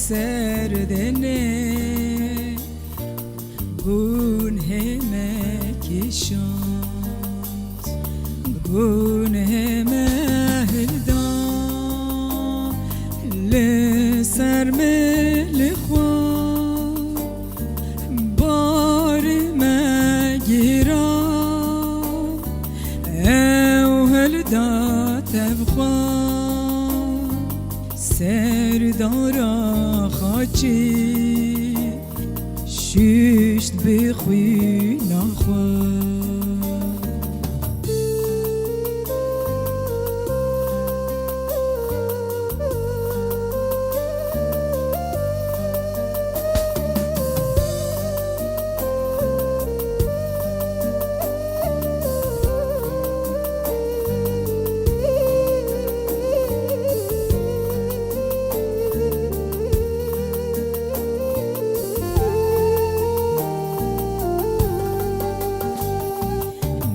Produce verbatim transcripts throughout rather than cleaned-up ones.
Serdênê gunhê me kişand, gunhê me hilda li ser mêlê xwe. Barê me gêra, ew hilda tev xwe, serdara xaçê, şişt bi xwîna xwe.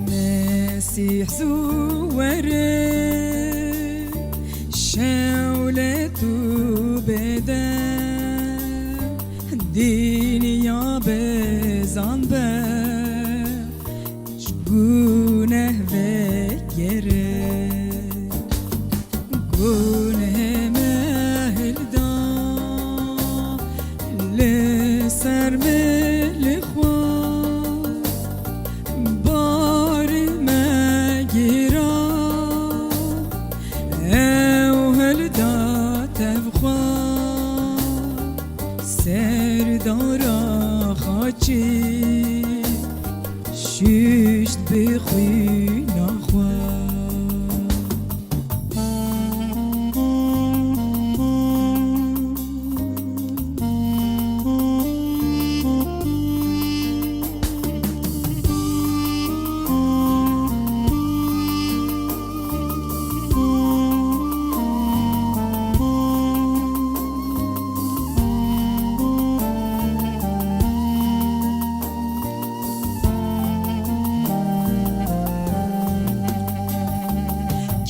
Mesîh zû were, şewlet û bêde, dînya bezan be, ji guneh vegere. Gunhê me hilda li ser mêlê xwe, barê me gêra, ew hilda tev xwe, serdara xaçê, şişt bi xwîna xwe.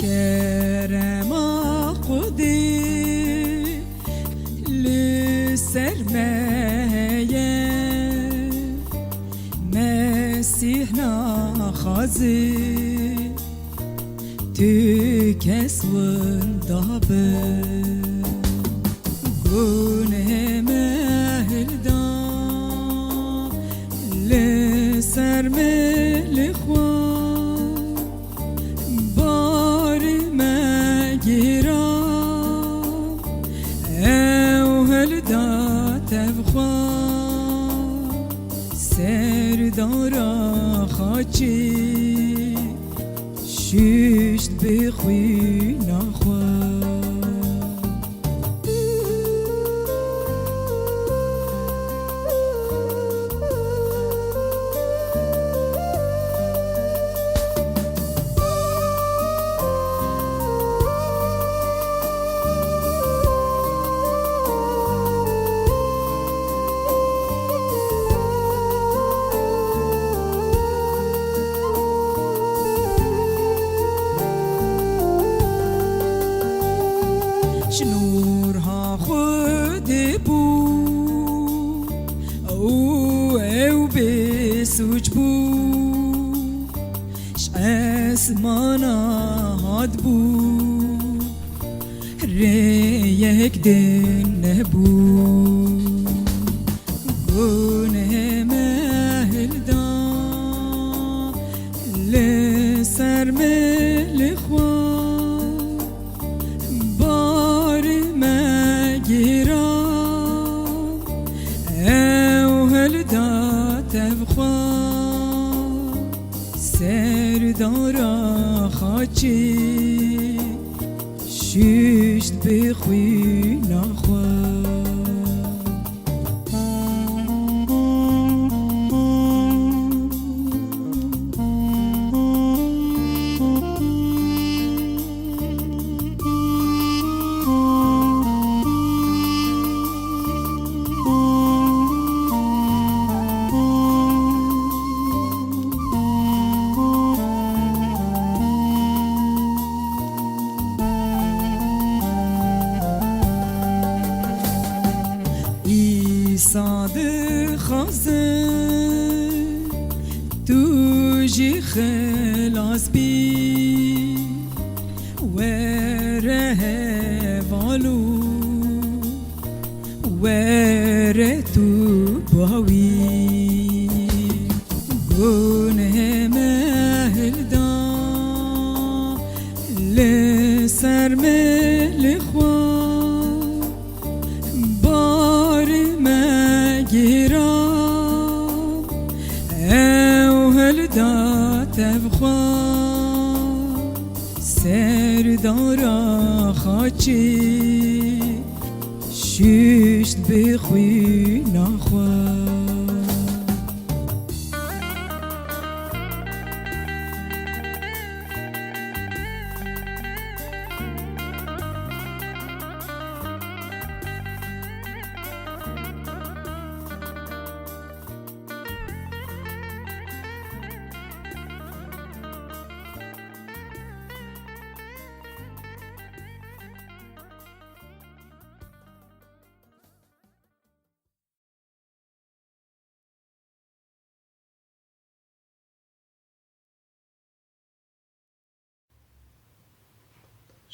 Kerema Xwedê li ser me heye, Mesîh naxwaze tu kes winda be. Gunhê me hilda li ser mêlê xwe, barê me gêra, ew hilda tev xwe, serdara xaçê, şişt bi xwîna xwe. Ji nûr ha Xwedê bû û ew bê sûc bû. Ji esmana hatbû, rêyek din nebû. Gunhê me hilda li ser mêlê xwe, barê me gêra, ew hilda tev xwe, serdara xaçê, şişt bi xwîna xwe. Tu jî xilas bî, were hevalû, were tu bawî. Gunehê me hilda li ser me li xwe. Barê me gêra, ew hilda tev xwe, serdara xaçê, şûşt bi xwîna xwe.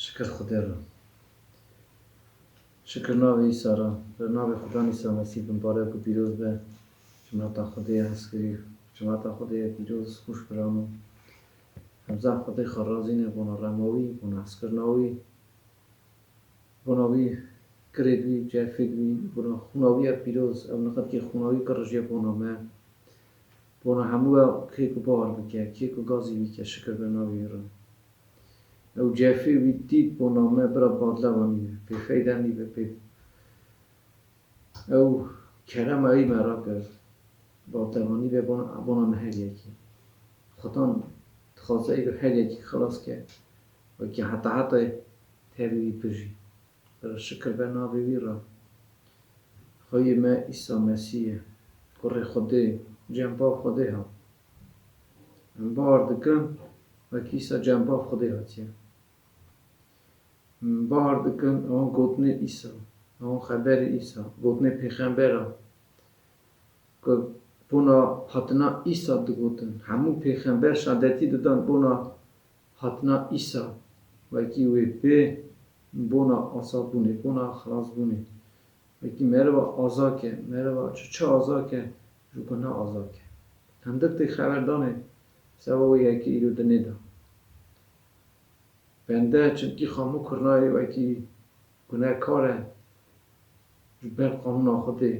Şikir Xwedê re. Şikir navê Îsa re. Li navê Xudan Îsa Mesîh bimbarek û pîroz be. Cimata Xwedê ye hezkirî. Cimata Xwedê ye pîroz, xweş birano. Hemza Xwedê xwe razîne bona remawî, bona hezkirina wî. Bona wî, kirêd wî, cefêd wî, bona xûna wî ye pîroz, ew niqidkê xûna wî qirijiye bona me. Bona hemû ew kê ku bahar bike, kê ku gazî bike, şikir be navê wî re. Ew cefê wî dît bona me bira badlevanî be, pê feyde nîbe, pê Ew kerema wî me rakir. Badlevanî be bona, bona me her yekî. Xudan dixwaze êro her yekî xilas ke. Wekî heta heta tevî wî bijî. Şikir be navê wî re. Xweyê me Îsa Mesîh ye. Kurê Xwedê, cemba Xwedê ha. Em bawer dikin, wekî Îsa cemba Xwedê hatiye. Bawer dikin, ewan gotinê Îsa, ewan xeberê Îsa, gotinê pêxembera, ku bona hatina Îsa digotin. Hemû pêxember şadetî didan bona hatina Îsa. Wekî wê bê bona asabûnê, bona xilasbûnê. Wekî meriva azak e, meriva çi çi azak e, ji guneh azak e. Hindik tê xeber danê, seba wê yekê îro dinê de. Bende, çimkî xamû kirnayê wekî gunehkar e ji ber qanûna Xwedê.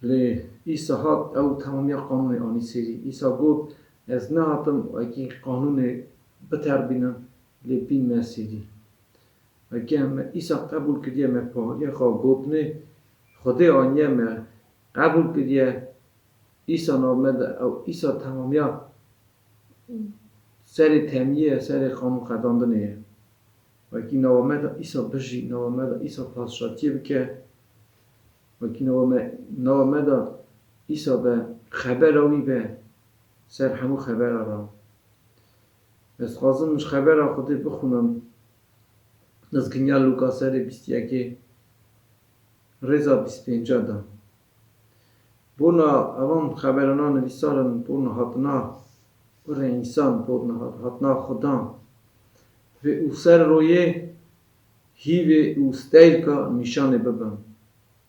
Lê Îsa hat ew temamiya qanûnê anî serî. Îsa got, ez nehatim wekî qanûnê biterbînim, lê bînme serî. Wekî me Îsa qebûl kiriye, me pahîya xwe gotinê Xwedê aniye, me qebûl kiriye, Îsa nav me de ew Îsa temamiya serê temiyê ye, serê qanûn qedandinê ye. Wekî nava me de Îsa bijî, nava me de Îsa padşatiyê bike. Wekî nava me, nava me de Îsa be, xebera wî be ser hemû xebera re. Ez dixwazim ji xebera Xwedê bixwînim. Lezginiya Lûka serê bîst û yekê rêza bîst pênca de. Bona evan xeberana nivîsar in, bona hatina kurê însan, bona hatina Xudan. Divê û ser royê hîvê û steyka nîşanê bibin.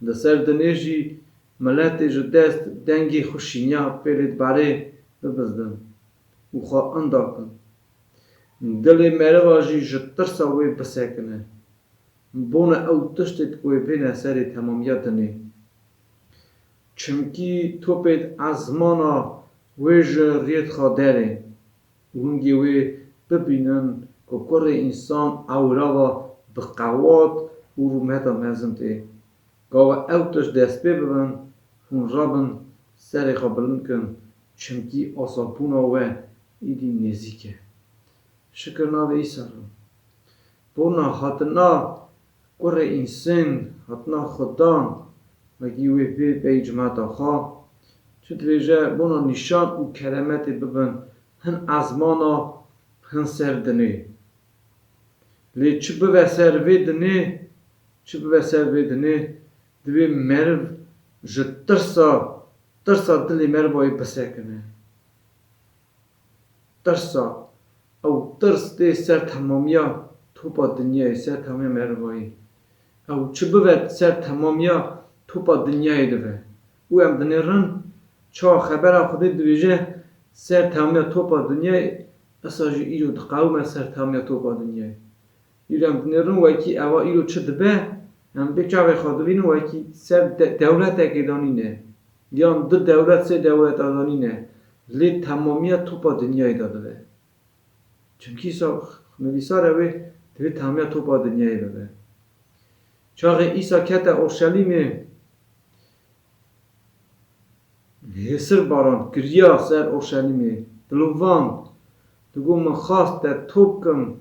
Li ser dinê jî miletê ji dest dengê xwe şîniya pêlê dibarê bibizdin û xwe inda kin. Dilê meriva jî ji tirsa wê bisekine. Bona ew tiştê ku wê bêne serê temamiya dinê. Çimkî topêd ezmana wê ji riyê dixa derê. Hûn gê wê bibînin ku kurê însan ewra ve bi qewat û rûmeta mezin tê. Gava ew tişt dest pê bibin, hûn rabin serê xwe bilind kin, çimkî asabûna we îdî nêzîk e. Şikir navê Îsa re. Bona hatina kurê însan, hatina Xudan, wekî wê bê pey cimata xwe, çi dibêje, bona nîşan û keremetê bibin hin ezmana, hin ser dinê. Lê çi bibe ser vê dinê, çi bibe ser vê dinê, divê meriv ji tirsa, tirsa dilê merivayê bisekine. Tirsa, ew tirs tê ser temamiya topa dinyayê, ser temamiya merivayê. Ew çi bive ser temamiya topa dinyayê dive. Û em dinêrin çawa xebera Xwedê dibêje ser temamiya topa dinyayê, esa jî îro diqewime ser temamiya topa dinyayê. Îro em dinêrin wekî ewa îro çi dibe, em bê çavê xwe dibînin wekî ser de-, dewletekê de nîne. Yan du dewlet, sê dewleta de nîne. Lê temamiya topa dinyayê de dibe. Çimkî îsa nivîsare wê divê temamiya topa dinyayê bibe. Çaxê îsa kete Orşelîmê, hêsir baran, giriya ser Orşelîmê, dilovand, digot, min xwest te top kim,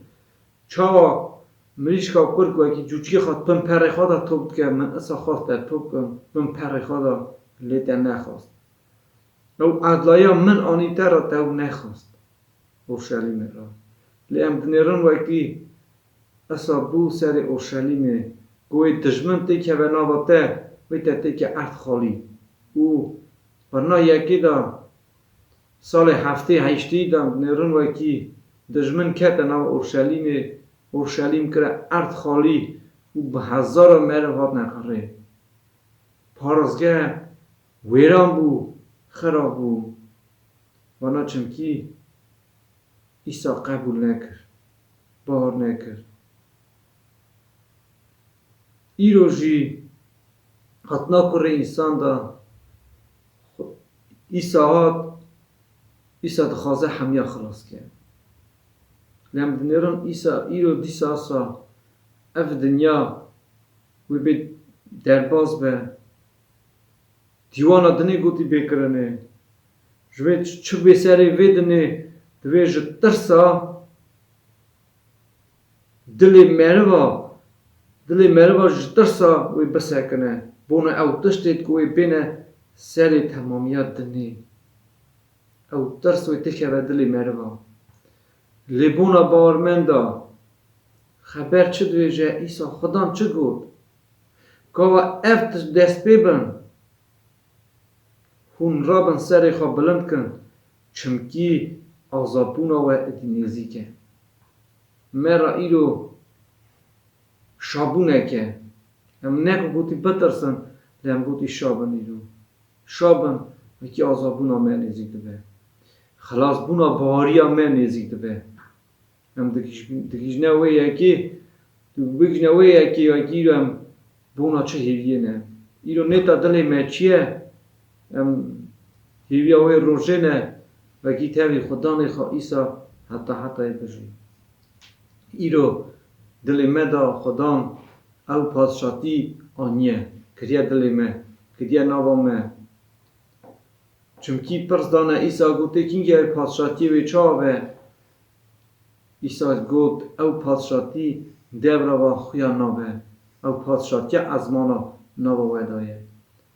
çawa mirîşka kurd wekî cûçkê xwe di bin perê xwe de top dike, min esa xwest te top kim, bin perê xwe de, lê te nexwest. Ew edlaya min anî te re, te ew nexwest. Orşelîmê re. Lê em dinêrin wekî esa bû serê Orşelîmê, ku wê dijmin têkeve nava te, wê te têke erd xalî. Û birna yekê de salê heftê heştê de em dinêrin wekî dijmin kete nava Orşelîmê, Orşelîm kire erd xalî û bi hezara meriv hatine qirê. Parêzgeh wêran bû, xera bû. Wana çimkî Îsa qebûl nekir, bawer nekir. Îro jî hatina kurê însan de Îsa hat, Îsa dixwaze hemiya xilas ke. Lê em dinêrin Îsa îro dîsa sa ev dinya wê bê derbas be. Dîwana dinê gotî bê kirinê. Ji vê çi, çi bê serê vê dinê divê ji tirsa dilê meriva, dilê meriva ji tirsa wê bisekine. Bona ew tiştê ku wê bêne serê temamiya dinê. Ew tirs wê têkeve dilê meriva. Lê bona bawermenda xeber çi dibêje, Îsa Xudan çi got? Gava ev tişt dest pê bin, hûn rabin serê xwe bilind kin, çimkî azadbûna we êdî nêzîk e. Me re îro şabûnek e. Em ne ku gotî bitirsin, lê em gotî şabin îro. Şabin, wekî azadbûna me nêzîk dibe. Xilasbûna baweriya me nêzîk dibe. Em digihîj-, digihîjne wê yekê, digihîjne wê yekê, wekî îro em bona çi hêviyê ne. Îro nêta dilê me çi ye? Em hêviya wê rojê ne, wekî tevî Xudanê xwe Îsa heta hetayê bijîn. Îro dilê me de Xudan ew padşatî aniye, kiriye dilê me, kiriye nava me. Çimkî pirs dane Îsa, gotê, kîngî ew padşatiyê wê çawa be? Îsa got, ew padşatî devra va xuya nabe. Ew padşatiya ezmana nava we de ye.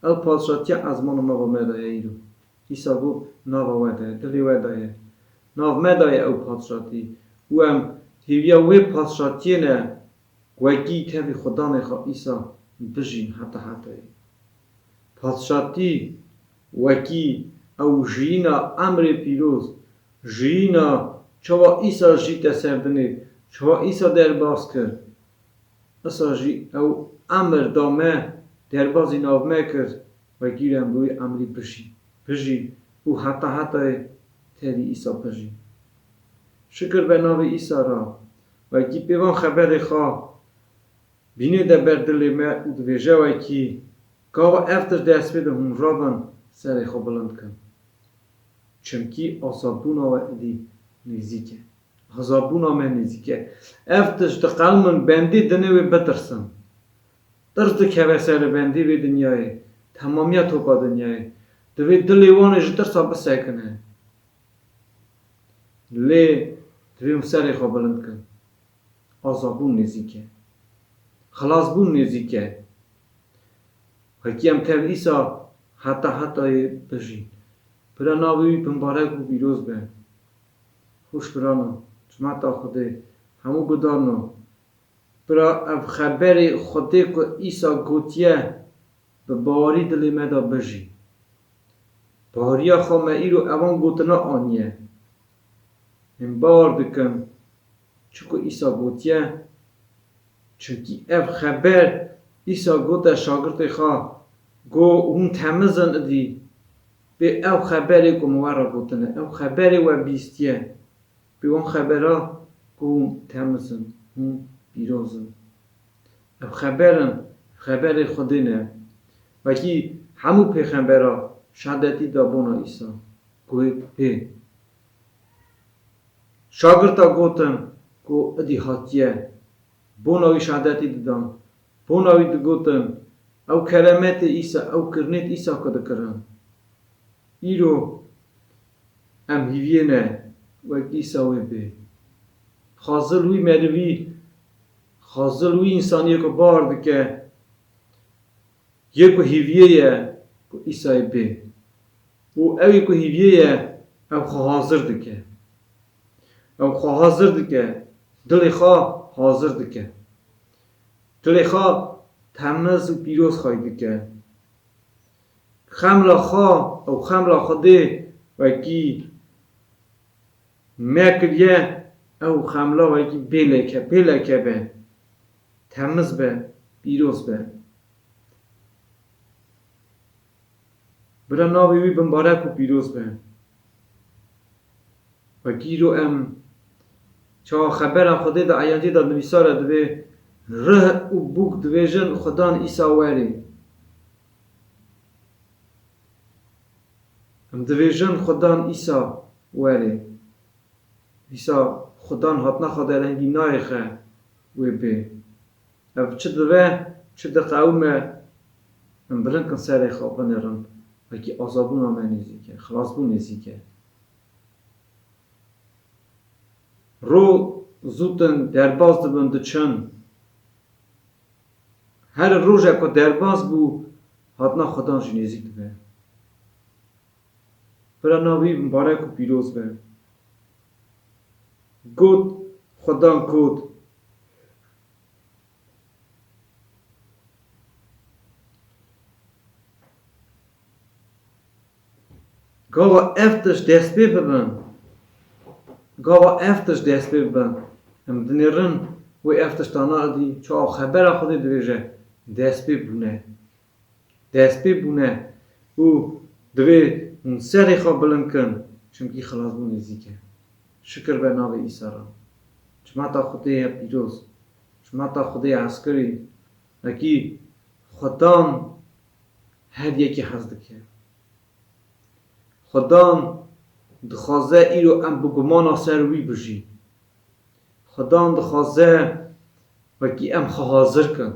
Ew padşatiya ezmana nava me de ye îro. Îsa got, nava we de ye, dilê we de ye. Nav me de ye ew padşatî. Û em hêviya wê padşatiyê ne. Wekî tevî Xudanê xwe Îsa bijîn heta hetayê. Padşatî wekî ew jiyîna emrê pîroz, jiyîna çawa Îsa jî te ser dinê, çawa Îsa derbas kir. Îsa jî ew emir da me, derbazî nav me kir. Wekî em bi wî emrî bijî, bijî û heta hetayê tevî Îsa bijî. Şikir be navê Îsa ra. Wekî pê van xeberê xwe bînê de ber dilê me û dibêje wekî, gava ev tişt dest pê de hûn rabin serê xwe bilind kin. Çimkî azadbûna we êdî nêzîk e. Azadbûna me nêzîk e. Ev tişt diqewimin bendê dinê wê bitirsin. Tirs dikeve serê bendê vê dinyayê. Temamiya topa dinyayê. Divê dilê wan ê ji tirsa bisekine. Lê divê hûn serê xwe bilind kin. Azadbûn nêzîk e. Xilasbûn nêzîk e. Wekî em tev Îsa heta hetayê bijîn. Pira navê wî bimbarek û pîroz be. Xweş birano, cimata Xwedê, hemû gudarno. Pira ev xeberê Xwedê ku Îsa gotiye, bi bawerî dilê me de bijî. Baweriya xwe me îro evan gotina aniye. Em bawer dikin, çi ku Îsa gotiye, çimkî ev xeber Îsa gote şagirtê xwe, got, hûn temiz in idî. Bê ew xeberê ku min we re gotine, ew xeberê we bîstiye. Bê wan xebera ku hûn temiz in, hûn pîroz in. Ev xeber in, xeberê Xwedê ne. Wekî hemû pêxembera şehadetî da bona Îsa. Ku wê pê. Şagirta gotin ku idî hatiye. Bona wî şehadetî didan. Bona wî digotin, ew keremetê Îsa, ew kirinêt Îsa ku dikirin. Îro em hîviyê ne, wek Îsa wê bê. Xazil wî merivî, xazil wî însaniyê ku bawer dike, yê ku hîviyê ye ku Îsayê bê. Û ew ê ku hîviyê ye, ew xwe hazir dike. Ew xwe hazir dike, dilê xwe hazir dike. Dilê xwe temiz û pîroz xwey dike. Xemla xwe, ew xemla Xwedê wekî me kiriye, ew xemla wekî bê leke, bê leke be, temiz be, pîroz be. Bira navê wî bimbarek û pîroz be. Wekî îro em çawa xebera Xwedê de eyancî de nivîsar e, divê rih û bûk dibêjin Xudan Îsa werê. Em dibêjin Xudan Îsa werê. Dîsa Xudan hatina xwe de lengî nayêxe wê bê. Ev çi dibe, çi diqewime, em bilind kin serê xwe binêrin. Wekî azabûna me nêzîk e, xilasbûn nêzîk e. Ro zûtin derbas dibin, diçin. Her rojek ku derbas bû, hatina Xudan jî nêzîk dibe. Bira navê wî mibarek û pîroz be. Got, Xudan got. Gava ev tişt dest pê bibin, gava ev tişt dest pê bibin, em dinêrin wê ev tiştana idî çawa xebera Xwedê dibêje, dest pê bûne. Dest pê bûne û divê hûn serê xwe bilind kin, çimkî xilasbûn nêzîk e. Şikir be navê Îsa re. Cimata Xwedê ye pîroz. Cimata Xwedê ye eskerî. Wekî Xudan her yekî hez dike. Xudan dixwaze îro em bi gumana ser wî bijîn. Xudan dixwaze wekî em xwe hazir kin.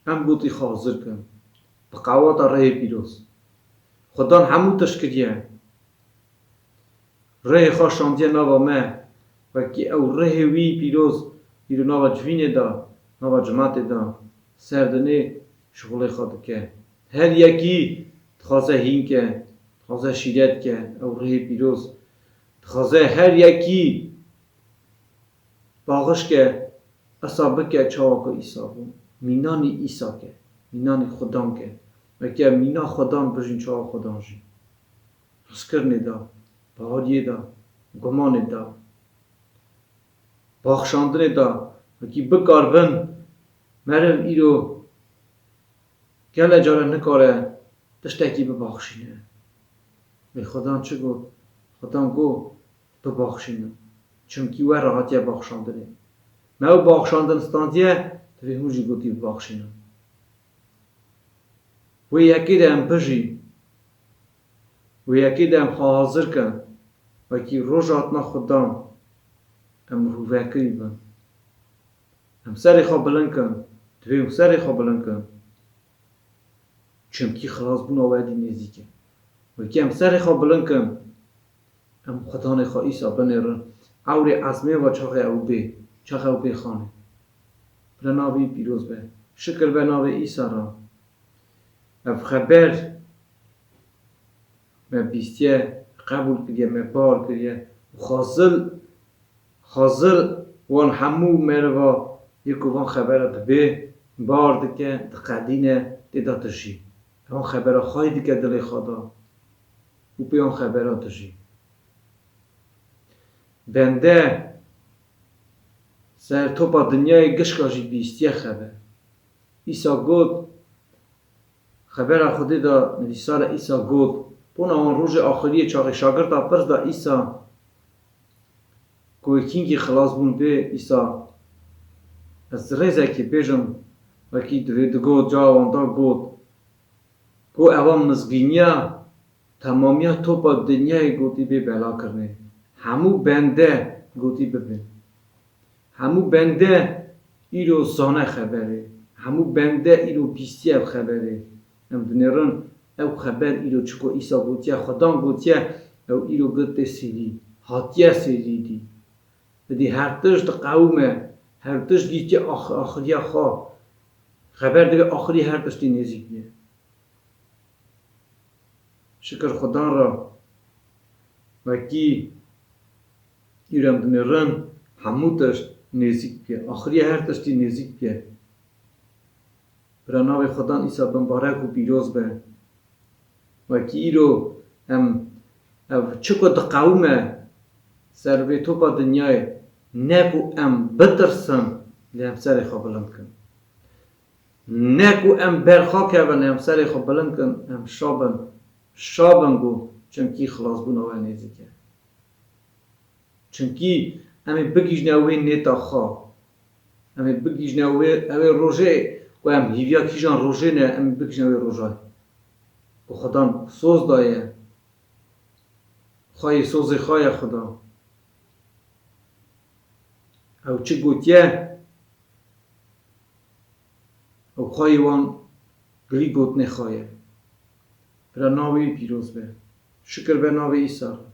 Em gotî xwe hazir kin. Bi qewata rihê pîroz. Xudan hemû tişt kiriye. Rihê xwe şandiye nava me. Wekî ew rihê wî pîroz îro nava civînê de, nava cimatê de, ser dinê şixulê xwe dike. Her yekî dixwaze hîn ke, dixwaze şîret ke, ew rihê pîroz dixwaze her yekî Baxş ke, esa bike çawa ku Îsa bû. Mînanî Îsa ke. Mînanî Xudan ke. Weke mîna Xudan bijîn çawa Xudan jî. Hizkirinê de, baweriyê de, gumanê de, baxşandinê de, wekî bikaribin meriv îro Gele caran nikare tiştekî bibaxşîne. Lê Xudan çi got? Xudan got, bibaxşînin. Çimkî we re hatiye baxşandinê. Me ew baxşandin standiye, divê hûn jî gotî bibaxşînin. Wê yekê de em bijîn. Wê yekê de em xwe hazir kin. Wekî roja hatina Xudan em rûvekirî bin. Em serê xwe bilind kin. Divê em serê xwe bilind kin. Çimkî xilasbûna we dî nêzîk e. Wekî em serê xwe bilind kin, em Xudanê xwe Îsa binêrin. Ewrê ezmê ve çaxê ew bê, çaxê ew bê xanê. Bila navê wî pîroz be. Şikir be navê Îsa re. Ev xeber me bîstiye, qebûl kiriye, me bawer kiriye. Û xazil, xazil wan hemû meriva yê ku van xebera dibê, bawer dike, diqedîne, tê de dijî. Ewan xebera xwayî dike dilê xwe de û pê wan xebera dijî. Bende ser topa dinyayê gişka jî bîstiye xeber. Îsa got, xebera Xwedê de nivîsar e, Îsa got, bona wan rojê axiriyê çaxê şagirta pirs da Îsa, ku wê kîngî xilasbûn bê, Îsa, ez rêzekê bêjim, wekî divê digot, cawa wan da got, ku ewa mizgîniya temamiya topa dinyayê gotî bê belakirinê. Hemû bende gotî bibin. Hemû bende îro zane xeberê. Hemû bende îro bîstiye ev xeberê. Em dinêrin ew xeber îro çiko Îsa gotiye, Xudan gotiye, ew îro girtê sêrî, hatiye sêrî dî. Êdî her tişt diqewime, her tişt gîtiye ax-, axiriya xwe. Xeber divê axirî her tiştî nêzîk bîye. Şikir Xudan re, wekî îro em dinêrin, hemû tişt nêzîk bûye. Axiriya her tiştî nêzîk bûye. Bira navê Xudan Îsa bimbarek û pîroz be. Wekî îro em ev çi ku diqewime ser vê topa dinyayê, ne ku em bitirsin, lê em serê xwe bilind kin. Ne ku em berxwe kevin, em serê xwe bilind kin, em şa bin. Şa bin ku çimkî xilasbûna we nêzîk e. Çimkî em ê bigihîjne wê nêta xwe. Em ê bigihîjne wê, ew ê rojê ku em hîviya kîjan rojê ne, em ê bigihîjne wê roja. Ku Xudan soz daye. Xwayê sozê xwe ye Xuda. Ew çi gotiye? Ew xwayê wan gilî gotinê xwe ye. Bira navê wî pîroz be. Şikir be navê Îsa re.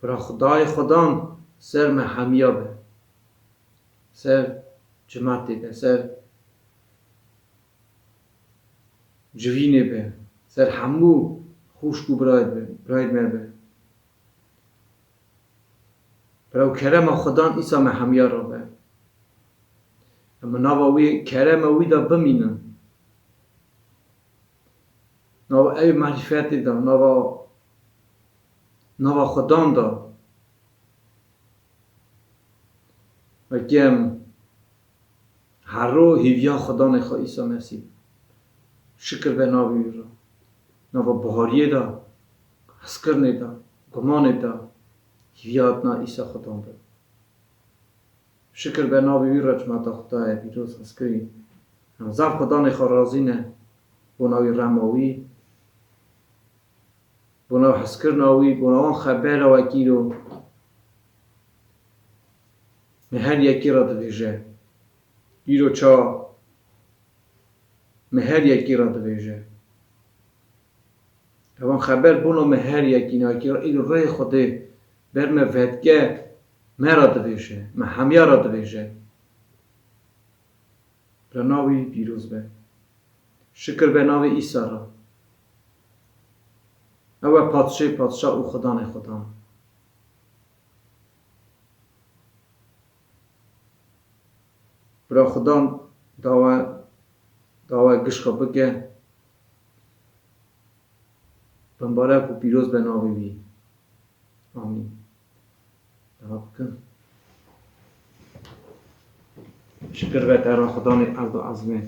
Bira Xwedayê Xudan ser me hemiya be. Ser cimatê be, ser civînê be, ser hemû xwişk û birayê be, birayê me be. Bira û kerema Xudan Îsa me hemiya re be. Em nava wî, kerema wî de bimînin. Nava ew marîfetê de, nava, nava Xudan de. Wekî em her ro hîviya Xudanê xwe Îsa Mesîh. Şikir be navê wî re. Nava bihariyê de, hezkirinê de, gumanê de, hîviya hatina Îsa Xudan be. Şikir be navê wî re, cimata Xwedayê pîroz hezkirî. Em zaf Xudanê xwe razî ne bona wî rema wî. Bona hezkirina wî, bona wan xebera wekî îro me her yekî re dibêje. Îro ça me her yekî re dibêje. Ewan xeber bona me her yekî ne, wekî îro rê Xwedê ber me vedike, me re dibêje, me hemiya re dibêje. Bira navê wî pîroz be. Şikir be navê Îsa re. Ew e Padşê padşa û Xudanê xudan. Bira Xudan dawa, dawa gişka bike. Bimbarek û pîroz be navê wî. Amîn. Dua bikin. Şikir be te re Xudanê erd û ezmên.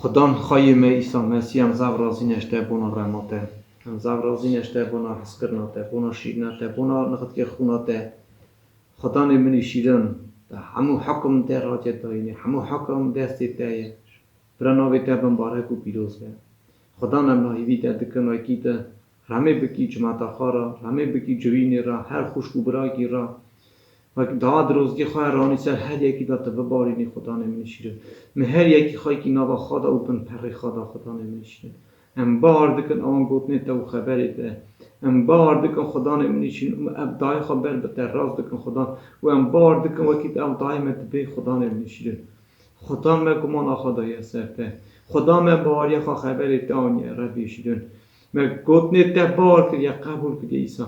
Xudan xwayê me Îsa Mesîh, em zaf razî ne ji te bona rema te. Em zaf razî ne ji te bona hezkirina te, bona şîrina te, bona nixtikê xûna te. Xudanê min î şîrin, te hemû hekum te radiye dayînê, hemû hekum destê te ye. Bira navê te bimbarek û pîroz be. Xudan em nahîvî te dikin, wekî te remê bikî cimata xwe re, remê bikî civînê re, her xwişk û birakî re. Wek daha dirozgê xwe ranî ser her yekî de tu bibarînî Xudanê min şîrin. Min her yekî xwekî nava xwe de û bin perê xwe de Xudanê min şîrin. Em bawer dikin ewan gotinê te û xeberê te. Em bawer dikin Xudanê min şîrin û ev dayê xwe ber bi te rast dikin Xudan. Û em bawer dikin wekî tu ev dayê me dibê Xudanê min şîrin. Xudan me gumana xwe daye ser te. Xudan me baweriya xwe xeberê te aniye Rebê şîrin. Me gotinê te bawer kiriye, qebûl kiriye Îsa.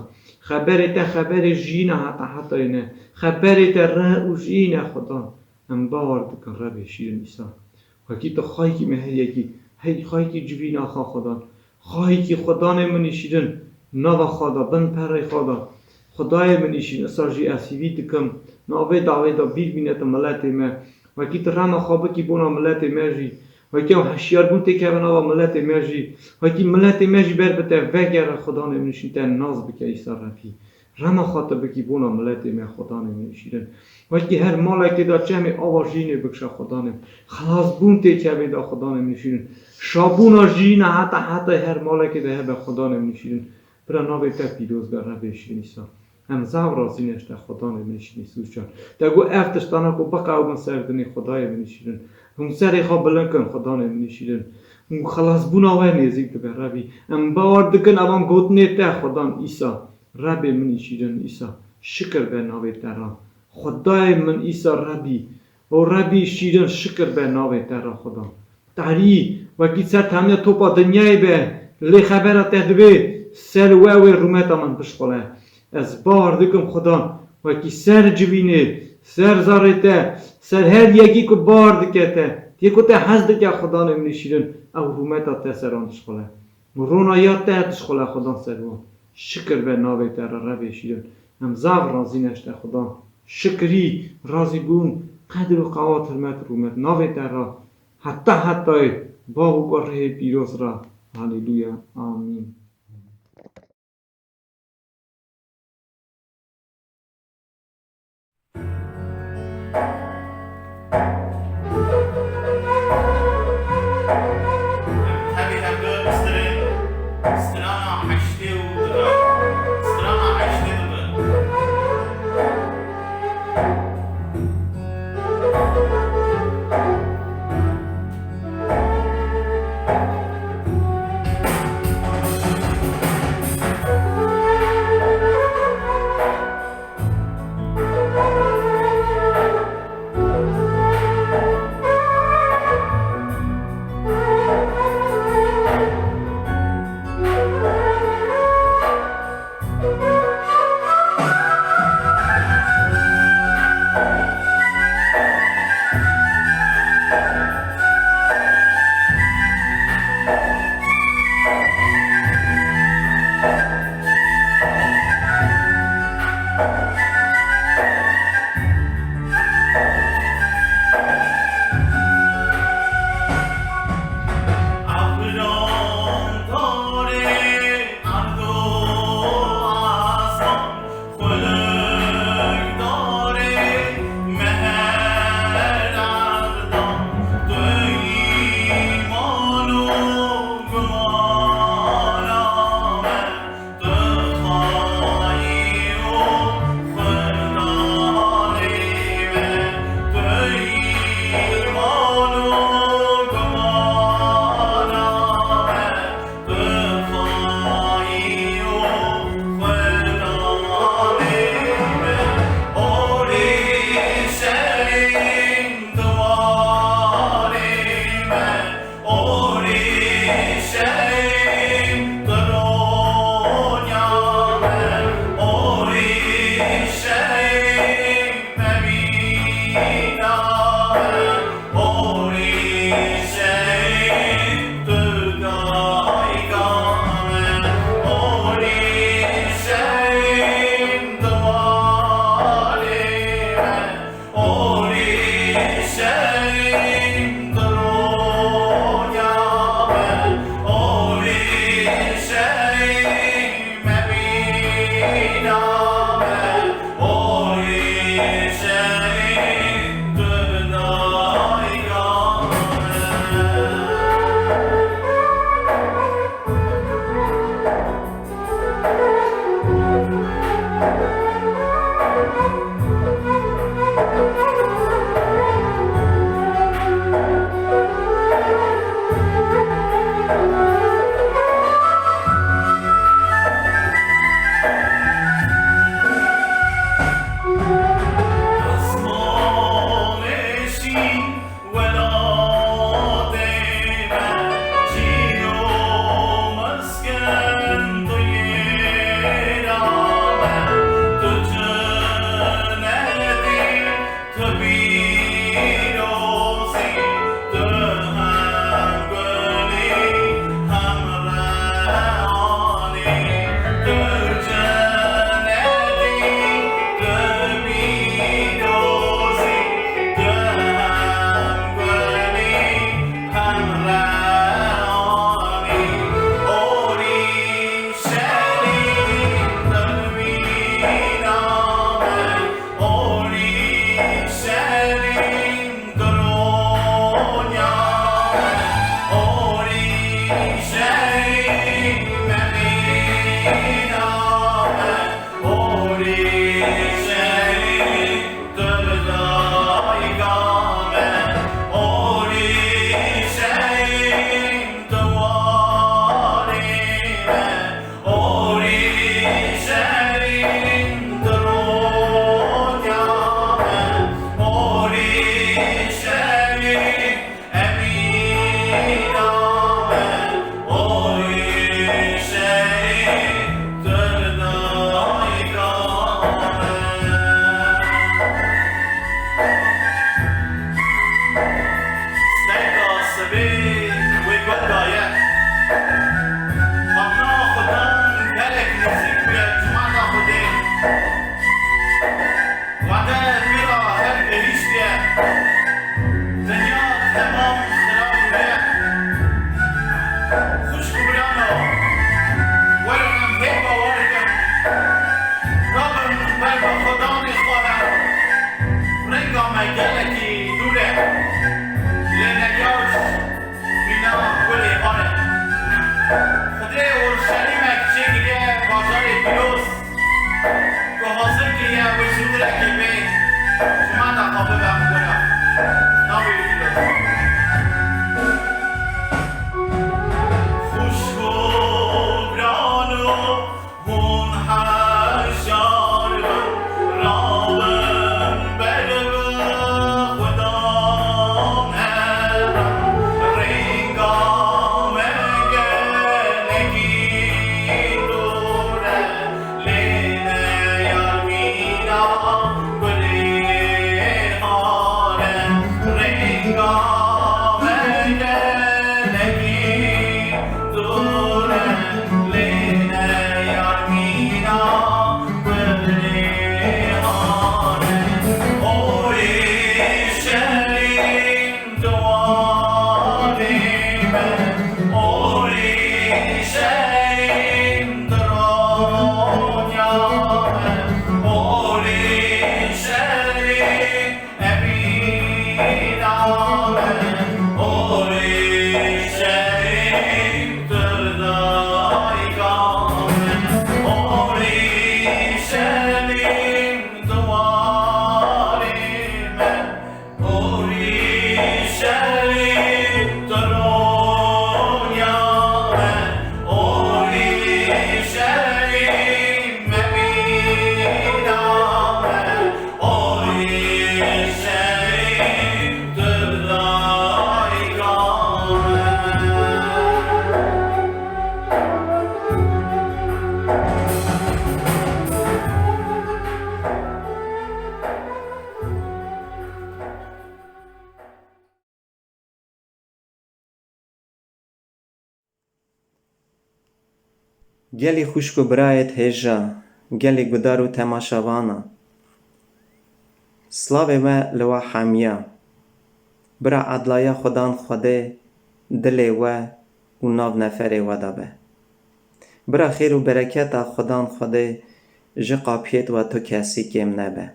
Xeberê te xeberê jiyîn e heta hetayê ne. Xeberê te reh û jiyîn e Xudan. Em bawer dikin Rebê şîrin Îsa. Wekî tu xayikî me her yekî, hey xayikî civîna xwe Xudan. Xayikî Xudanê min îşîrin, nava xwe da, bin perê xwe da. Xudayê min îşîrin, îsal jî ez hîvî dikim, navê dawê da bîr bîne tu miletê me. Wekî tu rema xwe bikî bona miletê me jî. Wekî ew hişyarbûn têkeve nava miletê me jî. Wekî miletê me jî ber bi te vegere Xudanê min îşîrin te nas bike îsa Rebî. Rema xwe tu bikî bona miletê me Xudanê min şîrin. Wekî her malekê de çemê ava jînê bikşe Xudanê min. Xelasbûn tê çemê de Xudanê min şîrin. Şabûna jîna heta heta her malekê de hebe Xudanê min şîrin. Bira navê te pîroz be Rebê şîrin îsa. Em zaf razî ne ji te Xudanê min şîrin Îsûcan. Te got ev tiştana ku biqewibin ser dinê Xudayê min şîrin. Hûn serê xwe bilind kin Xudanê min şîrin. Hûn xelasbûna we nêzîk dibe Rebî. Em bawer dikin evan gotinê te Xudan îsa. Rebê min î şîrin îsa, şikir be navê te ra. Xwedayê min îsa Rebî, o Rebî şîrin şikir be navê te ra Xudan. Tarî, wekî ser temiya topa dinyayê be, lê xebera te divê, ser we wê rûmeta min bişxule. Ez bawer dikim Xudan, wekî ser civînê, ser zarê te, ser her yekî ku bawer dike te, yê ku te hez dike Xudanê min î şîrin, ew rûmeta te seran dişxule. Rona ya te dişxule Xudan ser wan. Şikir be navê te re Rebê şîrin. Em zaf razî ne ji te Xudan. Şikirî, razîbûn, qedir û qewat, hirmet, rûmet navê te re. Heta hetayê, Bav û Kurê pîroz re. Haleluya. Amîn. Em tevî hevdu bistirên strana heştê û du re. Strana heştê du re. Gelekî dûr e, lê neyar mîna gulê bar e. Xwedê Orşelîmek çêkiriye bajarê pîroz, ku hazir kiriye wê ji dûrekê bê, ji me de xwe bibe xwira. Navê pîroz. Xwişk û birano, hûn heşar bin, rabin ber bi Xudan hebin. Rênga me gelekî dûr e, lê neyar mîna gulê hare. Rênga me gelekî dûr e, lê neyar mîna gulê hare. Orîşelîm, Diwanê me, Orîşelîm dironya me, Orîşelîm emîna me, Orîşelîm tu dayika me, Orîşelîm diwanê me. Orîşelîm dironya me, Orîşelîm emîna me, Orîşelîm tu dayika me. Gelî xwişk û birayêt hêja, gelî gudar û temaşevana. Slavê me li we hemiya. Bira edlaya Xudan Xwedê dilê we û nav neferê we de be. Bira xêr û bereketa Xudan Xwedê ji qapiyêt we tu kesî kêm nebe.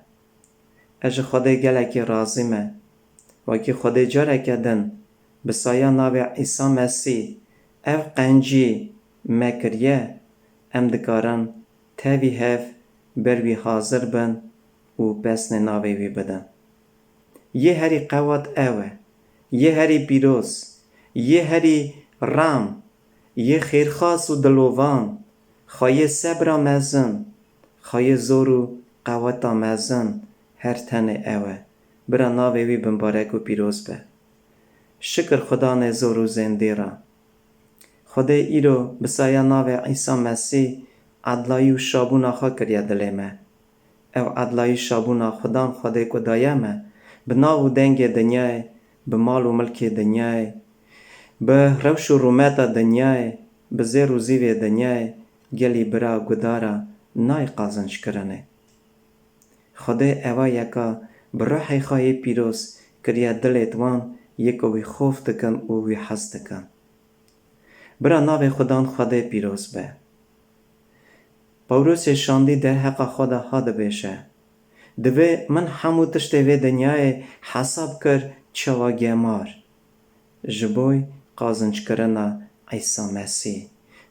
Ez ji Xwedê gelekî razî me. Wekî Xwedê careke din bi saya navê Îsa Mesîh ev qencî me kiriye, em dikarin tevî hev ber wî hazir bin û pesnê navê wî bidin. Yê herî qewat ew e, yê herî pîroz, yê herî ram, yê xêrxas û dilovan, xweyê sebra mezin, xweyê zor û qeweta mezin her tenê ew e. Bira navê wî bimbarek û pîroz be. Şikir Xudanê zor û zêndî re. Xwedê îro bi saya navê Îsa Mesîh edlayî û şabûna xwe kiriye dilê me. Ew edlayî şabûna Xudan Xwedê ku daye me, bi nav û dengê dinyayê, bi mal û milkê dinyayê, bi rewş û rûmeta dinyayê, bi zêr û zîvê dinyayê, gelî bira gudara nayê qazinckirinê. Xwedê eva yeka bi ruhê xwe yê pîroz kiriye dilêt wan yê ku wî xof dikin û wî hez dikin. Bira navê Xudan Xwedê pîroz be. Pawlosê şandî derheqa xwe de ha dibêje, Divê min hemû tiştê vê dinyayê hesab kir çawa gemar, ji boy qazincekirina Îsa Mesîh.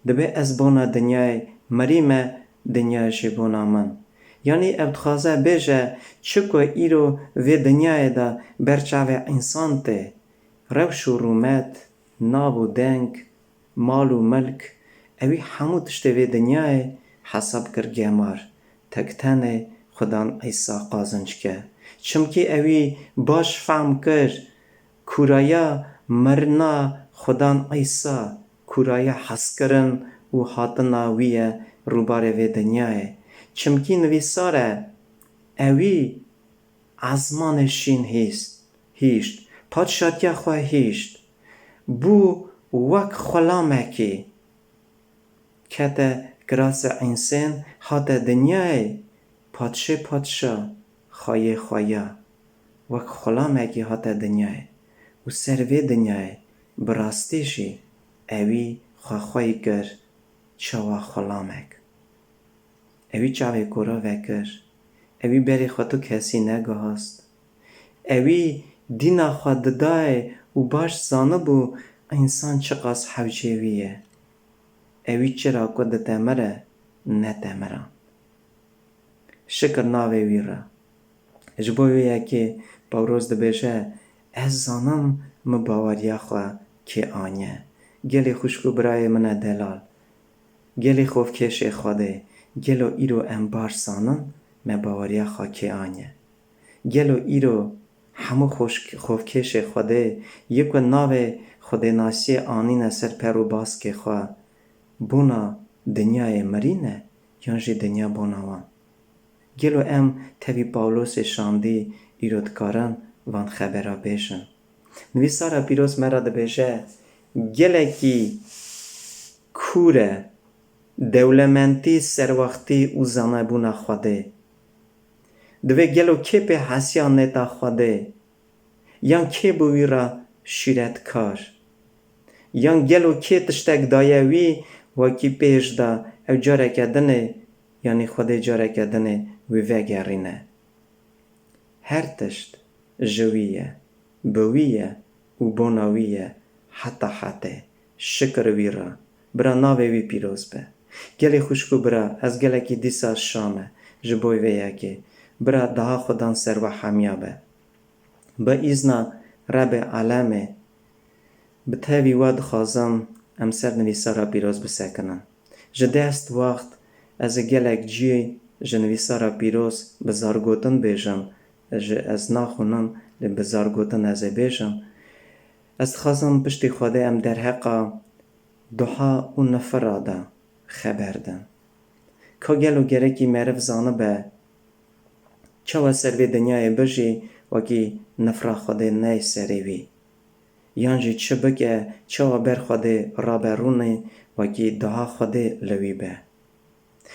Divê ez bona dinyayê mirîme, dinya jî bona min. Yanî ew dixwaze bêje, çi ku îro vê dinyayê de ber çavê însan tê, rewş û rûmet, nav û deng, mal û milk, ewî hemû tiştê vê dinyayê hesab kir gemar, tek tenê Xudan Îsa qazinc ke. Çimkî ewî baş fehm kir, kûraya mirina Xudan Îsa, kûraya hezkirin û hatina wî ye rûbarê vê dinyayê. Çimkî nivîsar e, ewî ezmanê şîn hîst, hîşt, padşatiya xwe hîşt, bû wek xulamekî, kete kirasê însên, hate dinyayê, padşê padşa, xweyê xweya, wek xulamekî hate dinyayê û ser vê dinyayê bi rastî jî ewî xwe xweyî kir çawa xulamek. Ewî çavê kora vekir, ewî berê xwe tu kesî negihast. Ewî dîna xwe didayê û baş zanibû însan çiqas hewcê wî ye. Ewî çira ku ditemire, netemira. Şikir navê wî re. Ji bo wê yekê Pawlos dibêje, Ez zanim min baweriya xwe kê aniye. Gelê xwişk û birayê min e delal. Gelê xofkêşê Xwedê, gelo îro em baş zanin me baweriya xwe kê aniye? Gelo îro hemû xofkêşê Xwedê yê ku navê Xwedênasiyê anîne ser per û baskê xwe, bona dinyayê mirî ne yan jî dinya bona wan? Gelo em tevî Pawlosê şandî îro dikarin van xebera bêjin? Nivîsara pîroz me re dibêje, gelekî kûr e dewlemendî, serwextî û zanebûna Xwedê. Divê gelo kê pê hesiya nêta Xwedê? Yan kê bi wî re şîretkar? Yan gelo kê tiştek daye wî, wekî pêş de ew careke dinê, yanî Xwedê careke dinê wî vegerîne? Her tişt ji wî ye, bi wî ye û bona wî ye heta hetê. Şikir wî re. Bira navê wî pîroz be. Gelê xwişk û bira, ez gelekî dîsa şa me ji bo vê yekê. Bira daha Xudan ser we hemiya be. Bi îzna Rebê alemê, bi tevî we dixwazim em ser nivîsara pîroz bisekinin. Ji dest wext ez ê gelek cî ji nivîsara pîroz bi zargotin bêjim, ji ez naxwînim lê bi zargotin ez ê bêjim. Ez dixwazim piştî Xwedê em derheqa duha û nifira de xeber din. Ka gelo gerekî meriv zanibe çawa ser vê dinyayê bijî wekî nifra Xwedê neyê serê wî? Yan jî çi bike, çawa ber Xwedê rabe rûnê wekî daha Xwedê li wî be?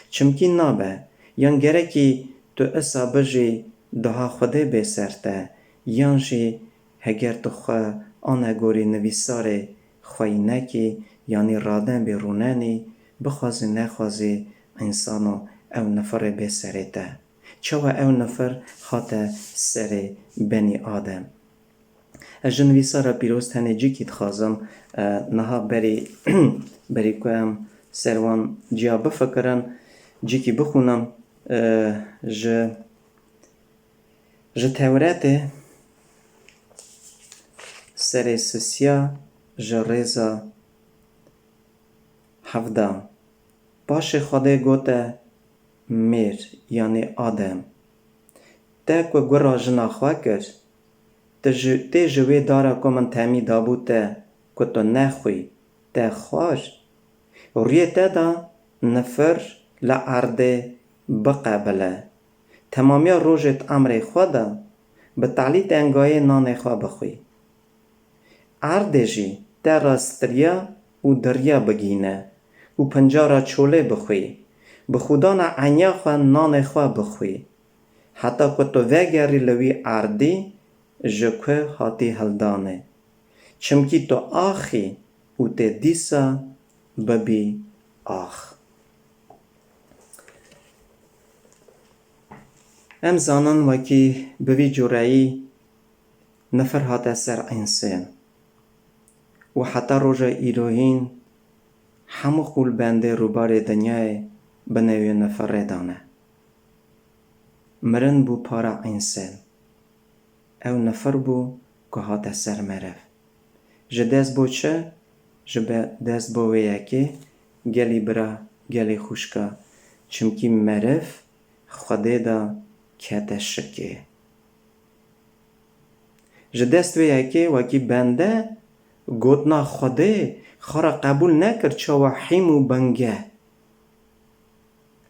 Çimkî nabe, yan gerekî tu isa bijî daha Xwedê bê ser te, yan jî heger tu xwe anegorî nivîsarê xweyînekî, yanî radenbî rûnenî, bixwazî nexwazî însano ew nifirê bê serê te. Çawa ew nifir hate serê benî Adem? Ez ji nivîsara pîroz tenê cîkî dixwazim, e, niha berî, berî ku em ser wan ciya bifikirin, cîkî bixwînim, e, ji, ji Tewretê serê sisiya ji rêza hevda. Paşê Xwedê gote mêr, yanî Adem, te ku gura jina xwe kir, tu ji, tê ji wê dara ku min temî dabû te, ku tu nexwî, te xwar? Rûyê te de nifir li erdê biqebile. Temamiya rojê di emrê xwe de bi telî tengayê nanê xwe bixwî. Erdê jî te rastiriya û diriya bigîne û pincara çolê bixwî, bi xûdana eniya xwe nanê xwe bixwî, heta ku tu vegerî li wî erdî ji ku hatî hildanê. Çimkî tu ax î û tê dîsa bibî ax. Em zanin wekî bi vî cureyî nifir hate ser însên û heta roja îrohîn hemû qûlbendê rûbarê dinyayê binê wê nifirê dane. Mirin bû para însên. Ew nifir bû ku hate ser meriv. Ji dest bo çi? Ji be-, dest bo wê yekê, gelî bira, gelî xwişka, çimkî meriv Xwedê de kete şikê. Ji dest wê yekê wekî bende gotina Xwedê xwe re qebûl nekir çawa hîm û bingeh.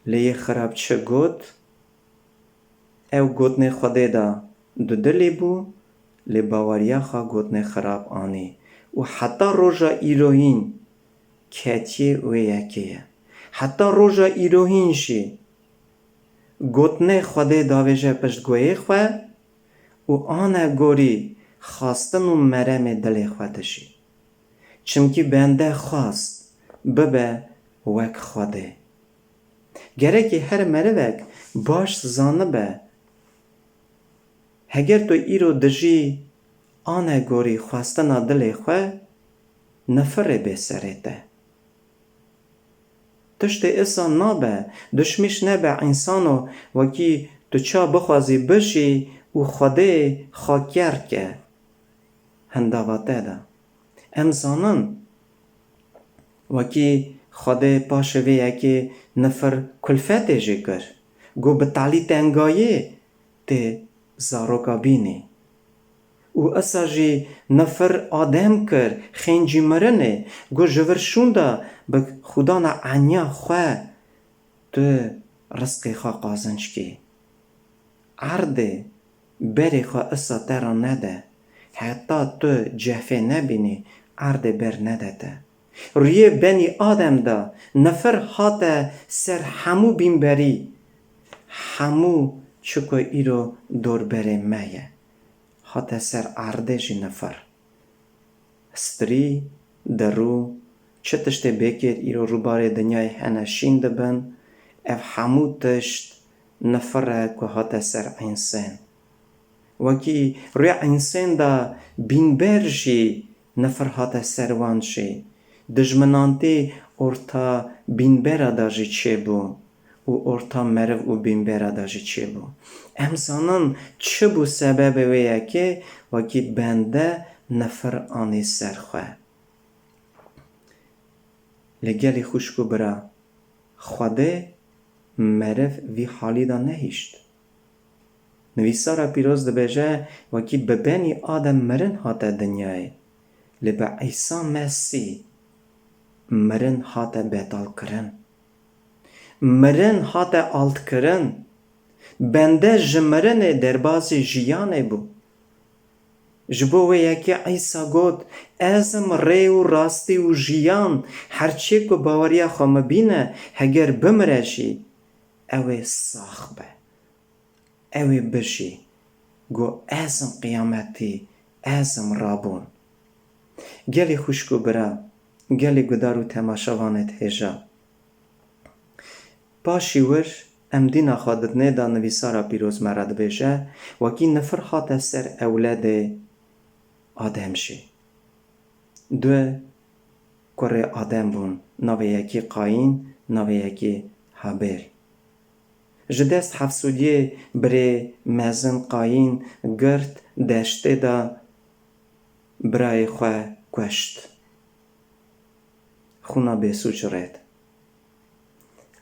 Lê yê xirab çi got? Ew gotinê Xwedê de dudilî bû, lê baweriya xwe gotinê xirab anî û heta roja îrohîn ketiyê wê yekê ye. Heta roja îrohîn jî gotinê Xwedê davêje pişt guhê xwe û anegorî xwestin û meremê dilê xwe dijî. Çimkî bende xwest bibe wek Xwedê. Gerekî her merivek baş zanibe Heger tu îro dijî anegorî xwestina dilê xwe, nifirê bê serê te. Tiştê isa nabe, duşmîş nebe însano wekî tu ça bixwazî bijî û Xwedê xwe ker ke hindava te de. Em zanin, wekî Xwedê paşê vê yekê nifir kulfetê jî kir, got bi talî tengayê tê zaroka bînî. Û isa jî nifir Adem kir, xêncî mirinê, got ji vir şûnda bi xwedana eniya xwe tu rizqê xwe qazinc kî. Erdê berê xwe isa te re nede. Heta tu cefê nebînî, erdê ber nede te. Rûyê benî Adem de nifir hate ser hemû bînberî, hemû çi ku îro dorberê me ye. Hate ser erdê jî nifir. Strî, derû, çi tiştê bêkêr îro rûbarê dinyayê hene şîn dibin, ev hemû tişt nifir e ku hate ser însên. Wekî rûyê însên de bînber jî nifir hate ser wan jî. Dijminantî orta bînbera de jî çêbû û orta meriv û bînbera de jî çêbû. Em zanin çi bû sebebê wê yekê wekî bende nifir anî ser xwe. Lê gelî xwişk û bira, Xwedê meriv vî halî de nehişt. Nivîsara pîroz dibêje, wekî bi benî Adem mirin hate dinyayê, lê bi Îsa Mesîh mirin hate betalkirin. Mirin hate altkirin. Bende ji mirinê derbazî jiyanê bû. Ji bo wê yekê Îsa got, "Ez im rê û rastî û jiyan, her çê ku baweriya xwe min bîne, heger bimire jî, ew ê sax be. Ew ê bijî." Got, "Ez im qiyametî, ez im rabûn." Gelî xwişk û bira, gelî gudar û temaşevanê hêja. Paşî wir em dîna xwe didinê de nivîsara pîroz me re dibêje, wekî nifir hate ser ewledê Adem jî. Du kurê Adem bûn, navê yekî Qayîn, navê yekî Habêl. Ji dest hefsûdiyê birê mezin Qayîn girt deştê de birayê xwe kuşt. Xûna bêsûc rêt.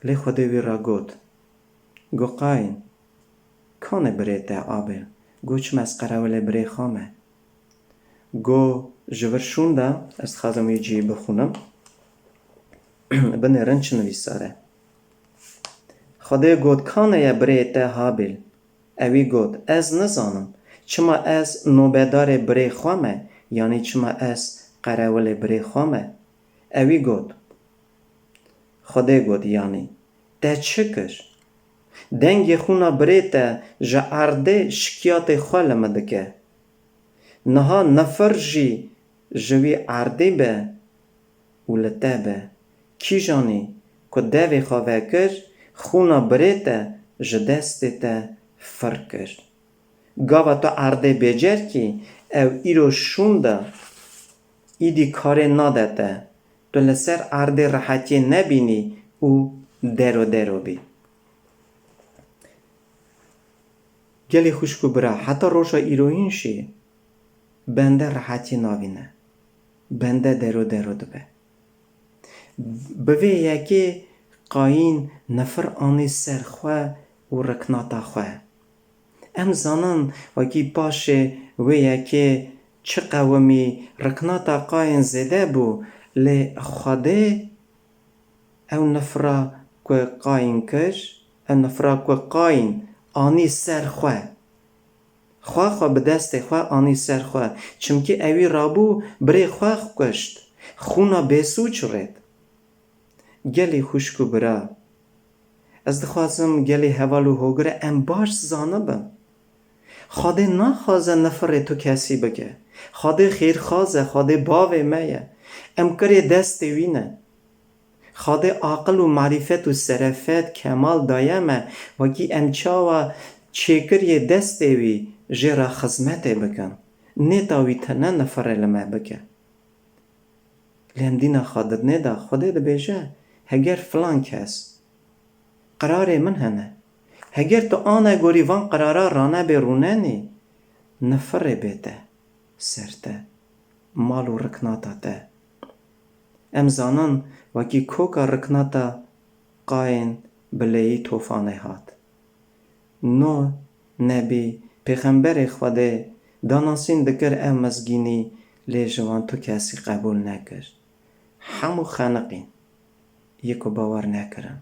Lê Xwedê wî re got, got, "Qayîn, kanê birê te Abêl?" Got, "Çima ez qerewilê birê xwe me?" Got, "Ji vir şûnda, ez dixwazim wî cihî bixwînim, binêrin çi nivîsar e." Xwedê got, "Kanê ye birê te Habîl?" Ewî got, "Ez nizanim, çima ez nobedarê birê xwe me, yanî çima ez qerewilê birê xwe me?" Ewî got, Xwedê got, "Yanî, te çi kir? Dengê xûna birê te ji erdê şikiyatê xwe li min dike. Niha nifir jî ji wî erdê be û li te be. Kîjanî ku devê xwe vekir, xûna birê te ji destê te fir kir. Gava tu erdê bêcer kî, ew îro şûnda, îdî karê nade te. Tu li ser erdê rehetiyê nebînî û dero dero bî." Gelî xwişk û bira, heta roja îroyîn jî bende rehetiyê navîne. Bende dero dero dibe. Bi vê yekê Qayîn nifir anî ser xwe û riknata xwe. Em zanin wekî paşê wê yekê çi qewimî riknata Qayîn zêde bû, lê Xwedê ew nifira ku Qayîn kir, ew nifira ku Qayîn anî ser xwe, xwe xwe bi destê xwe anî ser xwe, çimkî ewî rabû birê xwe kuşt, xûna bêsûc rêt. Gelî xwişk û bira, ez dixwazim gelî heval û hogire em baş zanibin. Xwedê naxwaze nifirê tu kesî bike. Xwedê xêrxwaz e, Xwedê bavê me ye. Em kirê destê wî ne. Xwedê aqil û marîfet û serefet, kemal daye me, wekî em çawa çêkiriyê destê wî, jê re xizmetê bikin. Nêta wî tune nifirê li me bike. Lê em dîna xwe didinê de Xwedê dibêje, heger filan kes qirarê min hene, heger tu anegorî van qirara ranebê rûnenî, nifirê bê te, ser te, mal û riknata te. Em zanin wekî koka riknata Qayîn bi lêyî tofanê hat. Noh nebî, pêxemberê Xwedê, danasîn dikir ev mizgînî, lê ji wan tu kesî qebûl nekir. Hemû xeniqîn, yê ku bawer nekirin.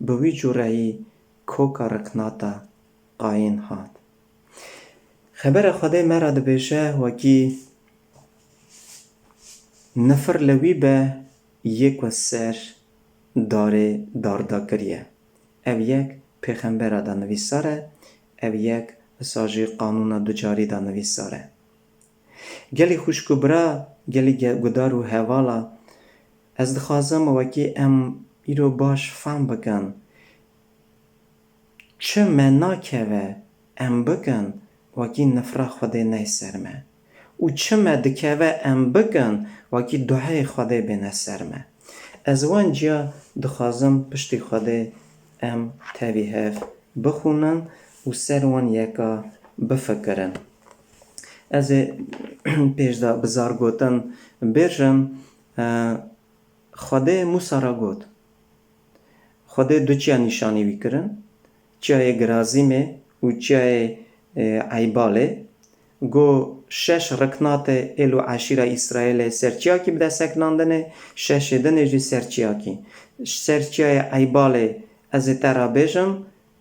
Bi wî cûreyî koka riknata Qayîn hat. Xebera Xwedê me re dibêje wekî nifir li wî be yê ku ser darê darda kiriye. Ev yek pêxembera de nivîsar e, ev yek wisa jî qanûna ducarî de nivîsar e. Gelî xwişk û bira, gelî ge-, gudar û hevala, ez dixwazim wekî em îro baş fam bikin. Çi me nakeve em bikin, wekî nifra Xwedê ney ser me. Û çi me dikeve em bikin, wekî duheyê Xwedê bêne ser me. Ez wan ciya dixwazim piştî Xwedê em tevî hev bixwînin û ser wan yeka bifikirin. Ez ê pêş de bi zargotin bêjim, e, Xwedê Mûsa re got, Xwedê du çiya nîşanî wî kirin, çiyayê Girazîmê û çiyayê, e, Eybalê. Got, şeş riknatê êl û eşîra Îsraîlê ser çiyakî bide sekinandinê, şeşê dinê jî ser çiyakî. Ser çiyayê Eybalê ez ê te re bêjim,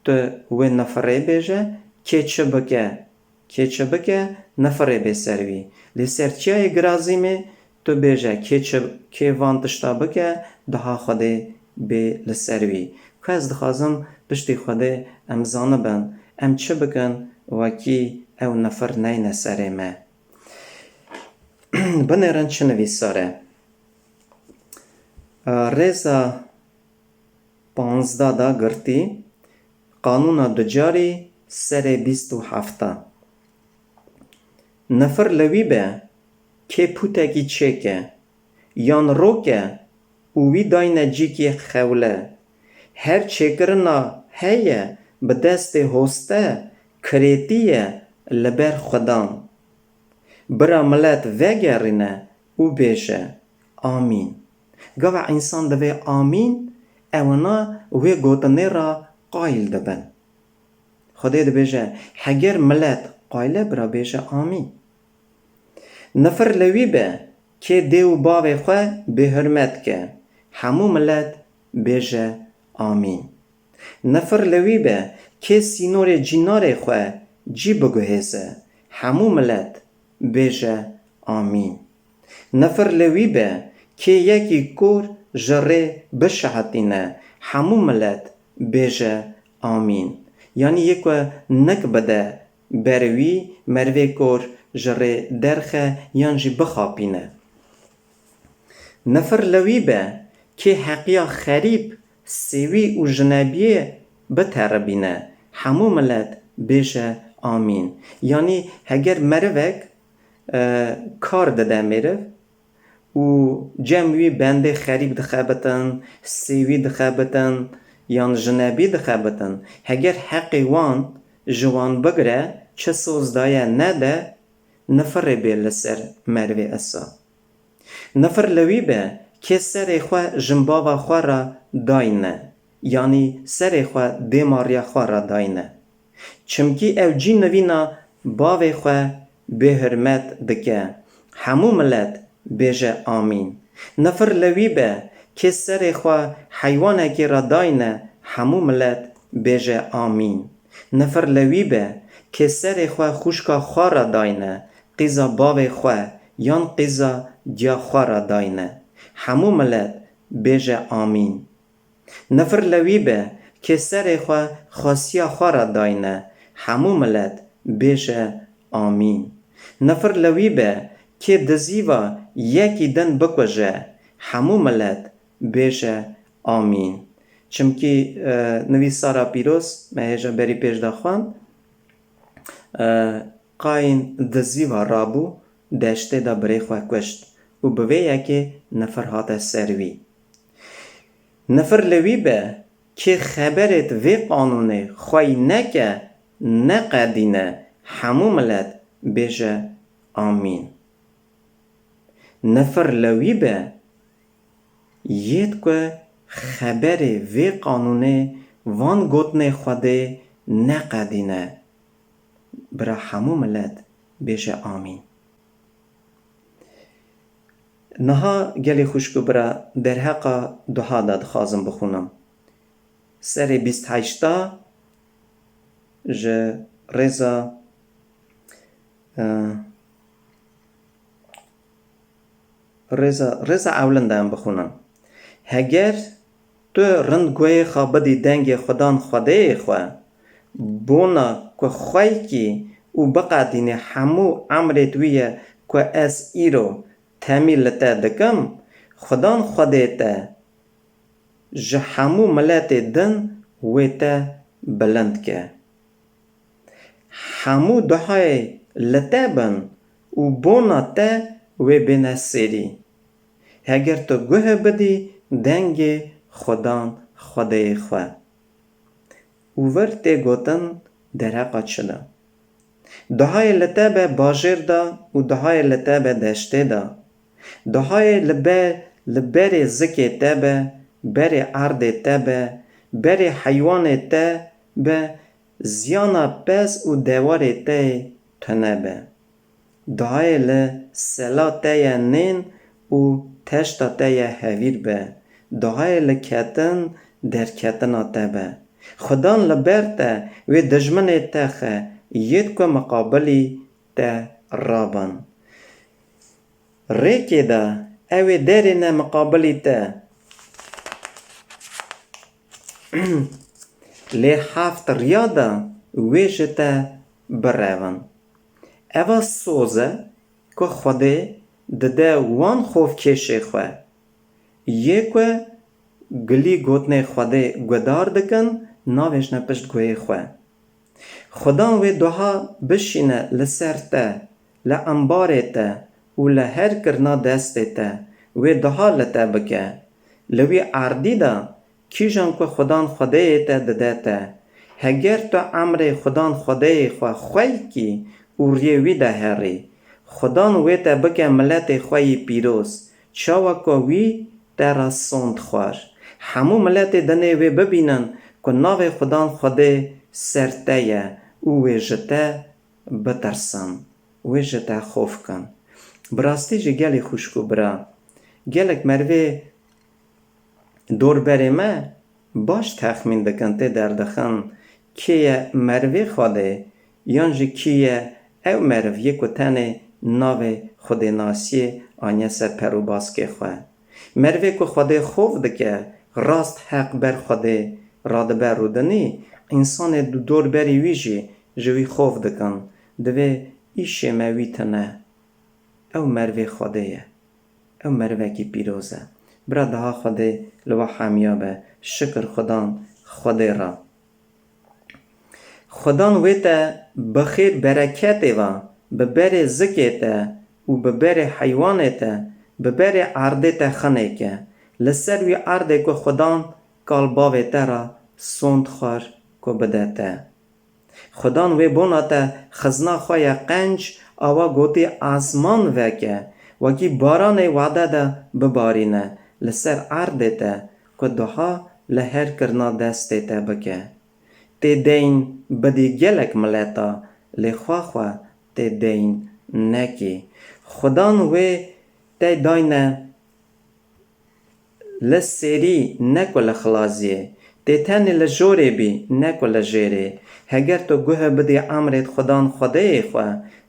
tu wê nifirê bêje, kê çi bike, kê çi bike, nifirê bê ser wî. Lê ser çiyayê Girazîmê tu bêje, kê çi, kê van tişta bike, daha Xwedê bê li ser wî. Ku ez dixwazim piştî Xwedê em zanibin, em çi bikin, wekî ew nifir neyne serê me. Binêrin çi nivîsar e. Rêza panzdeh da girtî, Qanûna Ducarî serê bîst û hefta. Nifir li wî be, kê pûtekî çêke, yan roke û wî dayne cîkê xewle. Her çêkirina heye bi destê hoste, kirêtî ye li ber Xudan. Bira milet vegerîne û bêje, Amîn. Gava însan divê Amîn, ewina wê gotinê re qayîl dibin. Xwedê dibêje, heger milet qayîl e, bira bêje Amîn. Nifir li wî be, kê dê û bavê xwe bêhurmet ke, hemû milet bêje Amîn. Nifir li wî be, kê sînorê cînarê xwe cî biguhêze, hemû milet bêje Amîn. Nifir li wî be, kê yekî kor ji rê bişehetîne, hemû milet bêje Amîn. Yanî yê ku nik bide ber wî, merivê kor ji rê derxe yan jî bixapîne. Nifir li wî be, kê heqiya xerîb, sêwî û jinebiyê biteribîne, hemû milet bêje Amîn. Yanî heger merivek, e, kar dide mêriv û cem wî bendê xerîb dixebitin, sêwî dixebitin, yan jinebî dixebitin, heger heqê wan ji wan bigire, çi soz daye nede, nifirê bê li ser merivê isa. Nifir li wî be, kê serê xwe jinbava xwe re dayne, yanî serê xwe dêmariya xwe re dayne. Çimkî ew cî nivîna bavê xwe bêhurmet dike. Hemû milet bêje Amîn. Nifir li wî be, kê serê xwe heywanekê re dayne, hemû milet bêje Amîn. Nifir li wî be, kê serê xwe xwişka xwe re dayne, qîza bavê xwe yan qîza diya xwe re dayne. Hemû milet bêje Amîn. Nifir li wî be, kê serê xwe xwesiya xwe re dayne, hemû milet bêje Amîn. Nifir li wî be, kê dizîva yekî din bikuje, hemû milet bêje Amîn. Çimkî, e, nivîsara pîroz, me hêja berî pêş de xwend, e, Qayîn di zîva rabû, deştê de birê xwe kuşt û bi vê yekê nifir hate ser wî. Nifir li wî be, kê xeberêt vê qanûnê xwey neke, neqedîne, hemû milet bêje Amîn. Nifir li wî be, yêt ku xeberê vê qanûnê van gotinê Xwedê neqedîne, bira hemû milet bêje Amîn. Niha gelê xwişk û bira derheqa duha de dixwazim bixwînim. Serê bîst heşta ji rêza, e, rêza, rêza ewlin de em bixwînin. Heger tu rind guhê xwe bidî dengê Xudan Xwedêyê xwe, bona ku xweykî û biqedînî hemû emrêt wî ye ku ez îro temî li te dikim, Xudan Xwedê te ji hemû miletê din wê te bilind ke. Hemû duhayê li te bin û bona te wê bêne sêrî. Heger tu guhe bidî dengê Xudan Xwedêyê xwe. Û vir tê gotin derheqa çi de? Duhayê li te be bajêr de û duhayê li te be deştê de. Duhayê li ber, li berê zikê te be, berê erdê te be, berê heywanê te be, ziyana pez û dewarê te yê tune be. Duhayê li sela te ye nên û teşta te ye hevîr be. Duhayê li ketin derketina te be. Xudan li ber te wê dijminê te xe, yêt ku miqabilî te rabin. Rêkê de ew ê derêne miqabilî te. Lê heft riya de wê ji te birevin. Eva soz e ku Xwedê dide wan xovkêşê xwe. Yê ku gilî gotinê Xwedê guhdar dikin, navêjne pişt guhê xwe. Xudan wê duha bişîne li ser te, li embarê te û li her kirina destê te, wê duha li te bike. Li wî erdî de kîjan ku Xudan Xwedêyê te dide te. Heger tu emrê Xudan Xwedêyê xwe xweykî û riyê wî de herî, Xudan wê te bike miletê xwe yî pîroz, çawa ku wî te re sond xwar. Hemû miletê dinê wê bibînin ku navê Xudan Xwedê ser te ye û wê ji te bitirsin, wê ji te xof kin. Bi rastî jî gelê xwişk û bira, gelek merivê dorberê me baş texmîn dikin, tê derdixin kê ye merivê Xwedê, yan jî kî ye ew meriv yê ku tenê navê xwedênasiyê aniye ser per û baskê xwe. Merivê ku Xwedê xof dike, rast heq ber Xwedê radibe rûdinî, însanê di dorberî wî jî ji wî xof dikin. Divê îşê me wî tune. Ew merivê Xwedê ye. Ew merivekî pîroz e. Bira daha Xwedê li we hemiya be. Şikir Xudan Xwedê re. Xudan wê te bi xêr bereketê ve, bi berê zikê te û bi berê heywanê te, bi berê erdê te xinê ke. Li ser wî erdê ku Xudan kal bavê te re sond xwar ku bide te. Xudan wê bona te xizna xwe ye qenc, awa gotî ezman veke, wekî baranê wade de bibarîne li ser erdê te ku duha li her kirina destê te bike. Tê deyn bidî gelek mileta, lê xwe xwe tê deyn nekî. Xudan wê te dayne li sêrî, ne ku li xilaziyê. Tê tenê li jorê bî, ne ku li jêrê. Heger tu guhe bidî emrêt Xudan Xwedêyê xwe,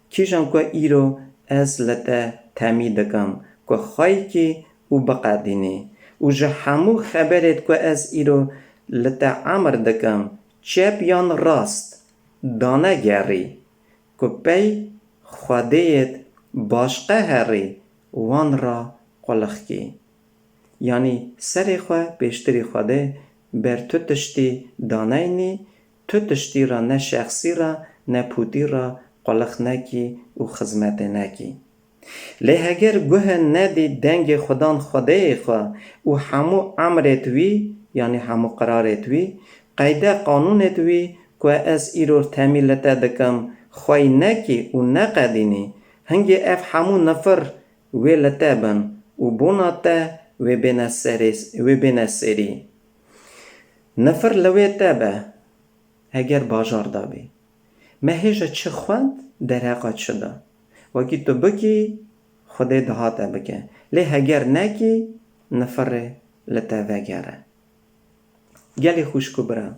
kîjan ku îro ez li te temî dikim, ku xweykî û biqedînî. Û ji hemû xeberêt ku ez îro li te emir dikim, çep yan rast, dane gerî, ku pey xwedêyêt başqe herî wan re qulixkî. Yanî serê xwe pêştirî Xwedê ber tu tiştî daneynî, tu tiştî re ne şexsî re, ne pûtî re qulix nekî û xizmetê nekî. Lê heger guhe nedî dengê Xudan Xwedêyê xwe û hemû emrêt wî, yanî hemû qerarêt wî, qeyde qanûnêt wî ku ez îro temî li te dikim, xwey nekî û neqedînî, hingê ev hemû nifir wê li te bin û bona te wê bêne serê, wê bêne serî. Nifir li wê te be, heger bajar de bî. Me hêja çi xwend, derheqa çi da? Wekî tu bikî, Xwedê dihate bike. Lê heger nekî, nifirê li te vegere. Gelê xwişk û bira,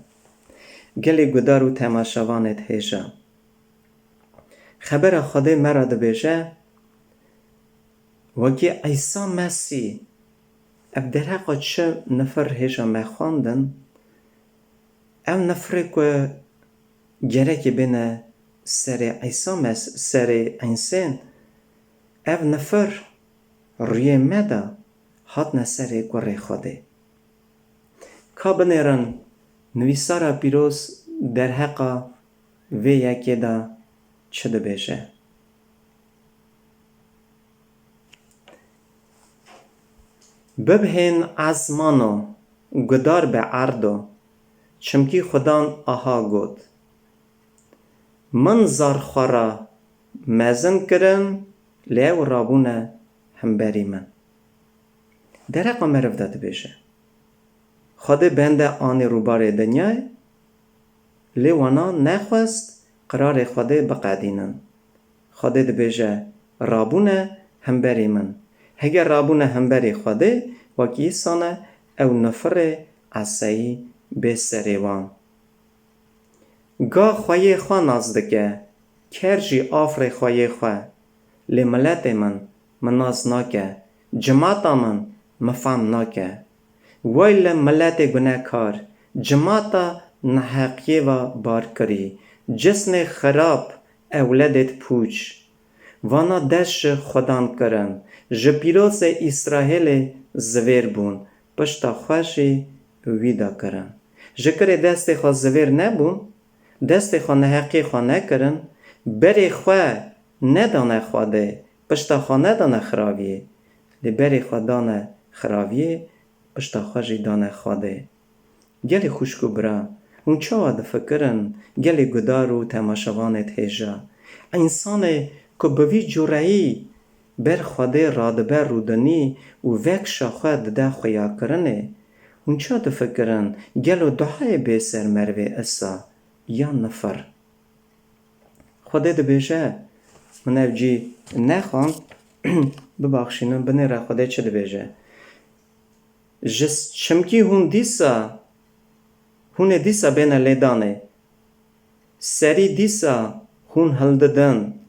gelê gudar û temaşevanêt hêja. Xebera Xwedê me re dibêje, wekî Îsa Mesîh, ev derheqa çi nifir hêja me xwendin, ev nifirê ku gerekê bêne serê Îsa Mes-, serê Însên, ev nifir rûyê me de hatine serê kurê Xwedê. Ka binêrin, nivîsara pîroz derheqa vê yekê de çi dibêje? Bibhên ezmano, gudar be erdo, çimkî Xudan aha got, Min zar xwe re mezin kirin, lê ew rabûne hemberî min. Dereqa meriv de dibêje, Xwedê bende anî rûbarê dinyayê, lê wana nexwest qirarê Xwedê biqedînin. Xwedê dibêje, Rabûne hemberî min. Heger rabûne hemberî Xwedê, wekî îsane ew nifirê eseyî bê serê wan. Ga xweyê xwe nas dike, ker jî afirê xweyê xwe. Lê miletê min, min nas nake, cimata min, min fehm nake. Wey li miletê gunekar, cimata neheqiyê ve barkirî, cisnê xirab, ewledêt pûç. Vana dest ji Xudan kirin, ji pîrozê Îsraêlê zivêr bûn, pişta xwe jî wî de kirin. Ji kirê destê xwe zivêr nebûn, destê xwe neheqiyê xwe nekirin, berê xwe nedane Xwedê, pişta xwe nedane xiraviyê. Lê berê xwe dane xiraviyê, pişta xwe jî dane Xwedê. Gelê xwişk û bira, hûn çawa difikirin, gelê gudar û temaşevanêt hêja? Însanê ku bi vî cureyî ber Xwedê radibe rûdinî û vekşa xwe dide xuyakirinê, hûn ça difikirin, gelo duayê bê ser merivê isa yan nifir? Xwedê dibêje, min ev cî nexwend, bibaxşînin, binêre Xwedê çi dibêje. Ji çimkî hûn dîsa, hûn ê dîsa bêne lêdanê. Serî dîsa hûn hildidin.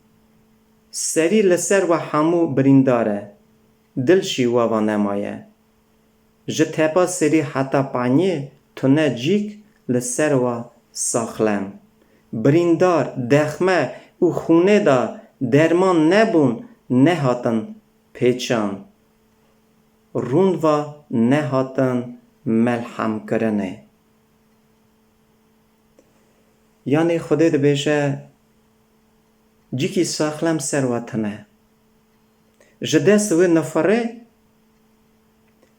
Serî li ser we hemû birîndar e. Dil jî we ve nemaye. Ji tepa serî heta panyê tune cîk li ser we saxlem. Birîndar, dexme û xûnê de derman nebûn, nehatin pêçan. Rûnd ve nehatin melhemkirinê. Yanî Xwedê dibêje, cîkî saxlem ser we tine. Ji dest wê nifirê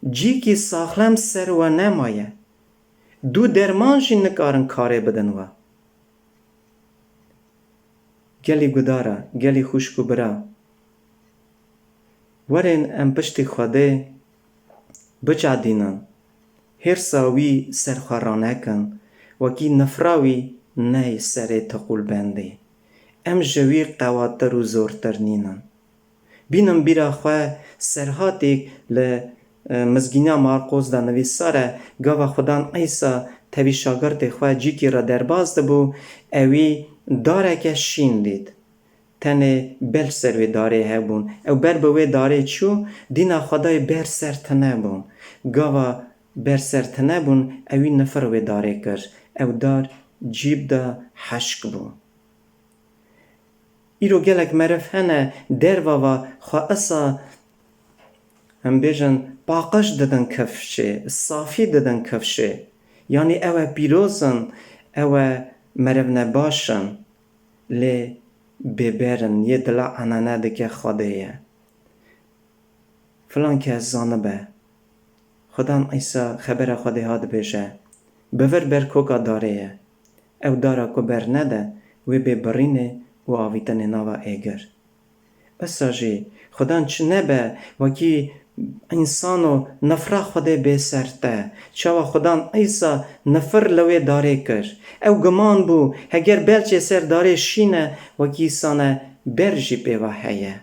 cîkî saxlem ser we nemaye. Du derman jî nikarin karê bidin we. Gelî gudara, gelî xwişk û bira. Werin em piştî Xwedê bicadînin. Hêrsa wî ser xwe ranekin, wekî nifra wî ney serê tiqûlbendê. Em ji wî qewatir û zortir nînin. Bînin bîra xwe serhatîk li, e, Mizgîniya Marqos de nivîsar e, gava Xudan Îsa tevî şagirtê xwe cîkî re derbas dibû, ewî dareke şîn dît. Tenê ber ser wê darê hebûn. Ew ber bi wê darê çû, dîna Xwedayê ber ser tine bûn. Gava ber ser tine bûn, ewî nifir wê darê kir. Ew dar cîb de heşk bû. Îro gelek meriv hene, derva va xwe isa, em bêjin, paqij didin kifşê, safî didin kifşê. Yanî ew e pîroz in, ew e merivne baş in. Lê bêber in, yê dila enane dike Xwedê ye. Filan kes zanibe, Xudan Îsa xebera Xwedê ha dibêje, bi vir ber koka darê ye. Ew dara ku bernede, wê bê birînê û avîtinê nava êgir. Isa jî, Xudan çi nebe, wekî însano nifra Xwedê bê ser te. Çawa Xudan Îsa nifir li wê darê kir. Ew guman bû, heger belçê ser darê şîne, wekî îsane ber jî pê ve heye.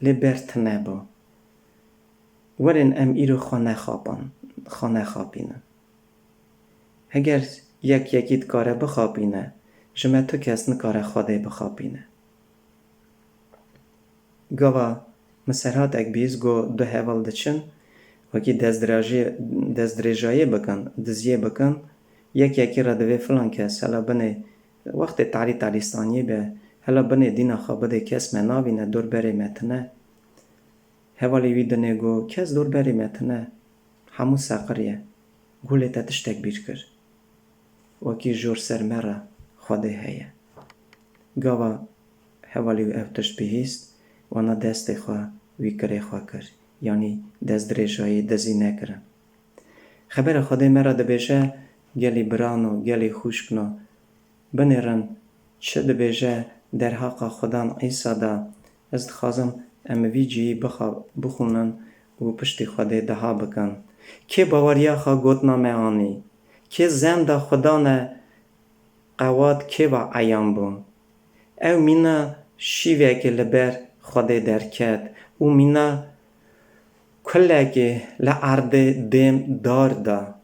Lê ber tune bû. Werin em îro xwe nexapan, xwe nexapînin. Heger yek yekî dikare bixapîne, ji me tu kes nikare Xwedê bixapîne. Gava min serhatek bîst got du heval diçin, wekî destdirajiyê, destdirêjayê bikin, diziyê bikin, yek yekî re divê filan kes, hela binê, wextê tarî tarîstaniyê be, hela binê dîna xwe bidê kes me navîne, dor berê me tine. Hevalê wî dinê got, kes dor berê me tine, hemû seqir ye. Got, lê te tiştek bîr kir. Wekî jor ser me re Xwedê heye. Gava hevalî wî ev tişt bihîst, wana destê xwe wî kirê xwe kir. Yanî destdirêjayî dizî nekirin. Xebera Xwedê me re dibêje, gelî birano, gelî xwişkno, binêrin çi dibêje derheqa Xudan Îsa de. Ez dixwazim em vî cihî bixa-, bixwînin û piştî Xwedê deha bikin. Kê baweriya xwe gotina me anî? Kê zenda Xudan e qewat kê ve eyan bû? Ew mîna şîvekê li ber Xwedê derket û mîna kulekê li erdê dêm dar da.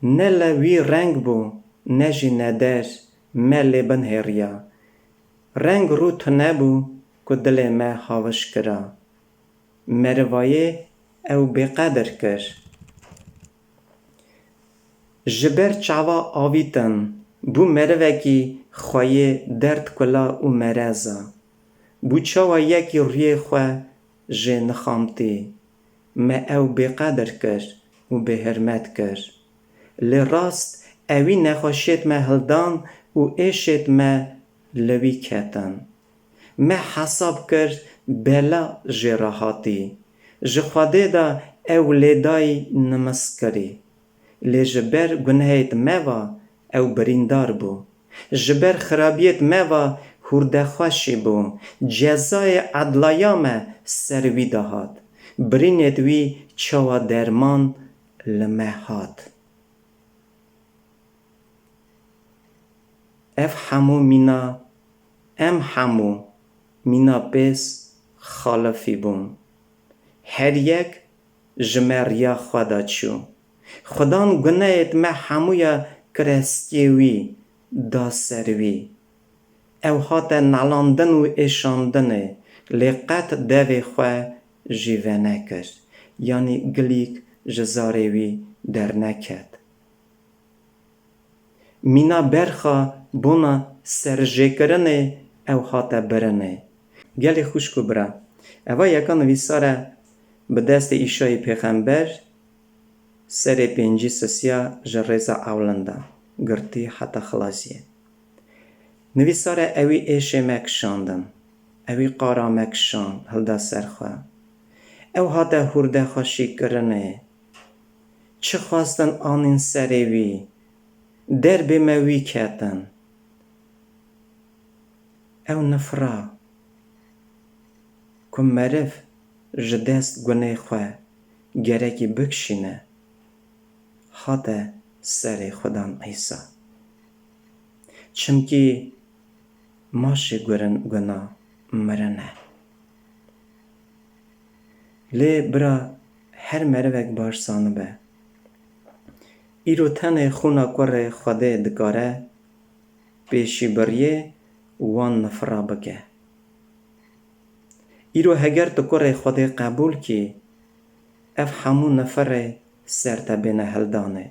Ne li wî reng bû, ne jî neder, me lê binhêriya. Reng rû tune bû ku dilê me hawiş kira. Merivayê ew bêqedir kir. Ji ber çava avîtin, bû merivekî xweyê derdkula û mereza. Bû çawa yekî rûyê xwe jê nixamtî. Me ew bêqedir kir û bêhirmet kir. Lê rast ewî nexweşiyêt me hildan û êşêt me li wî ketin. Me hesab kir bela jê re hatî. Ji Xwedê de ew lêdayî nimiskirî. Lê ji ber gunehêt me ve ew birîndar bû. Ji ber xirabiyêt me ve hûrdexweşî bû. Cezayê edlaya me ser wî de hat. Birînêt wî çawa derman li me hat. Ev hemû mîna, em hemû mîna pês xalifî bûn. Her yek ji me riya xwe de çû. Xudan gunehêt me hemûya kirestiyê wî da ser wî. Ew hate nalandin û êşandinê, lê qet devê xwe jî venekir, yanî gilîk ji zarê wî derneket. Mîna berxa bona serjêkirinê ew hate birinê. Gelê xwişk û bira, eva yeka nivîsar e bi destê Îşayî pêxember serê pêncî sisiya ji rêza ewlin de girtî heta xilasiyê. Nivîsar e ewî êşê me kişandin, ewî qara me kişand, hilda ser xwe. Ew hate hûrdexweşîkirinê, çi xwestin anîn serê wî, derbê me wî ketin. Ew nifra ku meriv ji dest gunê xwe gerekî bikişîne, hate serê Xudan Îsa. Çimkî maşê gurin guna mirin e. Lê bira her merivek baş zanibe, îro tenê xûna kurê Xwedê dikare pêşîbiriyê wan nifira bike. Îro heger tu kurê Xwedê qebûl kî, ev hemû nifirê ser te bêne hildanê.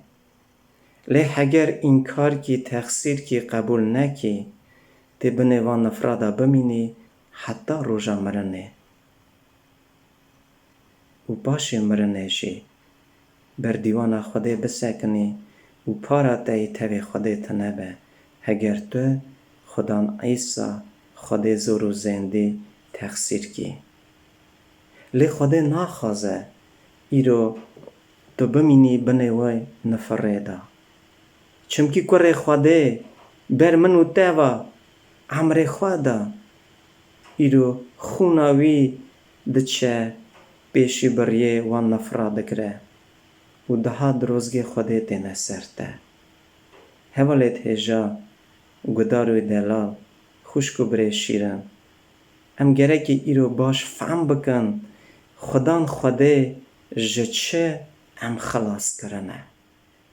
Lê heger înkarkî, texsîrkî qebûl nekî, tê binê van nifra de bimînî heta roja mirinê. Û paşê mirinê jî ber dîwana Xwedê bisekinî û para te yî tevê Xwedê tune be, heger tu Xudan Îsa Xwedê zor û zêndî texsîr kî. Lê Xwedê naxwaze îro tu bimînî binê wê nifirê de. Çimkî kurê Xwedê ber min û te ve emrê xwe da. Îro xûna wî diçe pêşî biriyê wan nifra digire û diha dirozgê Xwedê têne ser te. Hevalêt hêja, gudar û delal, xwişk û birê şîrin, em gerekî îro baş fehm bikin, Xudan Xwedê ji çi em xilas kirine.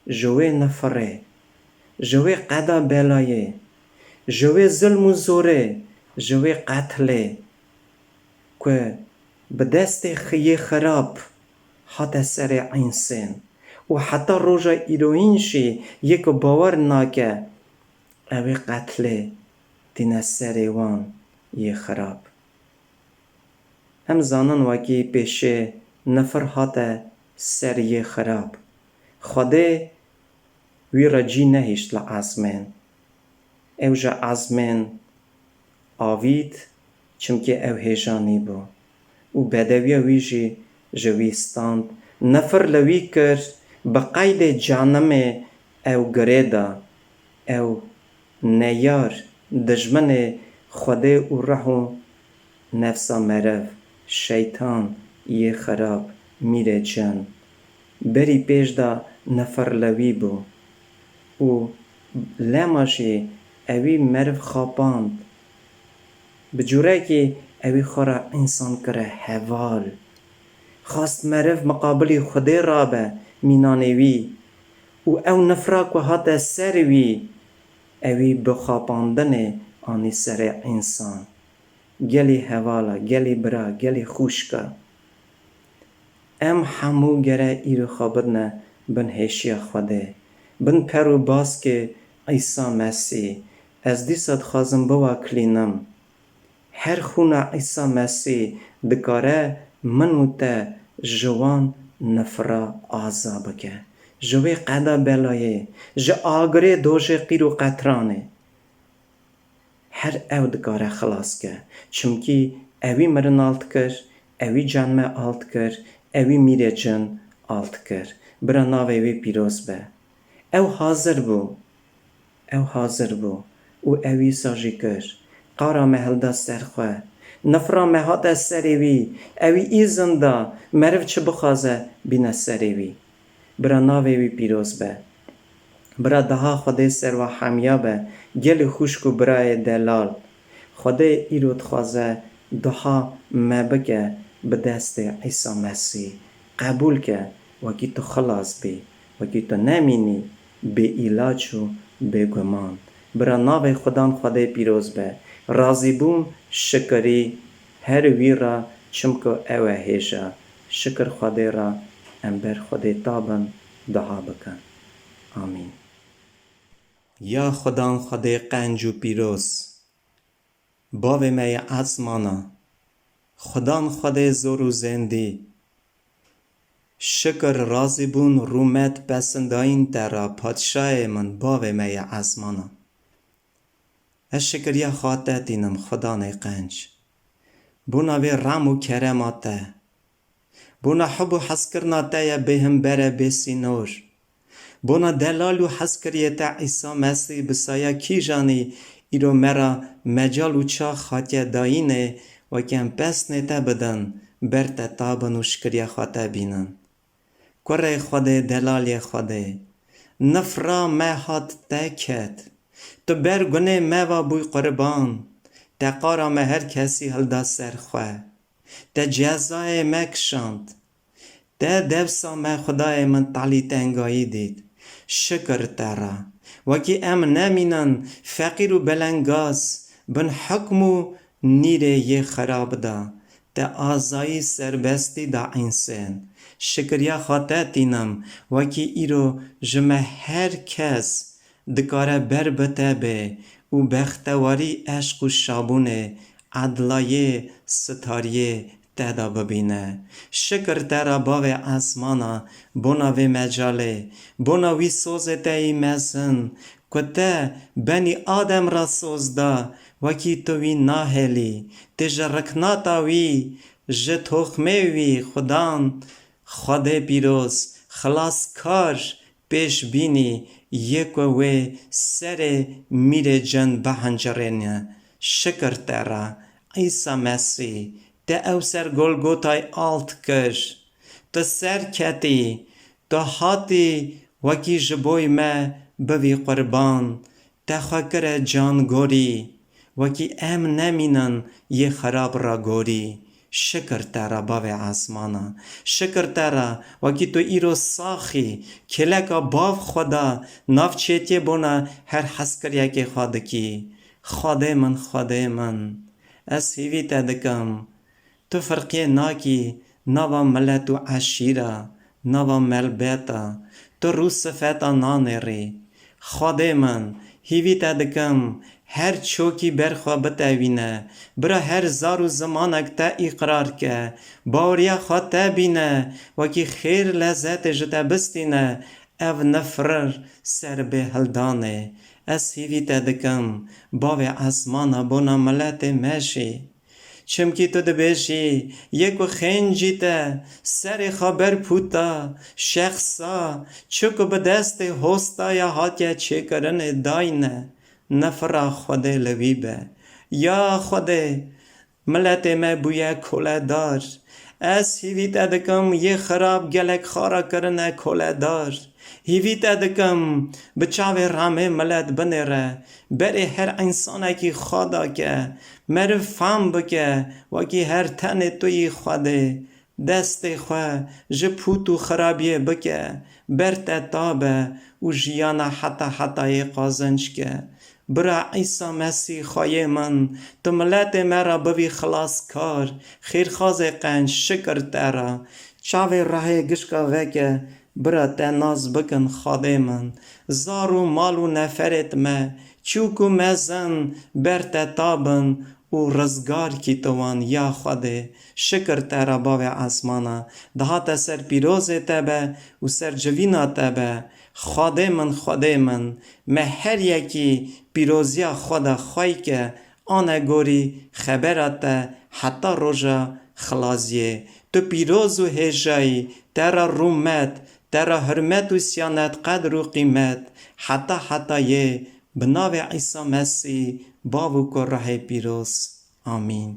Ji wê nifirê, ji wê qeda belayê, ji wê zilm û zorê, ji wê qetlê ku bi destê xiyê xirab hate serê însên û heta roja îroyîn jî yê ku bawer nake, ew ê qetlê tîne serê wan yê xirab. Em zanin wekî pêşê nifir hate ser yê xirab. Xwedê wî re cî nehişt li ezmên. Ew ji ezmên avît, çimkî ew hêja nîbû û bedewiya wî jî ji wî stand. Nifir li wî kir, bi qeydê cehnimê ew girê da. Ew neyar, dijminê Xwedê û rih û nefsa meriv, şeytan, yê xirab, mîrê cin, berî pêş de nifir li wî bû û lema jî ewî meriv xapand. Bi cûrekî ewî xwe re însan kire heval. Xwest meriv miqabilî Xwedê rabe mînanê wî û ew nifra ku hate ser wî, ewî bi xapandinê anî serê însan. Gelî heval e, gelî bira, gelî xwişk e. Em hemû gere îro xwe bidine bin hêşiya Xwedê, bin per û baskê Îsa Mesîh. Ez dîsa dixwazim biwakilînim. Her xûna Îsa Mesîh dikare min û te ji wan nifra aza bike. Ji wê qeda belayê, ji agirê dojê qîr û qetranê. Her ew dikare xilas ke. Çimkî ewî mirin alt kir, ewî can me alt kir, ewî mîrê cin alt kir. Bira navê wî pîroz be. Ew hazir bû. Ew hazir bû û ew wîsa jî kir. Qara me hilda ser xwe. Nifra me hate serê wî. Ewî îzin da meriv çi bixwaze bîne serê wî. Bira navê wî pîroz be. Bira daha Xwedê serwa hemiya be, gelî xwişk û birayê delal. Xwedê îro dixwaze daha me bike bi destê Îsa Mesîh. Qebûl ke wekî tu xilas bî, wekî tu nemînî bê îlaç û bê guman. Bira navê Xudan Xwedê pîroz be. Razîbûn, şikirî her wî re, çimku ew e hêja. Şikir Xwedê re, em ber Xwedê tabin, dua bikin. Amîn. Ya Xudan Xwedê qenc û pîroz, Bavê me yê ezmana, Xudan Xwedê zor û zêndî, şikir, razîbûn, rûmet, pesindayîn te re, Padşayê min, Bavê me yê ezmana. Ez şikiriya xwe te tînim, Xudanê qenc. Bona vê rem û kerema te. Bona hub û hezkirina te ye bêhimbere, bêsînor. Bona delal û hezkiriyê te Îsa Mesîh bi saya kîjanî îro me re mecal û çax hatiye dayînê, wekî em pesnê te bidin, ber te tabin û şikiriya xwe te bînin. Kurê Xwedê, delalê Xwedê, nifra me hat te ket. Tu ber gunê me ve bûy qurban. Te qara me her kesî hilda ser xwe. Te cezayê me kişand. Te dewsa me, Xwedayê min, talî tengayî dît. Şikir te re. Wekî em nemînin feqîr û belengaz bin hukm û nîrê yê xerab de. Te azayî, serbestî da însên. Şikiriya xwe te tînim, wekî îro ji me her kes dikare ber bi te bê û bextewarî, eşq û şabûnê, edlayê, sitariyê te de bibîne. Şikir te re, Bavê ezmana, bona vê mecalê, bona wî sozê te yî mezin, ku te benî Adem re soz da, wekî tu wî nahêlî. Tê ji riknata wî, ji toxmê wî xudan Xwedê pîroz, xilaskar, pêşbînî yê ku wê serê mîrê cin bihincirêne. Şikir te re, Îsa Mesîh, te ew ser Golgotayê alt kir. Tu ser ketî, tu hatî wekî ji boy me bivî qurban. Te xwe kire can gorî, wekî em nemînin yê xerab re gorî. Şikir te re bavê esmana. Şikir te re, wekî tu îro saxî, kêleka bav xwe da, nav çêtiyê bona her hezkiryekê xwe dikî. Xwedê min, Xwedê min, ez hîvî te dikim. Tu firqiyê nakî nava milet û eşîra, nava melbeta. Tu rû sifeta nanêrî. Xwedê min, hîvî te dikim, her çokî ber xwe bitewîne. Bira her zar û zimanek te îqrar ke. Baweriya xwe te bîne, wekî xêr lezetê ji te bistîne. Ev nifrir ser bê hildanê. Ez hîvî te dikim, bavê esmana bona miletê me jî. Çimkî tu dibêjî, yê ku xêncî te serê xwe ber pûta, şexsa, çi ku bi destê hostaya hatiye çêkirinê dayne, nifira Xwedê li wî be. Ya Xwedê, miletê me bûye koledar. Ez hîvî te dikim, yê xirab gelek xwe re kirine koledar. Hîvî te dikim, bi çavê remê milet binêre, berê her însanekî xwe dake, meriv fam bike, wekî her tenê tu yî Xwedê. Destê xwe ji pût û xirabiyê bike, ber te tabe û jiyana heta hetayê qazenc ke. Bira Îsa Mesîh Xweyê min, tu miletê me re bivî xilaskar, xêrxazê qenc, şikir te re. Çavê rehê gişka veke, bira te nas bikin Xwedê min. Zar û mal û neferêt me, çûk û mezin, ber te tabin û rizgar kî tu wan, ya Xwedê. Şikir te re bavê esmana, dihate ser pîrozê te be û ser civîna te be. Xwedê min, Xwedê min, me her yekî pîroziya xwe de xwey ke, ane gorî xebera te heta roja xilaziyê. Tu pîroz û hêjayî, te re rûmet, te re hurmet û siyanet, qedr û qîmet, heta hetayê, bi navê Îsa Mesîh, Bav û Kurehê pîroz. Amîn.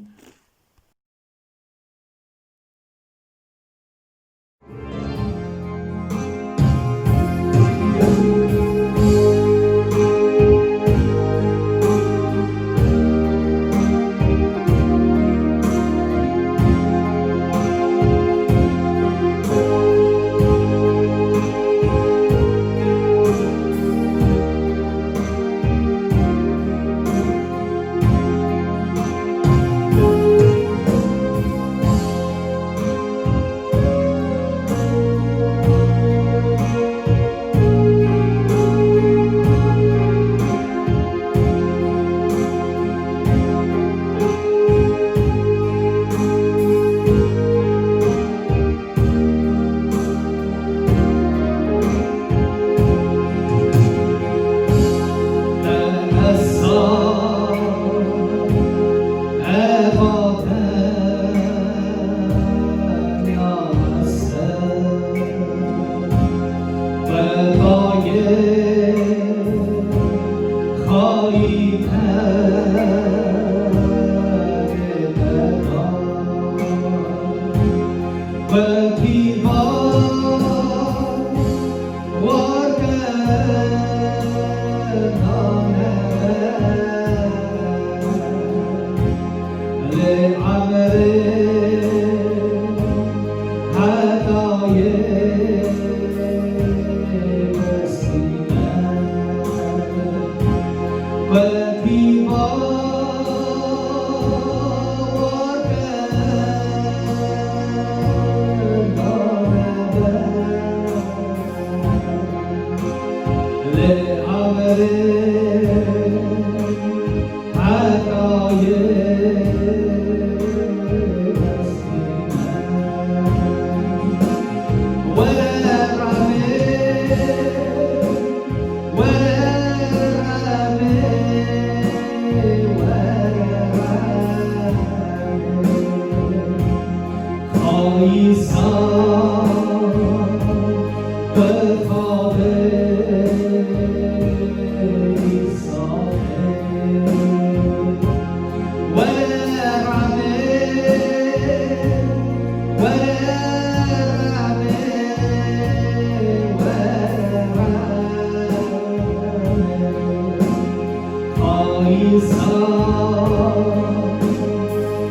Îsa,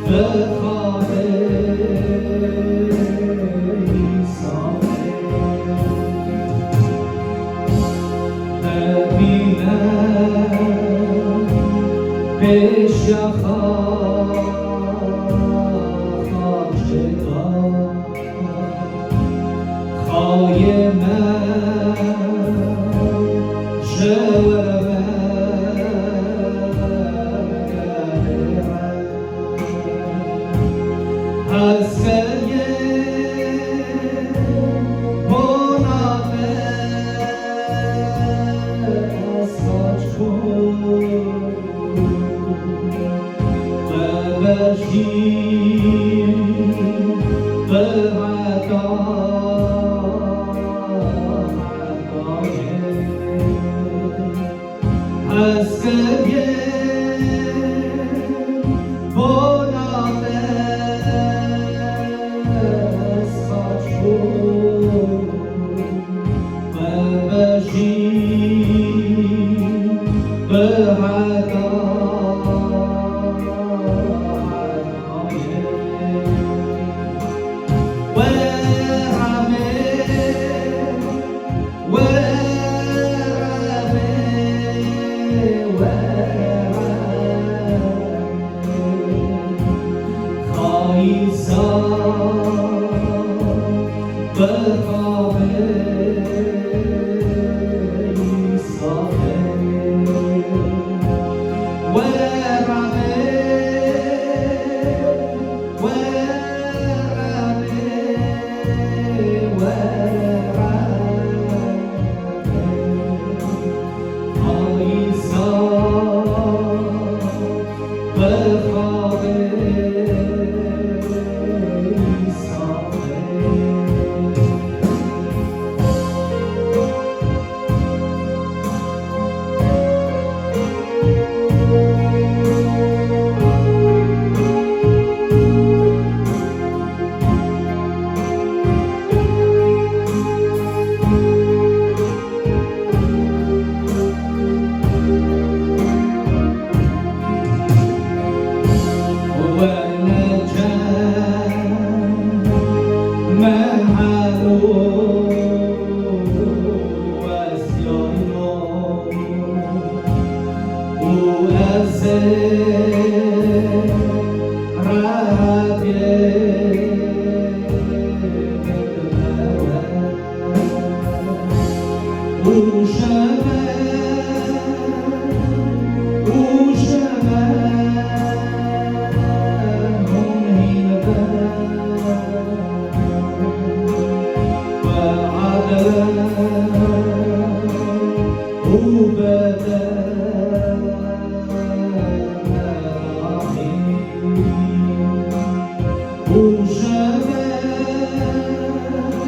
bi xalê Îsa, bimîne pêşiya xaxê de. Xayê me ji we re vegerê. Hez kiriye bona te, ez saç xwe. Te bejî bi heta hetayê. Hez kiriye bona te, ez saç xwe. Me bejî bi heta hetayê. Were Ramê, were Ramê, were Ramê. Xayîsa bi xabê Îsa be. Were Ramê, were Ramê, were Ramê. Xayîsa bi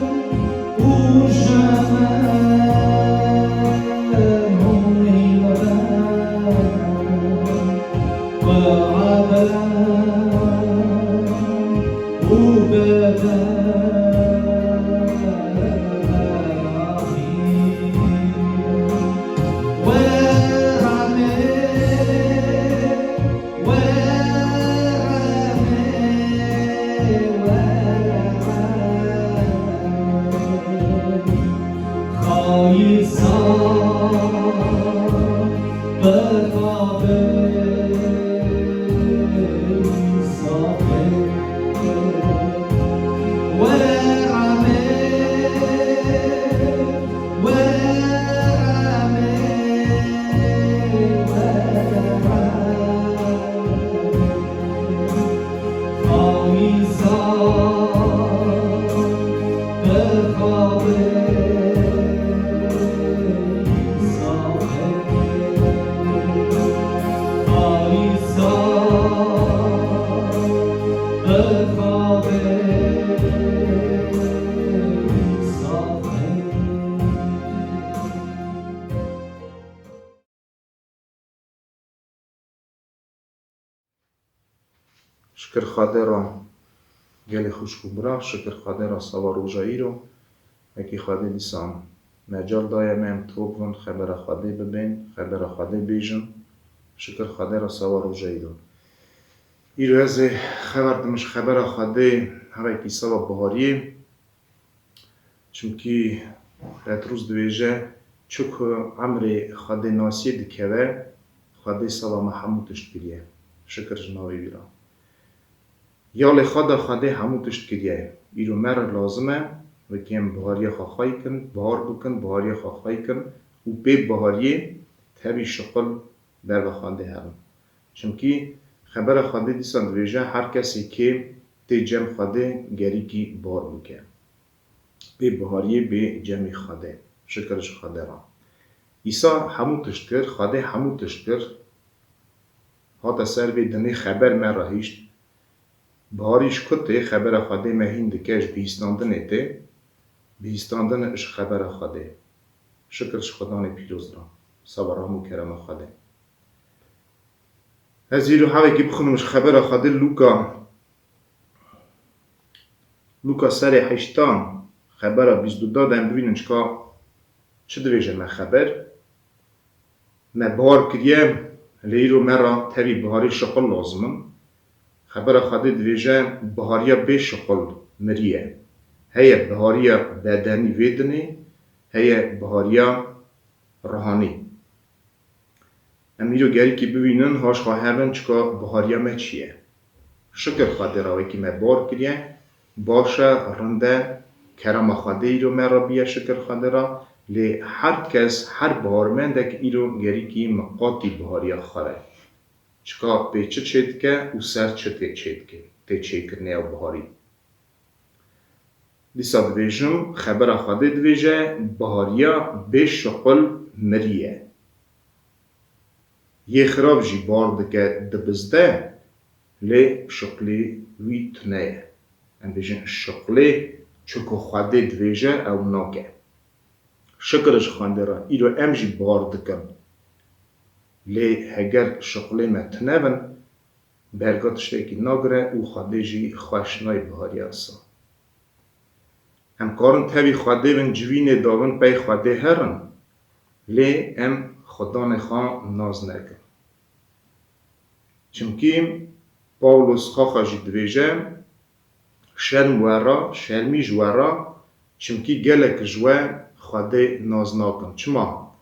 xabê Îsa be. Şikir Xwedê re gelê xwişk û bira, şikir Xwedê re seba roja îro, wekî Xwedê dîsan mecal daye me em top bin, xebera Xwedê bibên, xebera Xwedê bêjin. Şikir Xwedê re, sava roja îro. Îro ez ê xeber dim ji xebera Xwedê, hevekî sava bihariyê. Çimkî Petrûs dibêje, çi ku emrê Xwedê nasiyê dikeve, Xwedê sava me hemû tişt kiriye. Şikir ji navê wî re. Ya lê xwe de Xwedê hemû tişt kiriye. Îro me re lazim e, wekî em bihariya xwe xwey kin, bihar bikin, bihariya xwe xwey kin û pê bihariyê tevî şiqil ber ve Xwedê hebin. Çimkî xebera Xwedê dîsa dibêje, her kesê kê tê cem Xwedê gerîkî bihar bike. Pê bihariyê bê cemî Xwedê. Şikir ji Xwedê re. Îsa hemû tişt kir, Xwedê hemû tişt kir. Hate ser vê dinê xeber me re hişt. Biharî ji ku tê, xebera Xwedê me hîn dike, ji bihîstandinê tê. Bihîstandin ji xebera Xwedê. Şikir ji Xudanê pîroz re. Sava rehim û kerema Xwedê. Ez îro hevekî bixwînim ji xebera Xwedê Lûka. Lûka serê heşta, xebera bîst û du de em bibînin çika çi dibêje me xeber. Me bihar kiriye, lê îro me re tevî biharî şiqil lazim in. Xebera Xwedê dibêje, bihariya bê şiqil miriye. Heye bihariya bedenî vê dinê, heye bihariya ruhanî. Em îro gerîkî bibînin, haş xwe hebin, çika bihariya me çi ye. Şikir Xwedê re, wekî me bihar kiriye, baş e, rind e, kerema Xwedê îro me re biye, şikir Xwedê re, lê her kes, her biharmendek îro gerîkî miqatî bihariya xwe re. Çika pê çi çêdike û ser çi tê çêdike, tê çêkirinê ew biharî. Dîsa dibêjim, xebera Xwedê dibêje, bihariya bê şiqul miriye. Yê xirab jî bar dike, dibizde, lê şiqlê wî tune ye. Em bêjin, şiqlê çi ku Xwedê dibêje, ew nake. Şikir ji Xwedê re, îro em jî bar dikin. Lê heger şiqlê me tune bin, berga tiştekî nagire û Xwedê jî xweş nayê bihariya sa. Em karin tevî Xwedê bin, civînê dabin, pey Xwedê herin, lê em Xudanê xwe nas nekin. Çimkî Pawlos xaxa jî dibêje, şerm we re, şermî ji we re, çimkî gelek ji we Xwedê nas nakin. Çima?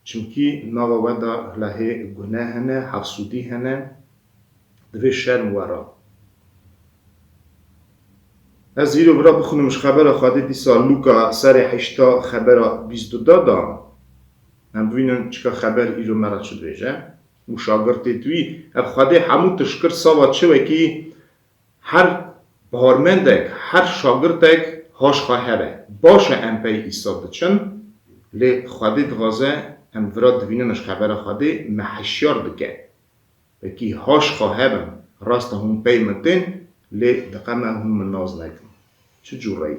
Çimkî nava we de hilehê gune hene, hefsûdî hene, divê şerm we re. Ez îro vira bixwînim ji xebera Xwedê dîsa Lûka serê heşta xebera bîst û du de. Em bibînin çika xeber îro me re çi dibêje. Û şagirtê wî, ev Xwedê hemû tişt kir, sava çi wekî her biharmendek, her şagirtek haş xwe hebe. Baş e em pey Îsa diçin, lê Xwedê dixwaze em vira dibînin ji xebera Xwedê me hişyar dike. Wekî haş xwe hebin, rast e hûn pey min tên, lê diqeme hûn min nas nekin. Çi cû rey?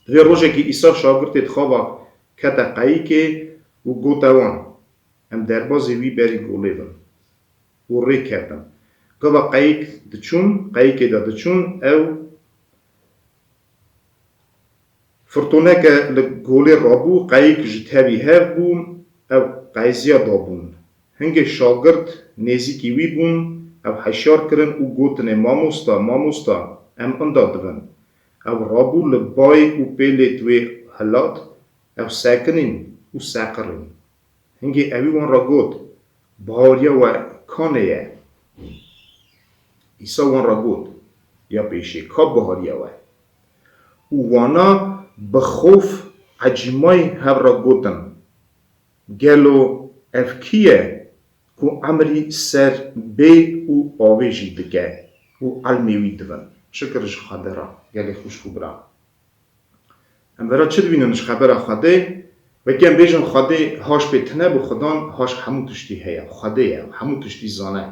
Divê rojekî Îsa şagirtê di xava kete qeyikê û gote wan, em derbazê wî berî golê bin. Û rê kevin. Gava qeyik diçûn, qeyikê de diçûn, ew firtoneke li golê rabû, qeyik ji tevî hev bû, ew qeyziya dabûn. Hingê şagirt nêzîkî wî bûn, ew heşyar kirin û gotinê, Mamosta, mamosta, em inda dibin. Ew rabû li bayê û pêlê di wê hilat, ew sekinîn û seqirîn. Hingê ewî wan re got, Bihariya we kanê ye? Îsa wan re got, Ya pêşê, ka bihariya we? Û wana bi xof ecîmayî hev re gotin, Gelo ev kî ye ku emrî ser bê û avê jî dike û elmê wî dibin? Şikir ji Xwedê re, gelê xwişk û bira. Em vera çi dibînin ji xebera Xwedê? Wekî em bêjin Xwedê haş pê tune bû, Xudan haş hemû tiştî heye. Xwedê ye, hemû tiştî zane.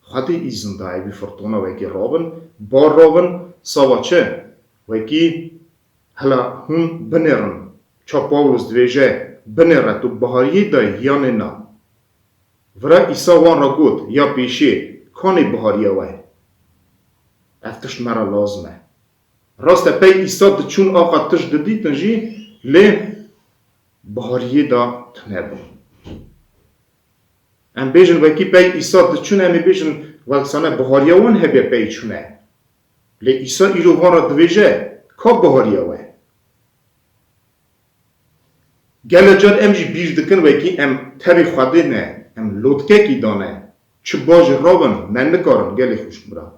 Xwedê îzin daye wî firtona wekî rabin, bar rabin, sava çi? Wekî hela hûn binêrin. Ça Pawlos dibêje, binêre tu bihariyê dayî yanê na? Vira Îsa wan re got, Ya pêşê, kanê bihariya we? Ev tişt me re lazim e. Rast e, pey Îsa diçûn axa tişt didîtin jî, lê bihariyê de tune bûn. Em bêjin wekî pey Îsa diçûne, em ê bêjin wek sane bihariya wan hebe pey çûne. Lê Îsa îro van re dibêje, ka bihariya we? Gele car em jî bîr dikin wekî em tevî Xwedê ne, em lotkekî dane. Çi baş rabin, me nikarin gelê xwişk bira.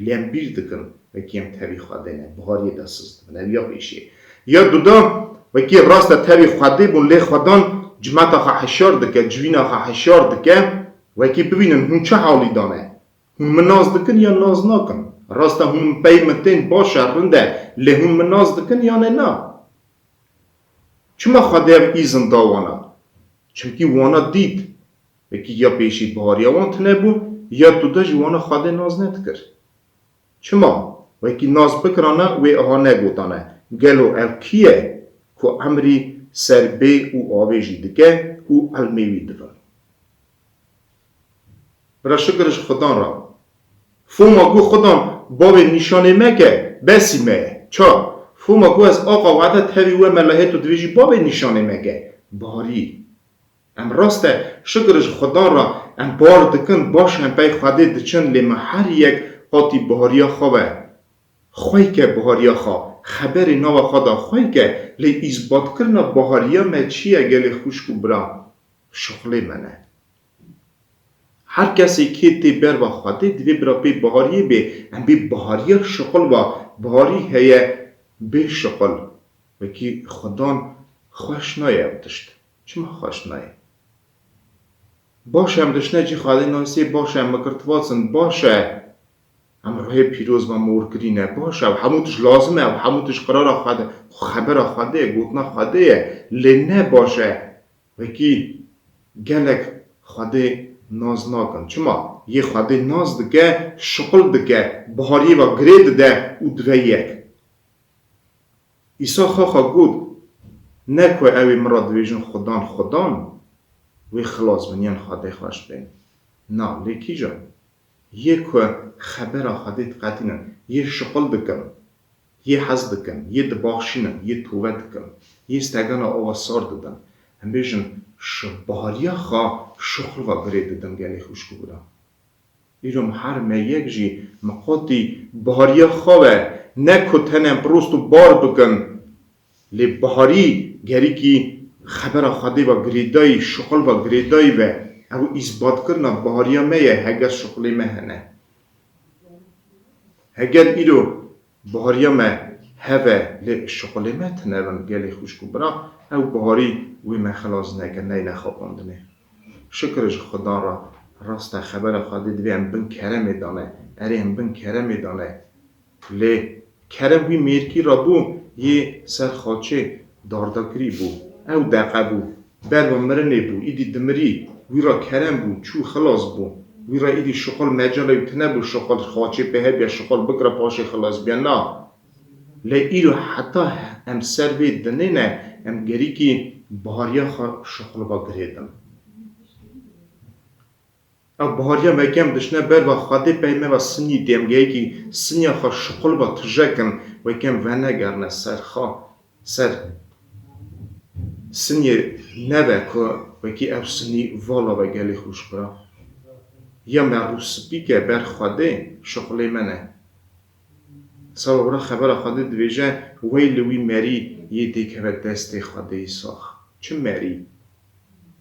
Lê em bîr dikin, wekî em tevî Xwedê ne, bihariyê de siz dibin. Ev ya pêşê. Ya duda, wekî rast e tevî Xwedê bûn, lê Xwedan cimeta xwe hişyar dike, civîna xwe hişyar dike, wekî bibînin hûn çi halî dane. Hûn min nas dikin ya nas nakin? Rast e hûn pey min tên baş e, rind e, lê hûn min nas dikin yanê na? Çima Xwedê ev îzin da wana? Çimkî wana dît. Wekî ya pêşî bihariya wan tune bû, ya tu de jî wana Xwedê nas nedikir. Çima? Wekî nas bikirane, wê aha negotane. Gelo ev kî ye ku emrî ser bê û avê jî dike û elmê wî dibin? Bira şikir ji Xudan re. Foma ku Xudan bavê nîşanê me ke, besî me ye. Ça? Foma ku ez aqa wede tevî we me lehê tu divêjî bavê nîşanê me ke. Biharî. Em rast e, şikir ji Xudan re em bar dikin, baş em pey Xwedê diçin, lê me her yek qatî bihariya xwe ve. Xwey ke bihariya xwe, xeberê nava xwe da xwey ke, lê îzbatkirina bihariya me çi ye gelê xwişk û bira? Şixulê me ne. Her kesê kê tê berva Xwedê divê bira pê bihariyê bê, em bê bihariya şixul va, biharî heye bê şixul. Wekî Xudan xweş nayê ev tişt. Çima xweş nayê? Baş e, em dişne cî Xwedê nasê, baş e, em mikirtivasin, baş e. Em ruhê pîroz ve morkirî ne, baş e, ev hemû tişt lazim e, ev hemû tişt qirara Xwedê, xebera Xwedê ye, gotina Xwedê ye, lê ne baş e. Wekî gelek Xwedê nas nakin. Çima? Yê Xwedê nas dike, şixul dike, bihariyê ve girê dide û dive yek. Îsa xwe xwe got, ne ku ew ê min re dibêjin Xudan, Xudan, wê xilas bin yan Xwedê xweş bên. Na, lê kîjan? Yê ku xebera Xwedê diqetînin, yê şixul dikin, yê hez dikin, yê dibaxşînin, yê tove dikin, yê stegana ava sar didin. Em bêjin, şi-, bihariya xwe şixul ve girê didin gelê xwişk û bira. Îro em her me yek jî miqatî bihariya xwe ve ne ku tenê em prost û bar bikin, lê biharî gerîkî xebera Xwedê ve girêdayî, şixul ve girêdayî ve. Ew îzbatkirina bihariya me ye, heger şixulê me hene. Heger îro bihariya me heve, lê şixulê me tune bin gelê xwişk û bira, ew biharî wê me xilas neke, neyne xapandinê. Şikir ji Xudan re, rast e, xebera Xwedê divê em bin keremê dane, erê em bin keremê dane. Lê kerem wî mêrkî re bû, yê ser xaçê dardakirî bû. Ew deqe bû. Berva mirinê bû, îdî dimirî. Wî re kerem bû, çû xilas bû. Wî re îdî şixul mecalê wî tune bû, şixul xaçê pê hebiya, şixul bikira paşê xilas biya. Na. Lê îro heta em ser vê dinê ne, em gerîkî bihariya xwe şixul ve girêdin. Ev bihariya me kem dişne ber ve Xwedê pey me ve sinî dê, em gerîkî siniya xwe şixul ve tije kin, wê kem venegerine ser xwe, ser siniyê neve ku wekî ev sinî vala ve gelê xwişk bira. Ya me rûspî ke ber Xwedê şixulê me ne. Seba wira xebera Xwedê dibêje, wey li wî merî yê dêkeve destê Xwedêyî sax. Çi merî?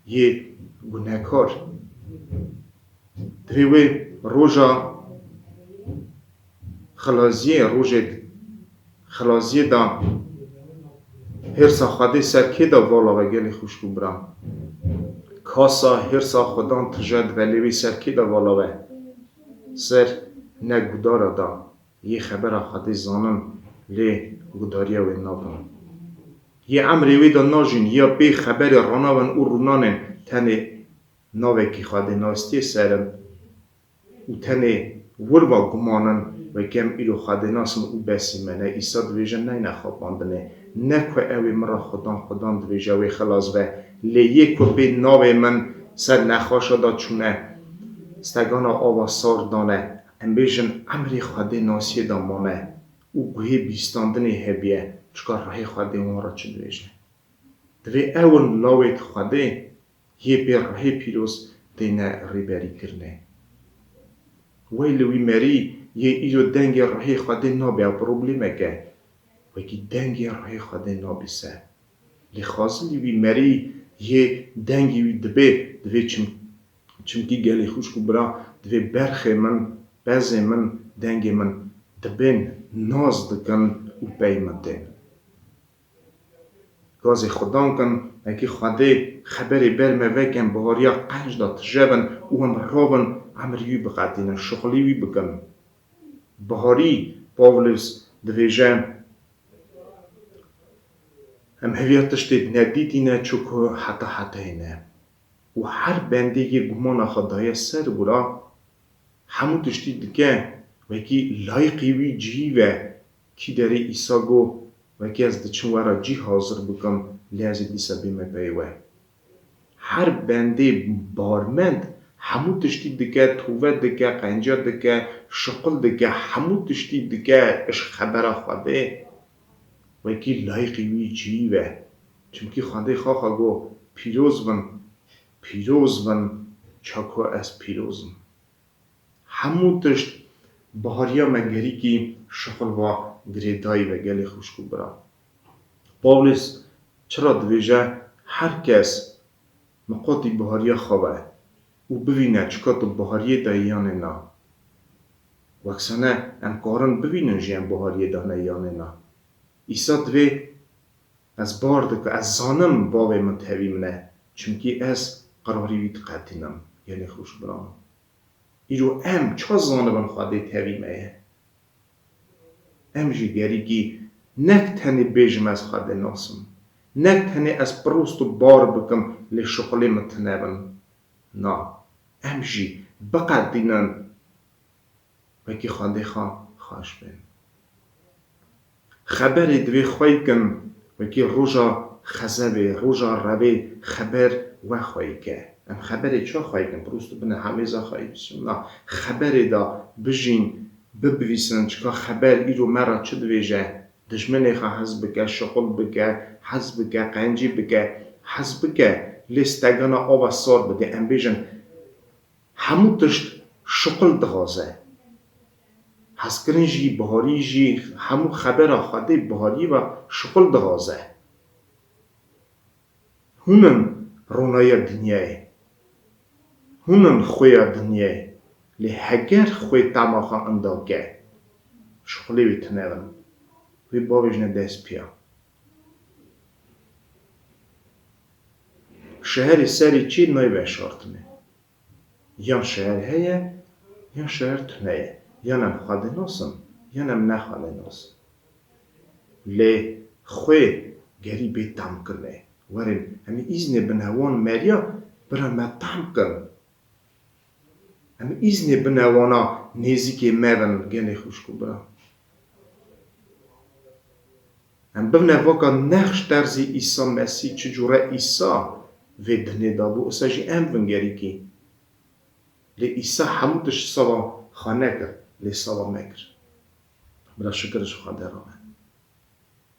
Yê gunekar. Divê wê roja xilaziyê, rojê xilaziyê de hêrsa Xwedê ser kê de vala ve gelê xwişk û bira? Kasa hêrsa Xwedan tije dibe lê wê ser kê de vala ve? Ser ne gudara de. Yê xebera Xwedê zanin, lê gudariya wê nabin. Yê emrê wê de najîn, ya pê xeberê ranabin û rûnanên, tenê navekî Xwedê nastiyê ser in û tenê wir va guman in, weke em îro Xwedê nas in û besî me ne. Îsa dibêje, neyne xapandinê. Ne ku ew ê min re Xwedan, Xwedan dibêje wê xilas be, lê yê ku pê navê min ser nexweşa de çûne, stegana ava sar dane, em bêjin, emrê Xwedê nasiyê de mane û guhê bîstandinê hebiye, çika rihê Xwedê wan re çi dibêje? Divê ew in lawê Xwedê, yê pê rihê pîroz têne rêberîkirinê. Wey li wî merî yê îro dengê ruhê Xwedê nabe ew problemeke, wekî dengê ruhê Xwedê nabîse. Lê xwazilî wî merî yê dengê wî dibe, divê çim-, çimkî gelê xwişk û bira, divê berxê min, pezê min, dengê min dibên, nas dikin û pey min tên. Gazê Xudan kin, wekî Xwedê xeberê ber me veke em bihariya qenc de tije bin û em rabin, emir wî biqetînin, şixulî wî bikin. Biharî, Pawlus divêje, em hêviya tiştê nedîtîne, çuku heta hetayê ne. Û her bendê yê gumana xwe daye ser wira, hemû tiştî dike, wekî layqî wî cihî ve, kî derê Îsa got, wekî ez diçim we re cî hazir bikim, lê ez ê dîsa bîme pey we. Her bendê barmend hemû tiştî dike, tove dike, qenca dike, şiqil dike, hemû tiştî dike, ji xebera Xwedê, wekî layqî wî cihî ve. Çimkî Xwedê xaxa got, pîroz bin, pîroz bin, çako ez pîroz im. Hemû tişt bihariya me gerîkî şixul va girêdayî ve gelê xwişk û bira. Pawlus çira divêje, her kes miqotî bihariya xwe be û bivîne çika tu bihariyê de yanê na. Weksane em karin bivînin jî em bihariyê de ne yanê na. Îsa divê ez bar dikim, ez zanim bavê min tevî min e, çimkî ez qirarî wî diqetînim, gelê xwişk bira min. Îro em ça zanibin Xwedê tevî me ye? Em jî gerîkî nek tenê bêjim ez Xwedê nas im, nek tenê ez pirost û bar bikim lê şixulê min tune bin. Na, em jî biqedînin wekî Xwedê xwe xweş bên. Xeberê divê xwey kin, wekî roja xezebê, roja revê xeber we xwey ke. Em xeberê ça xwey kin? Pirost û bine hemêza xwey bisin. Na, xeberê de bijîn, bibivîsin, çika xeber îro me re çi divêje? Dijminê xwe hez bike, şixul bike, hez bike, qencî bike, hez bike, lê stegana ava sar bide. Em bêjin, hemû tişt şiqil dixwaze. Hezkirin jî, biharî jî, hemû xebera Xwedê biharî ve şiqil dixwaze. Hûn in ronaya dinyayê. Hûn in xwêya dinyayê. Lê heger xwê tama xwe inda ke, şiqilê wê tune bin. Wê bavêjine dest piya. Şeherê serê çê nayê veşartinê. Yan şeher heye, yan şeher tune ye. Yan em Xwedê nas in, yan em ne Xwedê nas in. Lê xwê gerî bê tam kirinê. Werin, em ê îznê bine wan meriya, bira me tam kin. Em îznê bine wana nêzîkê me bin, gelê xwişk û bira. Em bibine vaka nexş terzî Îsa Mesîh, çi cûre Îsa vê dinê de bû, îsa jî em bin gerîkî. Lê Îsa hemû tişt sava xwe nekir, lê sava me kir. Bila şikir ji Xwedê re be.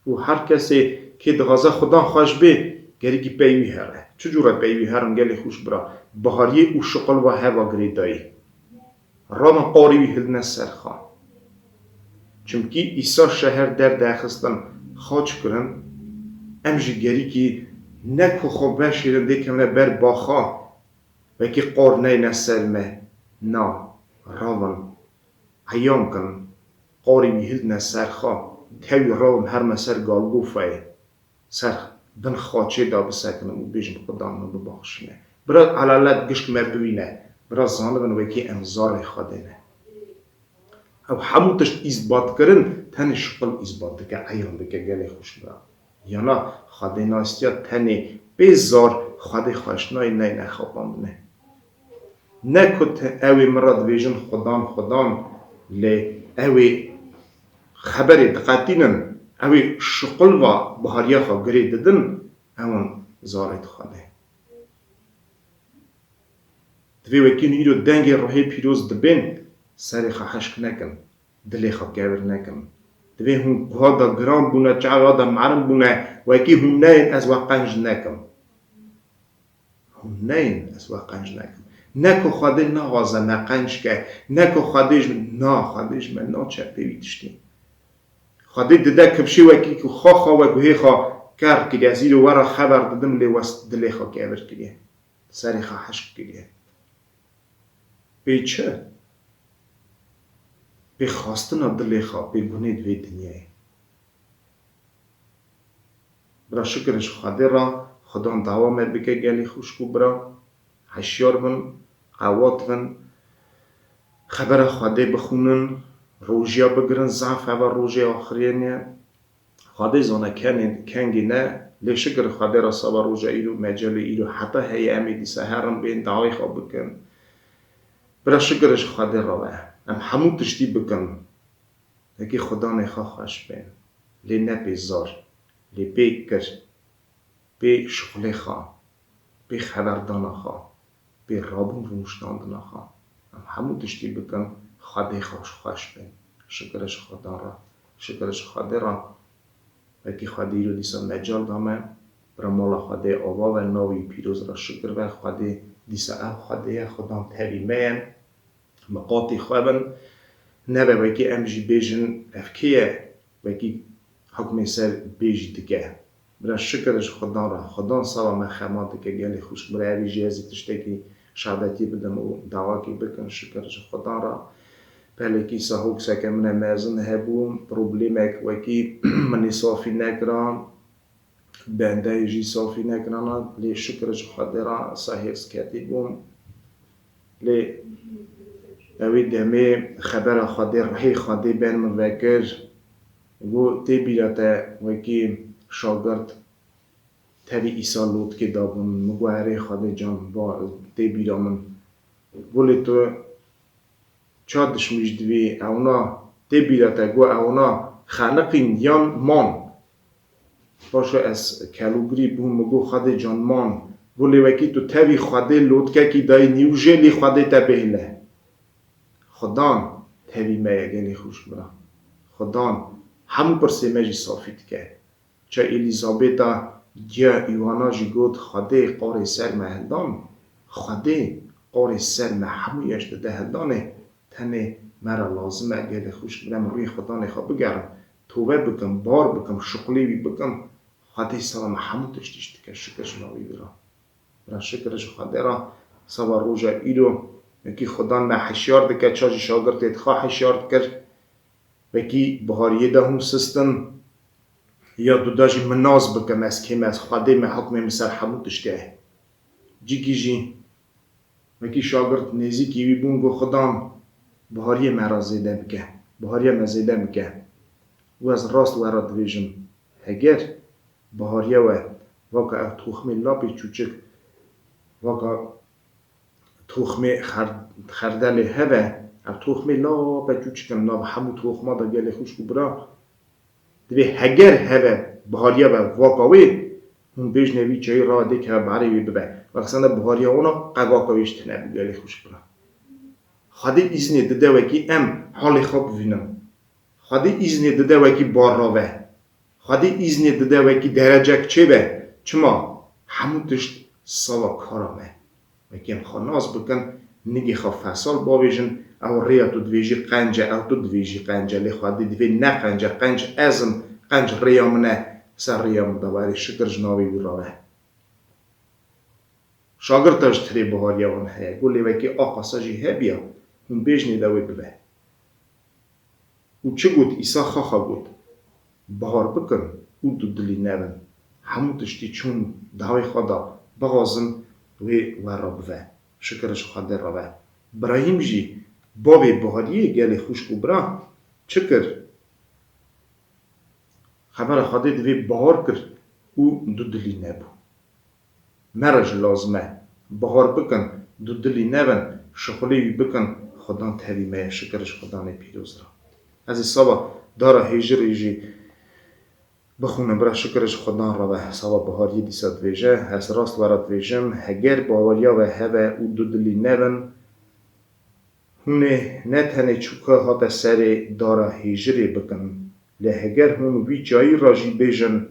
Û her kesê kê dixwaze Xudan xweş bê, gerîkî pey wî here. Çi cûre pey wî herin gelê xwişk bira? Bihariyê û şiqil ve heva girêdayî. Rabin qarî wî hildine ser xwe. Çimkî Îsa şeher derdexistin, xaç kirin, em jî gerîkî ne ku xwe veşêrin dê kevine ber baxa, wekî qar neyne ser me. Na, rabin, eyan kin, qarî wî hildine ser xwe, tevî rabin herme ser Galgofayê. Ser bin xaçê de bisekinin û bêjin, Xudan min bibaxşîne. Bira elalet gişk me bibîne. Bira zanibin wekî em zarê Xwedê ne. Ew hemû tişt îsbat kirin, tenê şiqil îsbat dike, eyan dike gelê xwişk bira. Yana Xwedê nasiya tenê pê zar Xwedê xweş nayê, neyne xapandinê. Ne ku te, ew ê min re dibêjin Xudan, Xudan, lê ew ê xeberê diqetînin, ew ê şiqil va bihariya xwe girê didin, ew in zarê di Xwedê. Divê wekî hûn îro dengê ruhê pîroz dibên, serê xwe heşk nekin, dilê xwe kevir nekin. Divê hûn guha de giran bûne, çawa de merin bûne, wekî hûn neyên ez we qenc nekim. Hûn neyên ez we qenc nekim. Ne ku Xwedê naxwaze me qenc ke, ne ku Xwedê ji, na, Xwedê ji me naçe pê wî tiştî. Xwedê dide kifşê wekî ku xaxa we guhê xwe ker kiriye, ez îro we re xeber didim lê west dilê xwe kevir kiriye. Serê xwe hişk kiriye. Pê çi? Pê xwastina dilê xwe, pê gunê di vê dinyayê. Bira şikir ji Xwedê re, Xudan dawa me bike gelî xwişk û bira. Hişyar bin, qewat bin, xebera Xwedê bixwînin, rojiya bigirin, zaf heva rojê axiriyê ne. Xwedê zane kenê-, kengî ne, lê şikir Xwedê re saba roja îro, mecalê îro heta heye em ê dîsa herin bên dawê xwe bikin. Bira şikir ji Xwedê re be. Em hemû tiştî bikin. Wekî Xudanê xwe xweş bên. Lê ne pê zar. Lê pê kir. Pê şixulê xwe. Pê xeberdana xwe. Pê rabûn rûniştandina xwe. Em hemû tiştî bikin, Xwedê xwe xweş bên. Şikir ji Xudan re. Şikir ji Xwedê re. Wekî Xwedê îro dîsa mecal da me. Bira mala Xwedê ava ve, navê wî pîroz re şikir be. Xwedê dîsa ev Xwedê ye, Xudan tevî me ye. Miqatî xwe bin, nebe wekî em jî bêjin, ev kê ye, wekî hukmê ser bê jî dike. Bira şikir ji Xudan re, Xudan sava me xema dike, gelê xwişk. Bira evî jî ez ê tiştekî şadetî bidim û dawakî bikin, şikir ji Xudan re. Pelekî sahok seke min e mezin hebû, problêmek wekî min ê safî nekira. Bendeyê jî safî nekirana, lê şikir ji Xwedê re sehêz ketî bûm. Lê ewê demê xebera Xwedê, rihê Xwedê ber min vekir. Got, tê bîra te wekî şagirt tevî Îsa lotkê dabûn. Min got, erê Xwedê can, ba, tê bîra min. Got, lê tu ça dişmîş divî, ewna tê bîra te, got, ewna xeniqîn yan man? Paşo ez kelûgirî bûm, min got, Xwedê can man. Got, lê wekî tu tevî Xwedê lotkekî dayî nî û jê lê Xwedê te bihêle. Xudan tevî me ye, gelê xwişk bira. Xudan hemû pirsê me jî safî dike. Ça Elîzabeta giya Îwana jî got, Xwedê qarê ser me hildan. Xwedê qarê ser me hemû yeş dide hildanê. Tenê me re lazim e, gelê xwişk bira, em rûyê Xudanê xwe bigerin. Tobe bikim, bar bikim, şuxulê wî bikim. Xwedê sava me hemû tiştî ji dike, şikir ji navê wî re. Bira şikir ji Xwedê re, sava roja îro, wekî Xudan me hişyar dike, ça jî şagirtê dixwe hişyar dikir. Wekî bihariyê de hûn sistin, ya duda jî min nas bikim, ez kêm, ez Xwedê me, hukmê min ser hemû tiştê ye. Cîkî jî, wekî şagirt nêzîkî wî bûn, got, Xudan, bihariyê me re zêde bike, bihariya me zêde bike. Û ez rast we re dibêjim, heger bihariya we, waka ev toxmê lapê çûçik, waka toxmê xer-, xerdelê heve, ev toxmê lape çûçik in, nav hemû toxma de, gelê xwişk û bira, divê heger heve bihariya ve vaka wê, hûn bêjine vî çayî rawa dê keve barê wê bibe. Wek sende bihariya wana qe vaka wê ji tune bû, gelê xwişk bira. Xwedê îznê dide wekî em halê xwe bivînin. Xwedê îznê dide wekî bar rave. Xwedê îznê dide wekî derecek çêbe. Çima? Hemû tişt sava kara me. Wekî em xwe nas bikin, nigê xwe fesal bavêjin, ew rêya tu divêjî qenc e, ew tu divêjî qenc e, lê Xwedê divê ne qenc e, qenc ez im, qenc rêya min e, ser rêya min de were, şikir ji navê wî re be. Şagirta ji tirê bihariya wan heye, got lê wekî a qasa jî hebiya, hûn bêjinê de wê bibe. Û çi got? Îsa xaxa got, bihar bikin û dudilî nebin. Hemû tiştî çûn dawê xwe da, bixwazin wê we re bive. Şikir ji Xwedê re be. Birahîm jî bavê bihariyê, gelê xwişk û bira, çi kir? Xebera Xwedê divê bihar kir û dudilî nebû. Me re jî lazim e. Bihar bikin, dudilî nebin, şixulê wî bikin, Xudan tevî me ye, şikir ji Xudanê pîroz re. Ez ê sava dara hêjirê jî bixwînim, bira şikir ji Xudan re be. Sava bihariyê dîsa dibêje, ez rast we re dibêjim, heger baweriya we hebe û dudilî nebin, hûn ê ne tenê çûka hate serê dara hêjirê bikin, lê heger hûn wî çayî re jî bêjin,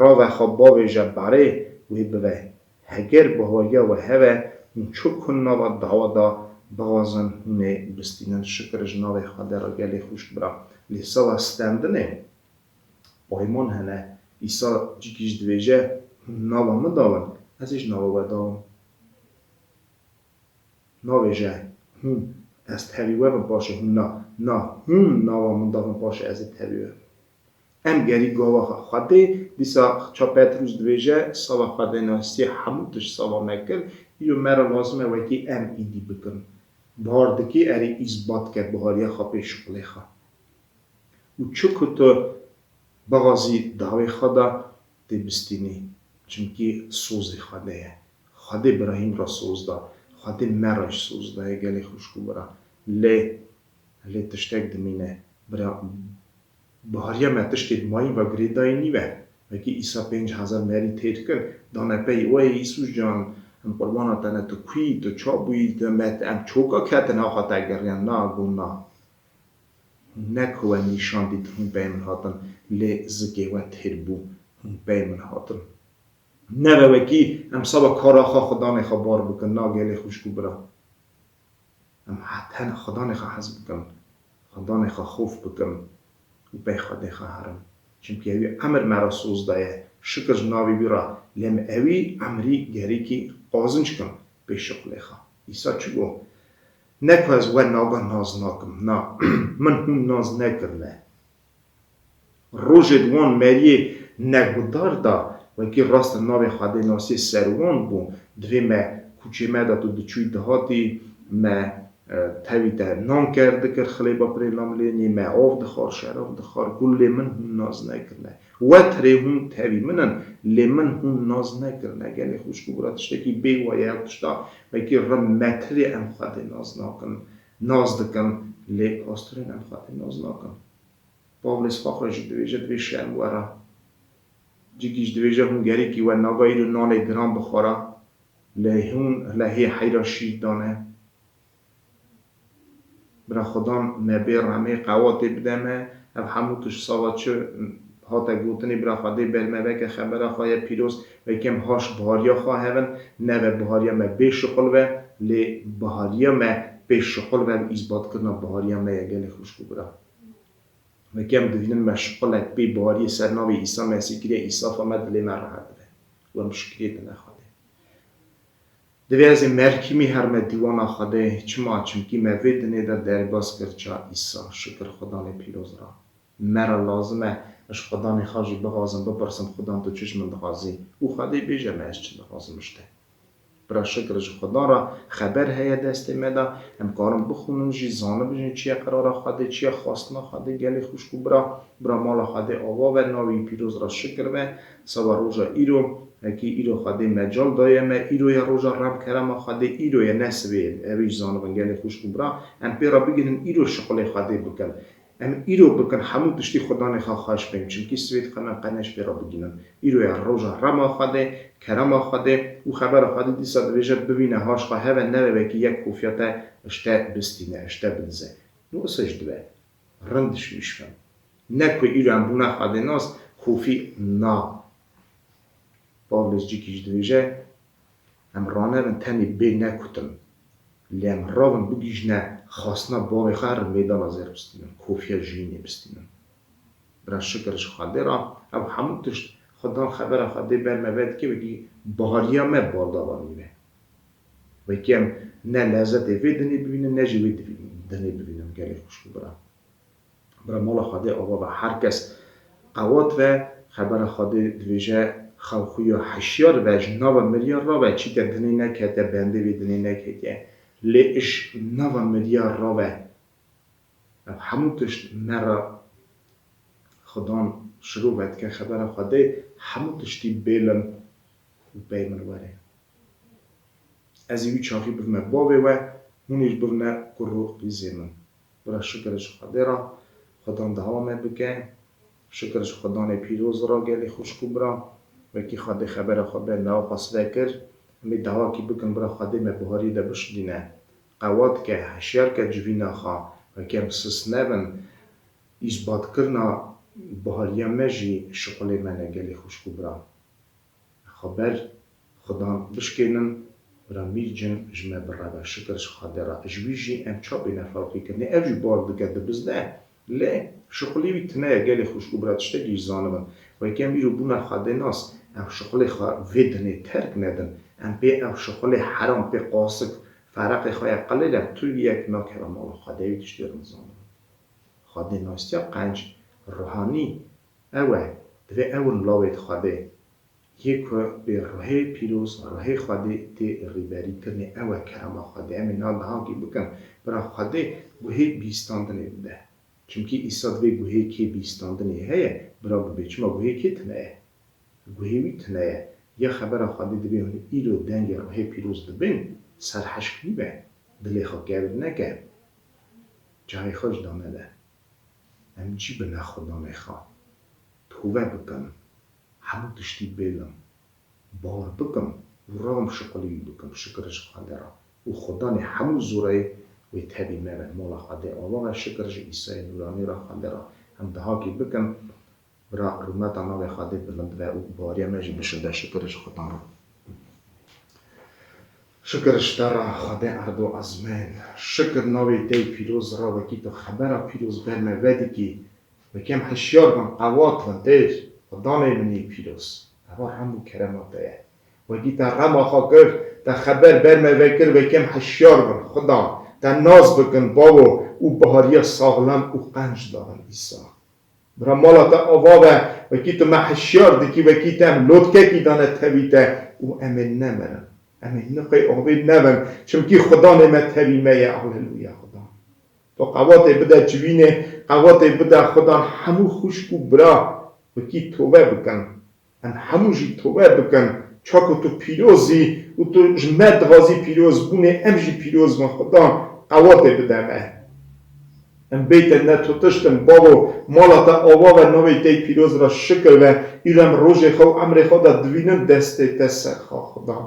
rave xwe bavêje barê, wê bive. Heger baweriya we hebe Hûn çi ku nava dawa da bixwazin, hûn ê bistînin. Şikir ji navê Xwedê re gelê xwişk bira. Lê seba stendinê payman hene. Îsa cîkî jî dibêje, hûn nava min dawin, ez ê ji nava we dawim. Navêje, hûn, ez tevî we bim paşê hûn na. Na, hûn nava min davin paşê ez ê tevî we bim. Em gerî gava xwe Xwedê, dîsa ça Petrûs dibêje, sava Xwedê nasî hemû tişt sava me kir, îro me re lazim e wekî em îdî bikin. Bahar dikî erê îsbat ke bihariya xwe pê şixulê xwe. Û çi ku tu bixwazî dawê xwe de tê bistînî. Çimkî sozê Xwedê ye. Xwedê Birahîm re soz da. Xwedê me re jî soz daye gelê xwişk û bira. Lê, lê tiştek dimîne. Bira, bihariya me tiştê di mayî ve girêdayî nîve. Wekî Îsa pênc hezar merî têr kir. Dane pey wê Îsûs can, em qurbana te ne, tu kû yî, tu ça bûyî, tu me, em çoka ketin axa te geriyan, na, got na. Hûn ne ku we nîşan dîtin hûn pey min hatin, lê zikê we têr bû, hûn pey min hatin. Neve wekî em seba kara xwe, xwedanê xwe bar bikin, na gelê xwişk û bira. Em he-, tenê xwedanê xwe hez bikin, xwedanê xwe xof bikin û pey Xwedê xwe herin. Çimkî ewî emir me re soz daye, şikir ji navê wî re, lê em ewî emrî gerîkî qazinc kin pê şixulê xwe. Îsa çi got? Ne ku ez we naga nas nakim, na, min hûn nas nekirine. Rojê di wan meriyê neguhdar de, wekî rast e navê Xwedê nasî ser wan bû, divê me kuçê me de tu diçûyî dihatî, me, e, tevî te nan ker dikir, xilêba pirê lamlênî, me av dixwar, şerab dixwar, got lê min hûn nas nekirine. Wetirê hûn tevî min in, lê min hûn nas nekirine. Gelê xwişk û bira, tiştekî bêwa ye ew tişta, wekî rim metirê em Xwedê nas nakin, nas dikin, lê astirên em Xwedê nas nakin. Pawlês xwe xwe jî dibêje, divê şerm were. Cîkî jî dibêje, hûn gerîkî we naga îro nanê giran bixwara, lê hûn lehê heyra şîr dane. Bira Xudan me bê remê qewatê bide me, ev hemû tişt sava çi hate gotinê, bira Xwedê ber me veke xebera xwe ye pîroz, wekî em haş bihariya xwe hevin, neve bihariya me bê şixul be, lê bihariya me pê şixul be, îsbatkirina bihariya me ye gelê xwişk û bira. Wekî em dibînin me şixulek pê bihariyê ser navê Îsa Mesîh kiriye, îsafa me dilê me rehet dibe û em şikirê dine Xwedê. Divê ez ê merkîmî herme dîwana Xwedê. Çima? Çimkî me vê dinê de derbas kir ça Îsa. Şikir Xudanê pîroz ra. Me re lazim e ez ji Xudanê xwe jî bixwazim, bipirsim, Xudan tu çi ji min dixwazî? Û Xwedê bêje me ez çi dixwazim ji te. Bira şikir ji Xudan re xeber heye destê me de, em karin bixwînin jî, zanibin jî çi ye qerara Xwedê, çi ye xwestina Xwedê gelê xwişk û bira. Bira mala Xwedê ava be, navê wî pîroz re şikir be. Seba roja îro, wekî îro Xwedê mecal daye me, îro ye roja rem kerema Xwedê, îro ye ne sibê ye, ev jî zanibin gelê xwişk û bira. Em pê re bigihînin îro şixulê Xwedê bikin. Em îro bikin hemû tiştî Xudanê xwe xweş bên, çimkî sibê diqe me qe ne ji pê re bigihînin. Îro ye roja rema Xwedê, kerema Xwedê û xebera Xwedê dîsa dibêje, bibîne haş xwe heve, neve wekî yek kofiya te ji te bistîne, ji te bidize. Nû ise jî dibe. Rind ji wî şibin. Ne ku îro em bûne Xwedênas, kofî na. Pawlês cîkî jî dibêje, em ranevin tenê bê nekutin. Lê em ravin bigihîjine xwestina bavê xwe, herin meydana zêr bistînin, kofiya jiyînê bistînin. Bira şikir ji Xwedê ra, ev hemû tişt Xudan xebera Xwedê ber me vedike, wekî bihariya me baldava nîve. Wekî em ne lezetê vê dinê bibînin, ne jî wê divî-, dinê bibînin gelê xwişk û bira. Bira mala Xwedê ava be, her kes qewat ve, xebera Xwedê dibêje, xew xwe ya hişyar ve, ji nava miriya rave, çîke dinê nekete, bendê vê dinê neketiye. Lê ji nava miriya rave. Ev hemû tişt me re Xudan şirove dike, xebera Xwedê hemû tiştî bêlin û pey min were. Ez ê wî çaxî bivime bavê we, hûn ê jî bivine kur û qîzê min. Bira şikir ji Xwedê re, Xudan dawa me bike. Şikir ji Xudanê pîroz re gelê xwişk û bira. Wekî Xwedê xebera xwe ber me axa sive kir. Em ê dawakî bikin bira Xwedê me biharî de bişidîne. Qewat ke, hişyar ke civîna xwe, wekî em sis nebin. Îsbatkirina bihariya me jî şixulê me ne gelê xwişk û bira. Xwe ber Xudan bişkênin, Bira Mîrcin ji me bireve, şikir ji Xwedê re. Ji wî jî em çapê neferqî kirinê. Ev jî bar dike, dibizde. Lê şixulê wî tune ye, gelê xwişk û bira tiştekî jî zanibin. Weke em îro bûne Xwedê nas, em şixulê xwe vê dinê terk nedin. Em pê ev şixulê heram, pê qasik, fereqê xwe ye qelêlin, tu yek nakeve mala Xwedê, wî tiştê rin zanibin. Xwedê nasiya qenc, ruhanî, ew e, divê ew in lawê Xwedê. Yê ku bê ruhê pîroz, ruhê Xwedê tê rîberî kirinê, ew e kerema Xwedê. Em ê niha dahakî bikin, bira Xwedê guhê bîstandinê bide. Çimkî Îsa divê guhê kê bîstandinê heye, bira bibe. Çima guhê kê tune ye? Guhê wî tune ye. Ya xebera Xwedê divê hûn îro dengê ruhê pîroz dibin, serhişk nîbe, dilê xwe germ neke, cayê xwe ji da nede. Em cî bine Xudanê xwe. Tove bikin. Hemû tiştî bêlim. Bar bikim û rawim şixulê wî bikim. Şikir ji Xwedê re. Û Xudanê hemû zoreyê wê tevî me be. Mala Xwedê ava be. Şikir ji Îsayê nûranî re Xwedê re. Em dahakî bikin. Bira rûmeta navê Xwedê bilind be û bariya me jî bişinde. Şikir ji Xudan re. Şikir ji te re Xwedê erd û ezmên. Şikir navê te yê pîroz re, wekî tu xebera pîroz ber me vedikî. Wekî em hişyar bin, qewat bin, têr, Xudanê min yê pîroz. Eva rem û kerema te ye. Wekî te rema xwe kir, te xeber ber me vekir, wekî em hişyar bin, Xudan, te nas bikin, bavo, û bihariya saxlem û qenc dabin, Îsa. Bira mala te ava be, wekî tu me hişyar dikî, wekî te em lotkekî dane tevî te û em ê nemirin. Em ê niqê avê nevin, çimkî Xudanê me tevî me ye. Aleluya Xudan. Tu qewatê bide civînê, qewatê bide Xudan hemû xwişk û bira wekî tove bikin. Em hemû jî tove bikin, çaku tu pîroz î û tu ji me dixwazî pîrozbûnê, em jî pîroz bin. Xudan qewatê bide me. Em bêyte ne tu tişt in, bavo, mala te ava ve, navê te yê pîroz re şikir ve, îro em rojê xwe û emrê xwe de divînin destê te ser xwe, Xudan.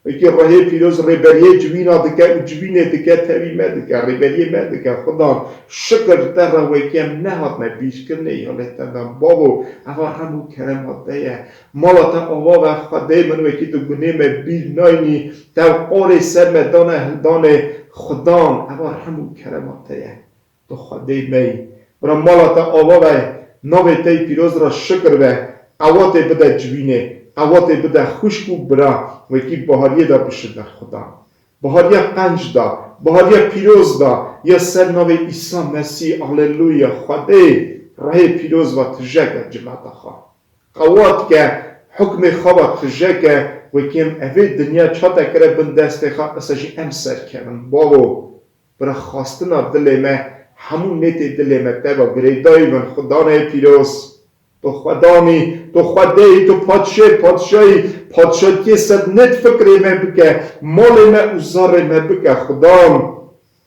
Wekî ruhê pîroz rêberiyê civîna dike û civînê dike, tevî me dike, rêberiyê me dike. Xudan, şikir te re, wekî em nehatine bîrkirinê ya lê te de. Bavo, eva rem û kerema te ye. Mala te ava ve Xwedê min, wekî tu gunê me bîr nayînî, te ew qarê ser me dane hildanê. Xudan, eva rem û kerema te ye. Tu Xwedê me yî. Bira mala te ava ve, navê te yê pîroz re şikir ve, qewatê bide civînê, qewatê bide xwişk û bira, wekî bahariyê de bişinde Xudan. Bahariya qenc da, bahariya pîroz da, ya ser navê Îsa Mesîh, aleluya, Xwedê, rehê pîroz ve tije ke cimeta xwe. Qewat ke, hukmê xwe ve tije ke, wekî em evê dinya çate kire bin destê xwe, esa jî em serkevin. Bavo, bira xwestina dilê me, hemû nêtê dilê me te ve girêdayî bin, Xudanê pîroz. Tu Xwedanî, tu Xwedê yî, tu padşê padşayî, padşatiyê ser nêt fikrê me bike, malê me û zarê me bike, Xudan.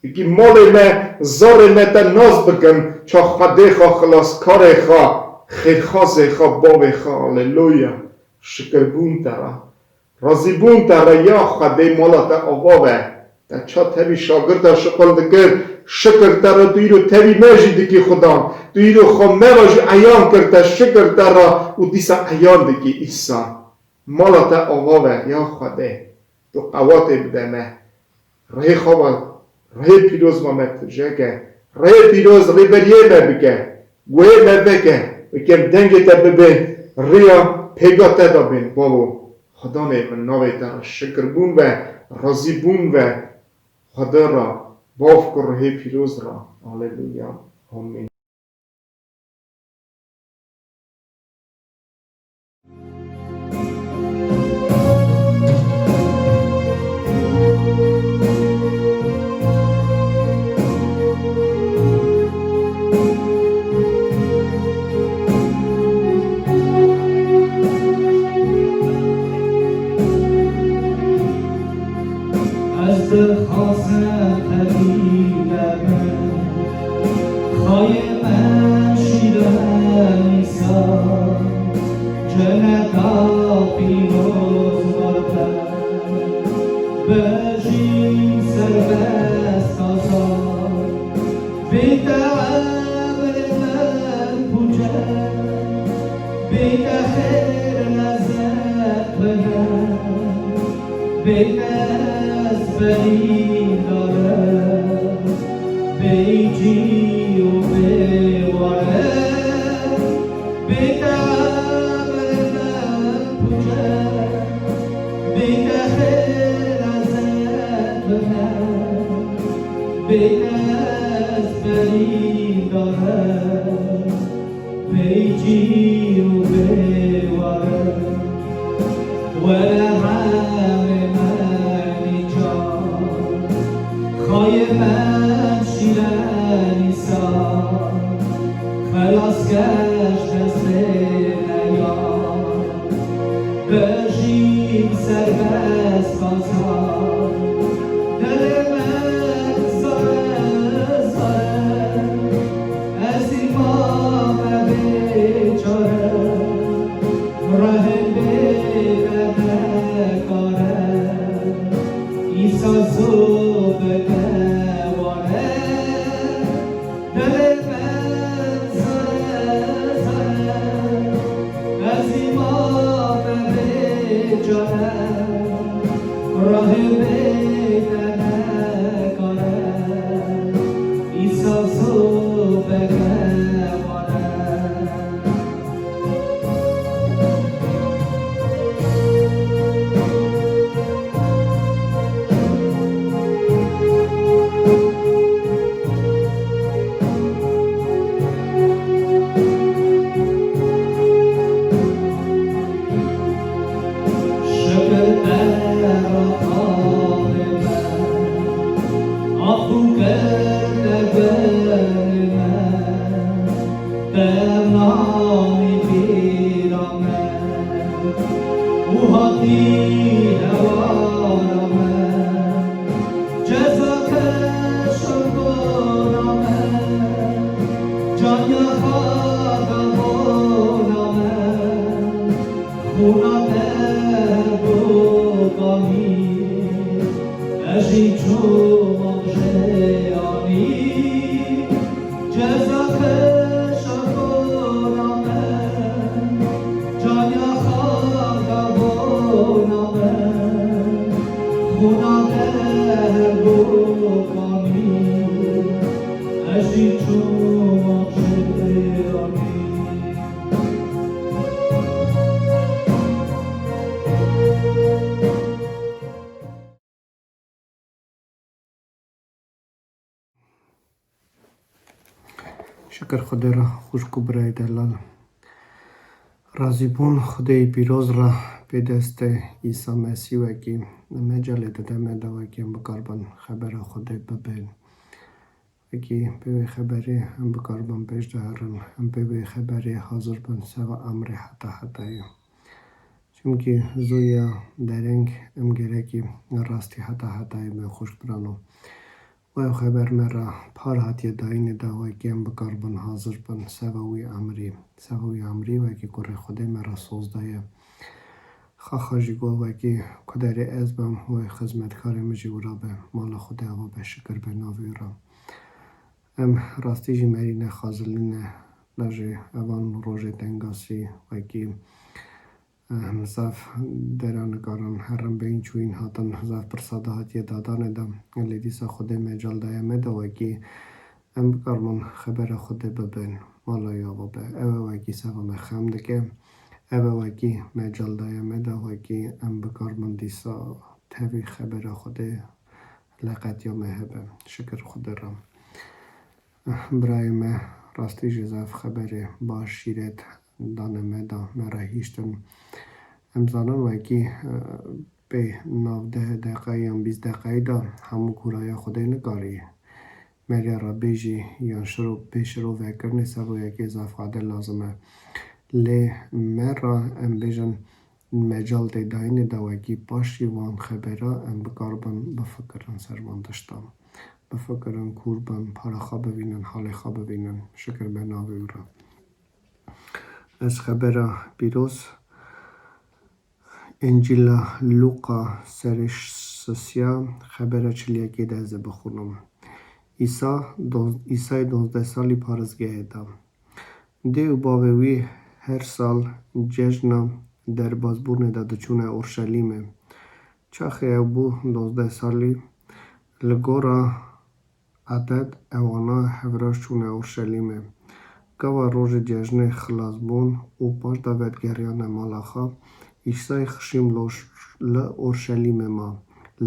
Wekî malê me, zarê me te nas bikin, ça Xwedê xwe, xilaskarê xwe, xêrxazê xwe, bavê xwe. Aleluya. Şikirbûn te re. Razîbûn te re ya Xwedê, mala te ava ve. Te ça tevî şagirta şixul dikir, şikir te re, tu îro tevî me jî dikî Xudan. Tu îro xwe me re jî eyan kir, te şikir te re û dîsa eyan dikî Îsa. Mala te ava ve ya Xwedê. Tu qewatê bide me. Rihê xwe ve, rihê pîroz ve me tije ke. Rihê pîroz rêberiyê me bike. Guhê me veke. Wekî em dengê te bibê. Riya pêga te de bên. Bavo, Xudanê min, navê te re şikirbûn ve, razîbûn ve. Xwedê re, Bav ku rihê pîroz re. Aleluya. Amîn. Ez dixwazim tevî me be, xayê me şîre Îsa, ceneta pîroz me be, bejîm serbest azad. Bîte emrê me pûce, bîte xêr lezet bide, bîte Berîndar e, bêcî û bêwar e, bê te emrê me pûç e, bê te xêr ez ê bime, bê te ez berîndar e. Bêcî û bêwar e, were hemê me nîcar. Xayê me şîre Îsa, xelaskeş destê me ya. Bejîm serbest azad, dilê me zare zare. Ez îmame bêçare, rehên bê me nekare. Îsa zû bike ware, dilê me zare zare. Ez îmame bêçare, rehê bê me nekare. Îsa zû bike ware. Şikir te re xalê me, af û kerde guherê me, te nanî pîra me û hatî hewara me. Ceza keşa bona me, canya xaka bona me, xûna te bo qamî, ez jî çûma jê anî. Ceza keşa bona me, canya xaka bona me, xûna te bo qamî, ez jî çûma jê anî. Şikir Xwedê re, xwişk û birayê delal. Razîbûn Xwedê yê pîroz re pê destê Îsa Mesîh wekî mecalê dide me de wekî em bikaribin xebera Xwedê bibên. Wekî pê wê xeberê em bikaribin pêş de herin, em pê wê xeberê hazir bin seva emrê heta hetayê. Çimkî zû ya dereng em gerekî rastî heta hetayê be xwişk birano. Ew xeber me re par hatiye dayînê de wekî em bikaribin hazir bin seva wî emrî. Seva wî emrî wekî kurê Xwedê me re soz daye. Xaxa jî got wekî ku derê ez bim wê xizmetkarê min jî wira be. Mala Xwedê ava be, şikir be navê wî re. Em rastî jî merî ne, xazilî ne, lajê evan rojê tengasî wekî Em zaf dera nikarin herin bêjin, çûyîn hatin, zaf pirsa de hatiye dadanê de. Lê dîsa Xwedê mecal daye me de wekî em bikaribin xebera Xwedê bibin. Mala ya bibe. Ew e wekî seva me xem dike. Ew e wekî mecal daye me de wekî em bikaribin dîsa tevî xebera Xwedê leqetiya me hebe. Şikir Xwedê re. Birayê me rastî jî zaf xeberê baş şîret dane me da me re hiştin. Em zanin wekî, eh, pê nav deh deqayî yan bîst deqayî de hemû kûraya Xwedê nikarî meriya re bêjî yan şiro pê şiro vekirinê ser rûyekê zaf ade lazim e. Lê me re em bêjin mecal tê dayînê de wekî paşî van xebera em bikaribin bifikirin ser van tiştan. Bifikirin, kûr bin, para xwe bivînin, halê xwe bivînin. Şikir be navê wî re. Ez xebera pîroz Încîla Lûqa serê sisiya xebera çil yekê de ez ê bixwînim. Îsa, doz-, Îsayê dozdeh salî parêzgehê de. Dê û bavê wî her sal cejna derbazbûnê de diçûne Orşelîmê. Çaxê ew bû dozdeh salî, Li gora edet ewana hevraş çûne Orşelîmê. Gava rojê cejnê xilasbûn û paş de vedigeriyane mala xwe, Îsayê xişîm li Orşelîmê ma,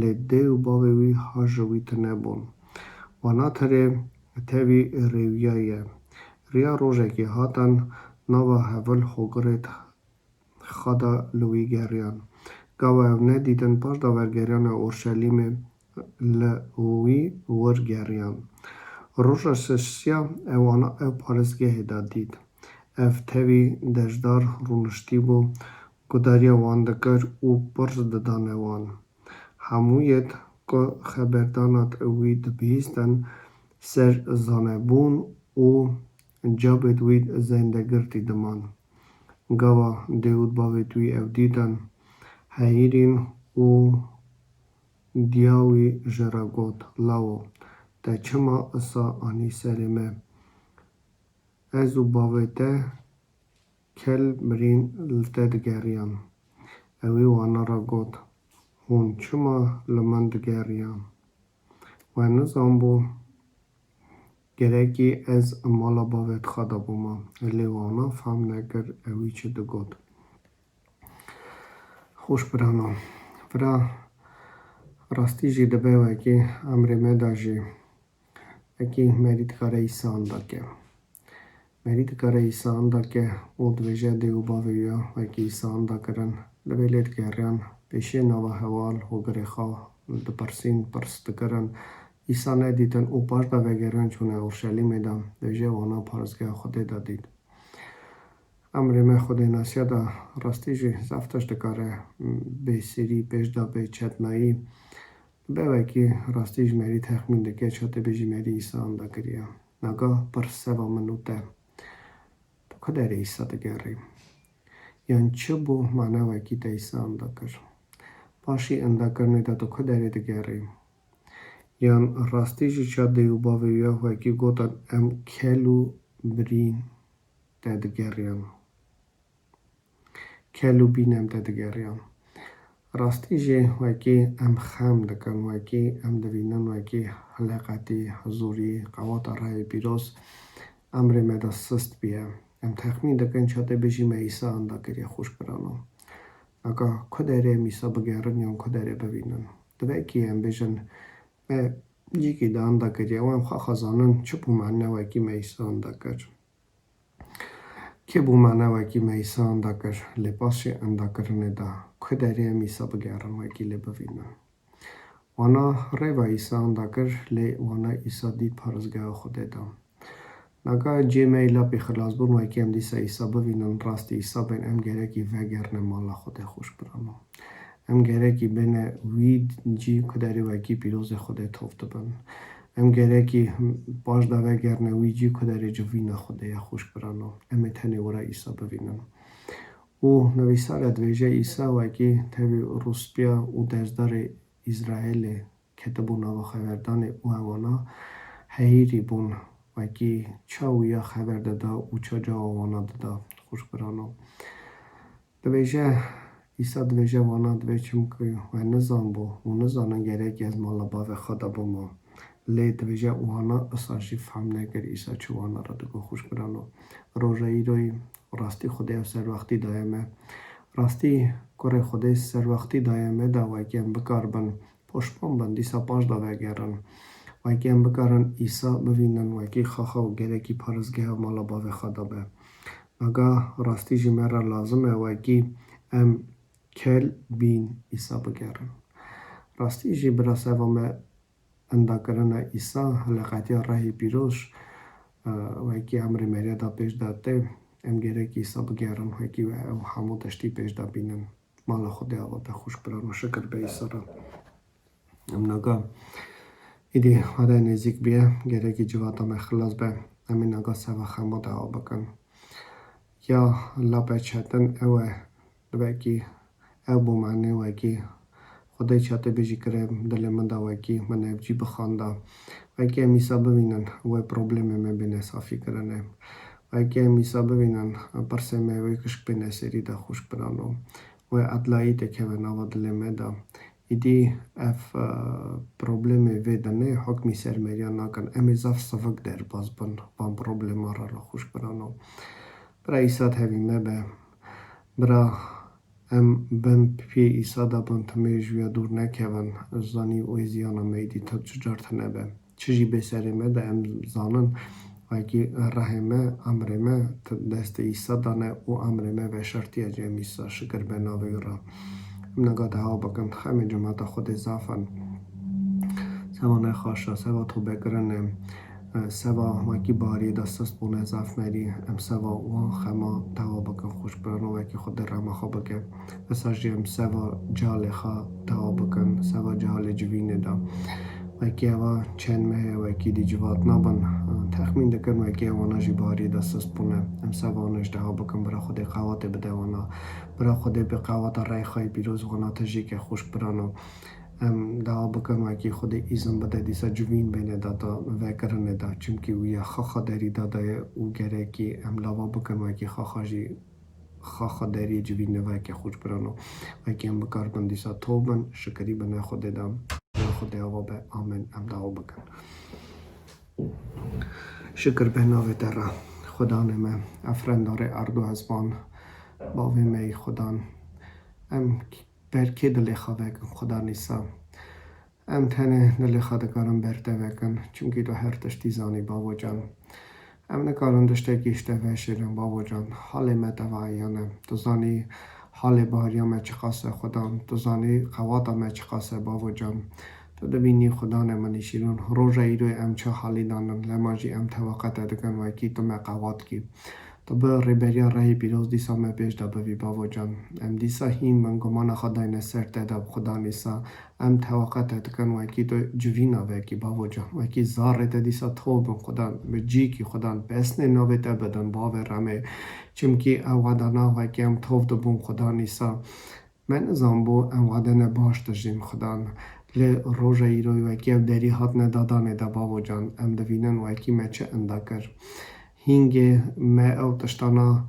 lê dê û bavê wî ha ji wî tune bûn. Wana terê tevî rêwiyaye. Riya rojekê hatan nava hevil hogirêt xwe de li wî geriyan. Gava ew nedîtin paş de vedigeriyane Orşelîmê li wî wir geriyan. Roja sêşiya ewana ew parêzgehê de dît. Ev tevî dejdar rûniştî bû, gudariya wan dikir û pirs didane wan. Hemûyêt ku xeberdanat wî dibihîstin ser zanebûn û cabêt wî zendegirtî diman. Gava dê û bavêt wî ew dîtin, heyîrîn û diya wî ji re got, Lawo, te çima isa anî serê me? Ez û bavê te kel birîn li te digeriyan. Ewî wana re got, Hûn çima li min digeriyan? We nizanbû gerekî ez mala bavê xwe de bûma. Lê wana fehm nekir ewî çi digot. Xweş birano. Vira rastî jî dibe wekî emrê me de jî wekî merî dikare îsa anda ke. Merî dikare îsa anda ke û dibêje dê û bavê wî ya wekî îsa anda kirin, li vê lê digeriyan, pêşiyê nava hewal hogirê xwe dipirsîn, pirs dikirin, îsa nedîtin û paş de vegeriyan çûne Orşelîmê de, dibêje wana parêzgeha Xwedê de dît. Emrê me Xwedênasiya de rastî jî zaf tişt dikare bê sêrî, pêş de bê çetnayî. Bi wekî rastî ji merî texmîn dike, ça tê bêjî merî îsa anda kiriye. Naga pirs seva min û te. Tu ku derê îsa digerî? Yan çi bû mane wekî te îsa anda kir? Paşî indakirinê de tu ku derê digerî? Yan rastî jî ça dê û bavê wî ya wekî gotin em kel û birîn te digeriyan. Kel û bîn em te digeriyan. Rastî jî wekî em xem dikin, wekî em divînin, wekî hileqetî, hizûrî, qewata rehê pîroz emrê me de sist bûye. Em texmîn dikin, ça tê bêjî me îsa anda kiriye xweş birano. Naga ku derê em îsa bigerin yan ku derê bivînin? Divekî em bêjin, me cîkî de anda kiriye, û em xwe xwe zanin çi bû mane wekî me îsa anda kir. Kê bû mane wekî me îsa anda kir, lê paşê endakirinê de ku derê em îsa bigerin wekî lê bivînin? Wana rêva îsa anda kir, lê wana îsa dît parêzgeha Xwedê de. Naga cê me yê lapê xilasbûn wekî em dîsa îsa bivînin, rastî îsa bên em gerekî vegerine mala Xwedê xweş birano. Em gerekî bêne wî cî ku derê wekî pîrozê Xwedê tov dibin. Em gerekî paş de vegerine wî cî ku derê civîna Xwedê ye xweş birano. Em ê tenê wira îsa bivînin. Û nivîsar e dibêje îsa wekî tevî rûspîya û dezdarê Îsraîlê ketibû nava xeverdanê û ewana heyîrî bûn wekî ça wî ya xever dida û ça cawa wana dida xweş birano. Dibêje, Îsa dibêje wana, dibê çimkî we nizanbû û nizanin gerekî ez mala bavê xwe de bûma. Lê dibêje wana isa jî fehm nekir Îsa çi wana re digo xweş birano. Roja îroyî rastî Xwedê ew serwextî daye me. Rastî kurê Xwedê serwextî daye me da wekî em bikaribin poşman bin, dîsa paş de vegerin. Wekî em bikarin Îsa bivînin, wekî xaxa û gerekî parêzgeha mala bavê xwe de be. Naga rastî jî me re lazim e wekî em kel bîn Îsa bigerin. Rastî jî bira seva me endakirina Îsa, hileqetiya rehî pîroz, e, wekî emrê Meriya da pêş de tê, em gerekî Îsa bigerin, wekî ew hemû tiştî pêş de bînin. Mala Xwedê ava te xweş birano, şikir be Îsa re. Em naga îdî hade nêzîk bûye, gerekî civata me xilas be. Em ê naga seva xema de ava bikin. Ya lape çetin ew e, dibekî ew bû mane wekî Xwedê çate bêjî kire dilê min de wekî min ev cî bixanda. Wekî em Îsa bivînin, wê problemê me bêne safî kirine. Wekî em Îsa bivînin, pirsê me wê kişk bêne serî de xweş birano. Wê edlayî te keve nava dilê me de. Îdî ev, e, problemê vê dinê hukmî ser meriyan nakin. Em ê zaf sivik derbas bin van problema re, li xweş birano. Bira Îsa tevî me be. Bira em bin pê Îsa de bin, timê ji ya dûr nekevin. Ez zanî wê ziyana me îdî tu çi car tune be. Çi jî bê serê me de em zanin, wekî rehê me, emrê me di destê Îsa de ne û emrê me veşartiye cem Îsa, şikir be navê wî re. Em niga deha bikin, xemê cemata Xwedê zaf in. Seva nexaşa, seva tobekirinê, e, seva wekî bariyê de sist bûne zaf merî, em seva wan xema deha bikin, xweş birano, wekî Xwedê rema xwe bike. Wisa jî em seva cehalê xwe deha bikin, seva cehalê civînê de. Wekî eva çend meh e, wekî dî civat nabin. Texmîn dikin, wekî ewana jî bariyê de sist bûne. Em seva wana jî deha bikin, bira Xwedê qewatê bide wana. Bira Xwedê bi qewata rey xwe yê pîroz wana tijî ke, xweş birano. Em deha bikin, wekî Xwedê îzin bide dîsa civîn bêne data vekirinê de. Çimkî wî ya xaxa derî de daye û gerekî em lava bikin, wekî xaxa jî xaxa deriyê civînê veke, xweş birano. Wekî em bikaribin dîsa tov bin, şikirî bine Xwedê de. Xwedê ava be. Amen. Em deha bikin. Şikir be navê te re, Xudanê me, efrendarê erd û ezman, bavê me yî Xudan. Em ber kê dilê xwe vekin, Xudan Îsa? Em tenê dilê xwe dikarin ber te vekin, çimkî tu her tiştî zanî, bavo can. Em nikarin tiştekî ji te veşêrin, bavo can. Halê me teva eyan e. Tu zanî halê bariya me çiqas e, Xudan. Tu zanî qewata me çiqas e, bavo can. Tu dibînî, Xudanê min î şîrin. Roja îro em çi halî danin, lema jî em teveqe te dikin, wekî tu me qewat kî. Tu bi rêberiya rehê pîroz dîsa me pêş de bivî, bavo can. Em dîsa hîn bin, gumana xwe dayne ser te de, Xudan Îsa. Em teveqe te dikin, wekî tu civîna vekî, bavo can. Wekî zarê te dîsa tov bin, Xudan, bi cîkî, Xudan, pesnê navê te bidin, bavê remê. Çimkî ew wedana wekî em tov dibûn, Xudan Îsa. Me nizanbû em wadene baş dijîn, Xudan. Lê roja îro wekî ev derî hatine dadanê de, bavo can. Em divînin wekî me çi inda kir. Hîngê me ew tiştana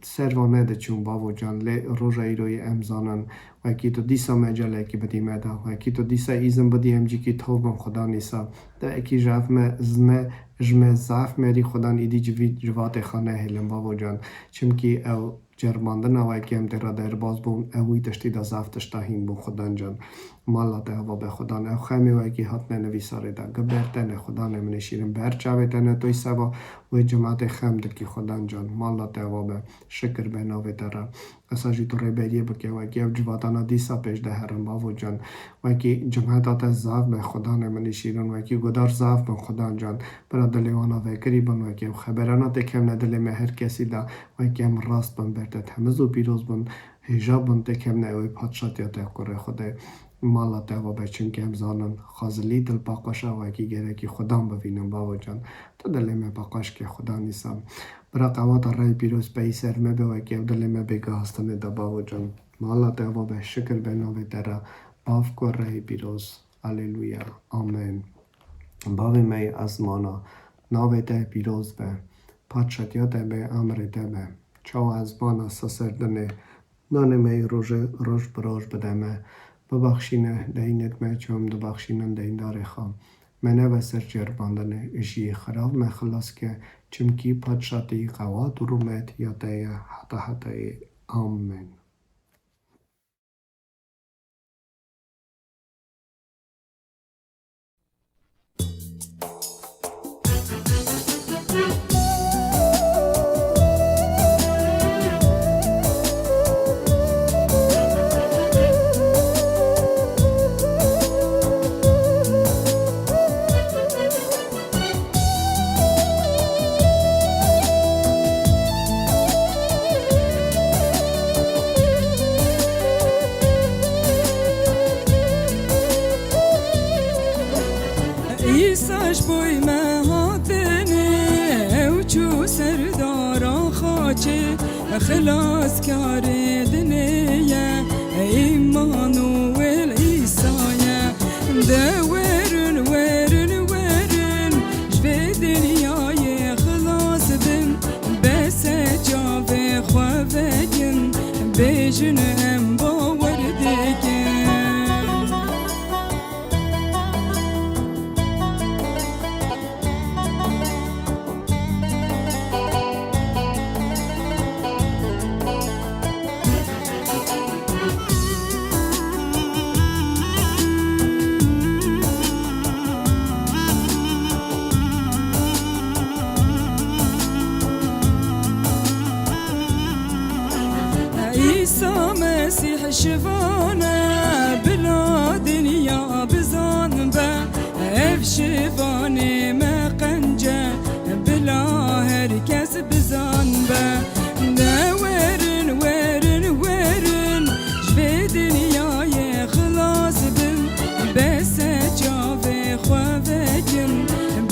ser va nediçûn, bavo can, lê roja îroyê em zanin, wekî tu dîsa me calekî bidî me de, wekî tu dîsa îzin bidî em cîkî tov bin, Xudan Îsa. De ekî ji ev me, ji me, ji me zaf merî, Xudan, îdî civî civatê xwe nehêlin, bavo can. Çimkî ew ceribandina wekî em tê re derbas bûn, ew wî tiştî de zaf tişta hîn bûn, Xudan can. Mala te ava be, Xudan. Ev xemê wekî hatine nivîsarê de. Gi ber te ne, Xudanê min ê şîrin. Ber çavê te ne, tu yî seba wê cimatê xem dikî, Xudan can. Mala te ava be. Şikir be navê te re. Esa jî tu rêberiyê bike, wekî ev civatana dîsa pêş de herin, bavo can. Wekî cimeta te zaf be, Xudanê min ê şîrin. Wekî gudar zaf bin, Xudan can. Bira dilê wana vekirî bin, wekî ev xeberana tê kevne dilê me her kesî de. Wekî em rast bin, ber te temiz û pîroz bin. Hêja bin tê kevne ew ê padşatiya te kurê Xwedê. Mala te ava be, çimkî em zanin xazilî dil paqaş e, wekî gerekî Xudan bivînin, bavo can. Tu dilê me paqaş ke, Xudan Îsa. Bira qewata rey pîroz peyî ser me be, wekî ew dilê me bê gihastinê de, bavo can. Mala te ava be, şikir be navê te re. Bav ku reyê pîroz. Aleluya. Amen. Bavê me yê ezmana, navê te pîroz be. Padşatiya te be, emrê te be. Çawa ezmana siserdinê, nanê me yê rojê roj bi roj bide me. Bibexşîne deynêt me, çawa em dibexşînin deyndarê xwe. Me neve ser ceribandinê, ji yê xirav me xilas ke, çimkî padşatî, qewat û rûmet ya te ye heta hetayê. Amen. Îsa ji boy me hatine, ew çû serdara xaçê, xilaskarê dinê ye, Îmanuwêl Îsa ye. De werin, werin, werin, ji vê dinyayê xilas bin, bes e çavê xwe vekin, bêjin em bawer dikin. Şivane bila dinya bizan be, ev şivanê me qenc e, bila her kes bizan be. De werin, werin, werin, ji vê dinyayê xilas bin, bes e çavê xwe vekin,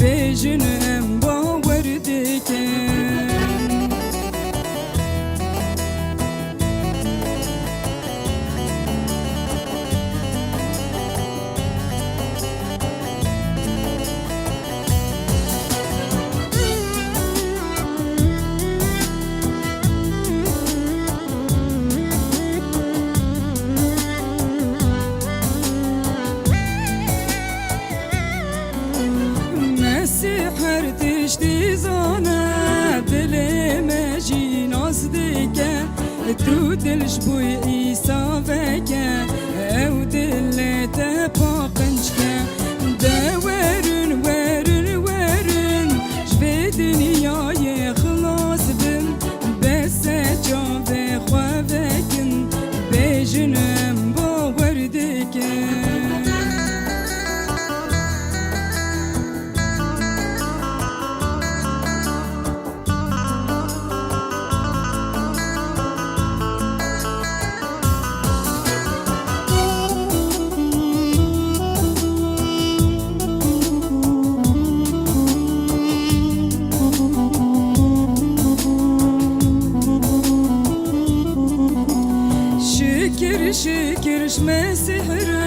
bêjin em bawer dikin. Mesîh her tiştî zane, dilê me jî nas dike. Tu dil ji bo Îsa veke, ew dilê te paqinc ke. De werin, werin, werin, ji vê dinyayê xilas bin. Bes e çavê xwe vekin, bêjin em bawer dikin. Şikir, şikir ji Mesîh re.